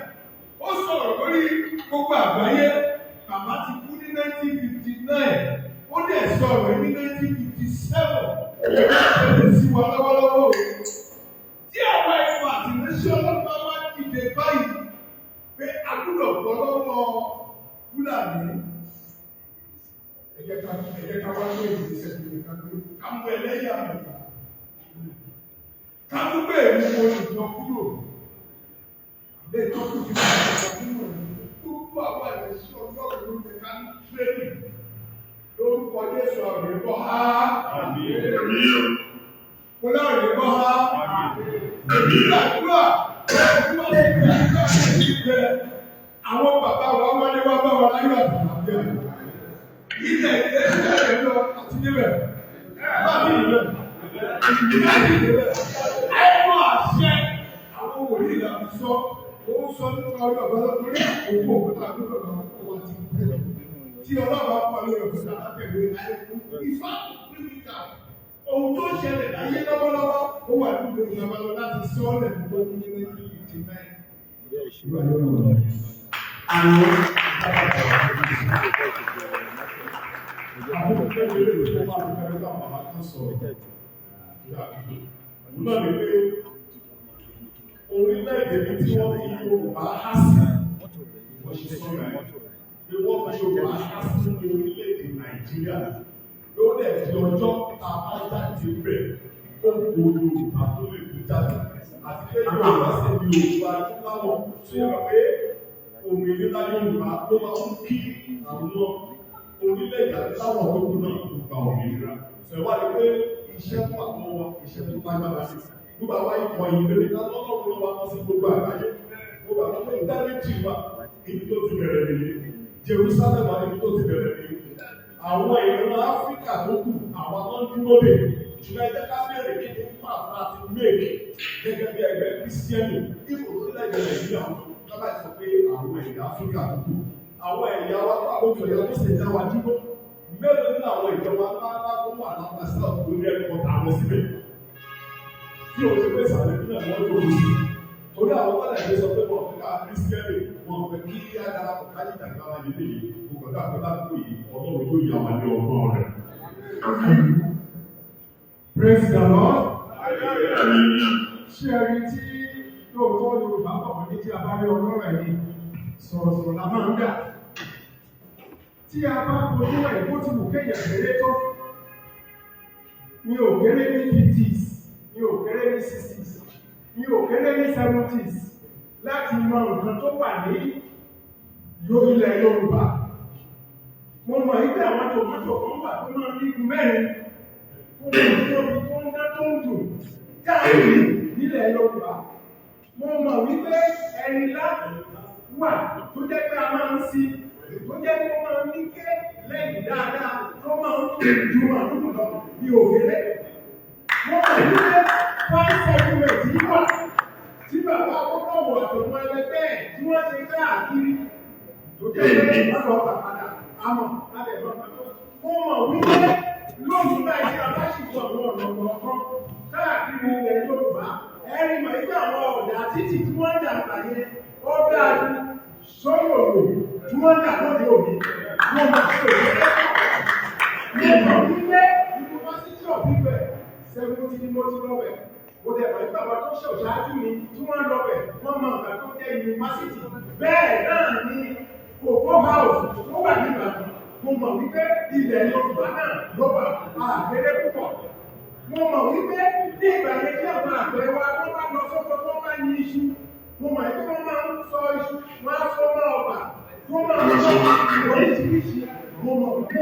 Ó sọ̀rọ̀ lórí gbogbo àgbáyé. Bàbá ti kú ní 1959. Ó dẹ̀ sọ̀rọ̀ ní 1957. Ẹ̀rọ ìṣẹ̀lẹ̀ sí wa lọ́wọ́lọ́wọ́ o. Tí àwọn ẹ̀kọ́ àti ìránṣẹ́ ọlọ́pàá wá dìde báyìí pé a gbọ́dọ̀ bọ́ lọ́wọ́ Fúlàní. Ẹ jẹ́ ká wá gbé ìgbésẹ̀ tó yẹ ká gbé. Ká mú ẹlẹ́yàmẹ̀yà. Ká mú bẹ́ẹ̀ ni mo lè jọ kúrò. Ilé ìtọ́kù ti bá ìjọba nínú ẹ̀mí. Gbogbo àwọn ìránṣẹ́ ọlọ́run ló yẹ ká ní tírénì. Lórúkọ Jésù àrùn ìbọn há. Mo láwọn ìbọn há. Èmi gbàdúrà. Olúwa ti gbàdúrà ní ìgbẹ́. Àwọn bàbá wa wọlé wá bá wa láyọ̀ àtàlàfíà. Ilẹ̀ ìgbésẹ̀ rẹ̀ lọ àti débẹ̀. Bá mi débẹ̀. Bá mi débẹ̀. Ẹnu àṣẹ àwọn wòlíì là ń sọ. Ó ń sọ nípa ọjọ́ ọ̀gbọ́n lórí àkókò òkúta àdúgbò àwọn ọkọ̀ wa ti pẹ́. Tí ọlọ́run á pa lórí òkúta látẹ̀wé ìfá píríkà. Ohun tó ṣẹlẹ̀ láyé lọ́wọ́lọ́wọ́ ó wà nínú ìjọba lọ láti sọ ọ́ lẹ̀ tó kú ní 1959. Àwọn kékeré tó bá ń fẹ́ bá bàbá kan sọ̀rọ̀. Òun náà ni pé Orílẹ̀-èdè mi tí wọ́n fi Yorùbá há sí, wọ́n ṣe sọ̀rọ̀ ẹ̀ pé wọ́n fi Yorùbá há sí orílẹ̀-èdè Nàìjíríà. Ló dẹ̀ fi ọjọ́ tá a bá jáde bẹ̀, ó wo Yorùbá tó lè kú jáde. Àti pé Yorùbá sì ní Yorùbá adúláwọ̀ tó yẹ pé òmìnira Yorùbá ló máa ń kí àwọn orílẹ̀-èdè adúláwọ̀ tó kù náà kò gba òmìnira. Sọ wá ní pé iṣẹ́ fún àwọn wa, iṣẹ́ tó lágbára sí. Gbogbo àwa ikọ̀ ìrere lọ́lọ́run ló wá lọ sí gbogbo àgbáyé. Gbogbo àwọn ọmọ ìdáríjì wa, ibi tó ti bẹ̀rẹ̀ nìyí. Jerusalem wa, ibi tó ti bẹ̀rẹ̀ nìyí. Àwọn ìran Áfíríkà tó kù, àwọn tó ń dúró dè. Ṣùgbọ́n ẹ jẹ́ ká bẹ̀rẹ̀ kí ní pàtàkì àti méèkì gẹ́gẹ́ bí ẹgbẹ́ Kírísítẹ́nì ipò orílẹ̀-èdè Nàìjíríà lábàá sọ pé àwọn ẹ̀yà Áfíríkà tó kù. Àwọn ẹ̀yà wa tó àwọn òkè ọ̀yà tó sì dá wa dúró. Mélòó nínú àwọn ìjọba ńláńlá tó wà lápá South tó ní ẹ̀kọ́ tàwọn síbẹ̀? Tí o ṣe pé ìsàlẹ̀ nílẹ̀ wọ́n ló sí. Torí àwọn ọ̀dà ìgbé sọ pé wọ́n fẹ́ ká Kírísítẹ́nì, wọ́n fẹ́ kí á darapọ̀ ká yíjà gbára yìí léyìí. Mo gbọ́dọ̀ àpẹẹrẹ àdúgbò yìí, Ọlọ́run yóò yà wá ní ọgbọ́n rẹ̀. Praise the Lord. Ṣé ẹ rí tí lóòótọ́ Yorùbá bọ̀ wọ́n ní tí a bá rí ọlọ́rọ̀ ẹni sọ̀rọ̀sọ̀rọ̀ la máa ń dà. Tí a bá bojú ẹ̀ bó ti wù kéèyàn kéré tó, mi ò kéré ní 50s, mi ò kéré ní 60s, mi ò kéré ní 70s láti mọ nǹkan tó wà ní ilẹ̀ Yorùbá. Mo mọ̀ wípé àwọn tòmátò kan wà tó máa ń ní igun mẹ́rin tó máa ń tóbi tó ń dán tó ń dùn káàkiri nílẹ̀ Yorùbá. Mo mọ̀ wípé ẹ̀rìnlá wà tó jẹ́ pé a máa ń sí, tó jẹ́ pé ó máa ń ní ké lẹ́yìn dáadáa tó máa ń ju màlúù lọ bí òkèrè. Mo mọ̀ wípé five settlement yìí wà tí bàbá Awólọ́wọ̀ àtọ̀mọ ẹlẹgbẹ́ ẹ̀ tí wọ́n ṣe káàkiri tó jẹ́ pé wọ́n lọ gbà padà àmọ́ lábẹ́ ìbọn kan tó. Mo mọ̀ wípé lónìí báyìí tí a bá sì wọ àwọn ọ̀nà kọ̀ọ̀kan káàkiri ilẹ̀ Yorùbá, ẹ̀rí mọ̀ wípé àwọn ọ̀dà títì tí wọ́n dà gbà yẹn ó dáa ju sọ́yòrò tí wọ́n dà lóde òní. Mo mọ̀ pé mo mọ̀ wípé University of Ife 70 ni mo ti lọ bẹ̀. Mo dẹ̀ mọ̀ wípé àwọn tó ṣòṣáájú mi tí wọ́n lọ bẹ̀ wọ́n mọ nǹkan tó jẹ́ yunifásitì. Bẹ́ẹ̀ náà ni Cocoa House tó wà ní Ìbàdàn. Mo mọ̀ wípé ilẹ̀ Yorùbá náà ló wà àgbélé púpọ̀. Mo mọ̀ wípé ní ìgbà yẹn tí àwọn àgbẹ̀ wa tó bá lọ sóko tó bá yin iṣu, mo mọ̀ wípé wọ́n máa ń sọ iṣu, wọ́n á sọ mọ́ ọgbà, wọ́n máa ń sọ oríṣiríṣi. Mo mọ̀ wípé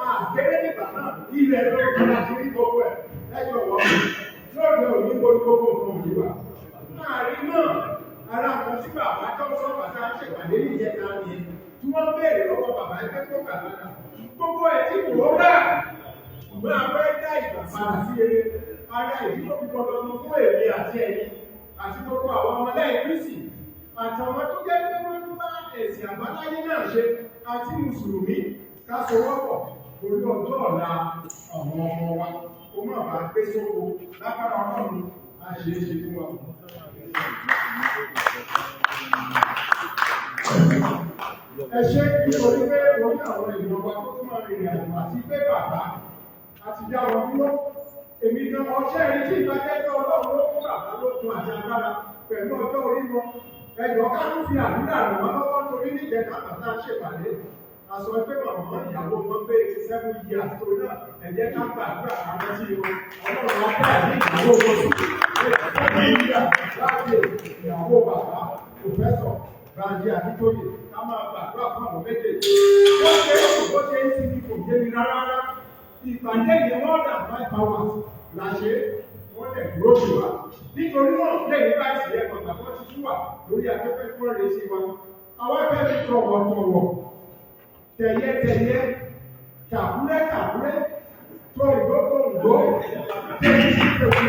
àgbélé nígbà náà ilẹ̀ Yorùbá láti rí gbogbo ẹ̀. Ẹ jọ̀wọ́ lóde òní gbogbo nǹkan òní wà. Láàárín náà, ara nǹkan tí bàbá tó ń sọ bàtà ń ṣèpàdé níjẹta nìyẹn tí wọ́n béèrè lọ́wọ́ bàbá ẹgbẹ́ tó gbà padà. Gbogbo ẹ̀ tí kò rà, ṣùgbọ́n a fẹ́ dá ìgbà padà sí rere. Ara ìdí tó fi gbọdọ̀ lọ fún èmi àti ẹ̀yin àti gbogbo àwọn ọmọlẹ́yìn Kristi àtàwọn tó jẹ́ pé wọ́n ń bá ẹ̀sìn àbáláyé náà ṣe àti Mùsùlùmí ká sowọ́pọ̀ lórí ọjọ́ ọ̀la àwọn ọmọ wa kó má bàa gbé sóko lágbára Ọlọ́run á ṣe é ṣe fún wa. Ẹ ṣé nítorí pé orí àwọn èèyàn wa tó tún máa rìnrìn àjò àti pé bàbá àti dá wọn dúró. Èmi gan ọṣẹ́ rí tí ìgbà jẹ́ pé Ọlọ́run ló fún bàbá lókun àti agbára pẹ̀lú ọjọ́ orí wọn. Ẹjọ́ ká tún fi àdúrà ràn wọ́n lọ́wọ́ torí níjẹta bàtà ṣèpàdé. A sọ pé màmá ìyàwó wọn pé 87 years tó náà ẹ jẹ́ ká gbàdúrà àwọn tí wọn. Ọlọ́run á dá ìdí ìyàwó wọn sí. 87 years láti ìyàwó bàbá Pòfẹ́sọ̀ Bánjí Akíntóyè ká máa gbàdúrà fún àwọn méjèèjì. Wọ́n ṣe é kò bó ṣe ń sinmi kò yé mi rárá rárá. Ìpàdé yẹn more than 5 hours la ṣe wọ́n dẹ̀ dúró sí wa. Nítorí náà lẹ́yìn báyìí sì yẹ kọ̀ọ̀kan tó ti tún wà lórí afẹ́fẹ́ tí wọ́n retí wa. Àwa fẹ́ fi tọ̀wọ̀tọ̀wọ̀, tẹ̀yẹtẹ̀yẹ, tàkúrẹ́tàkúrẹ́, tó ìgbó tó ìgbó, tẹ̀yí tẹ̀wí,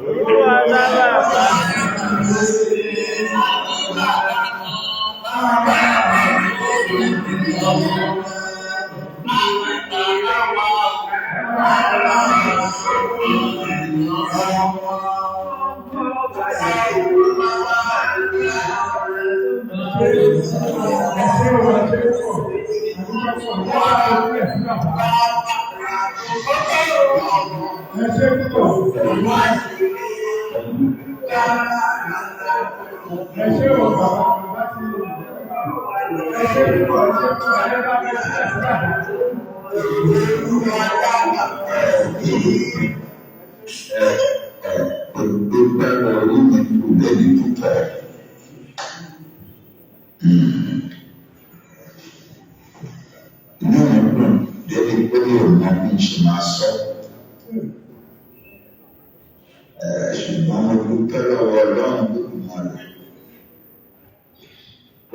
Olúwa dára. Ẹ ṣé o, ẹ ṣé púpọ̀. Àdúgbò pọ̀ ní wàá fi fún bàbá. Ẹ ṣé púpọ̀. Ẹ ṣé o, bàbá, bàbá ti ẹ ṣé púpọ̀, ẹ ṣé púpọ̀, ẹ bá mi sílẹ̀ fún bàbá. Dúpẹ́ orí mi kù lẹ́ni púpọ̀. Inú mi dùn débi pé mi ò mọ bí n ṣe máa sọ. Ṣùgbọ́n mo dúpẹ́ lọ́wọ́ Ọlọ́run Olódùmarè.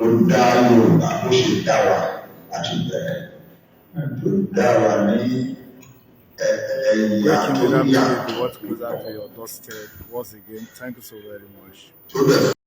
Ó dá Yorùbá bó ṣe dá wa láti bẹ̀rẹ̀. Tó dá wa ní ẹ̀yà Breaking tó Leader yàtọ̀ Music, what closer to your doorstep. Once again, thank you so very much. tó dẹ̀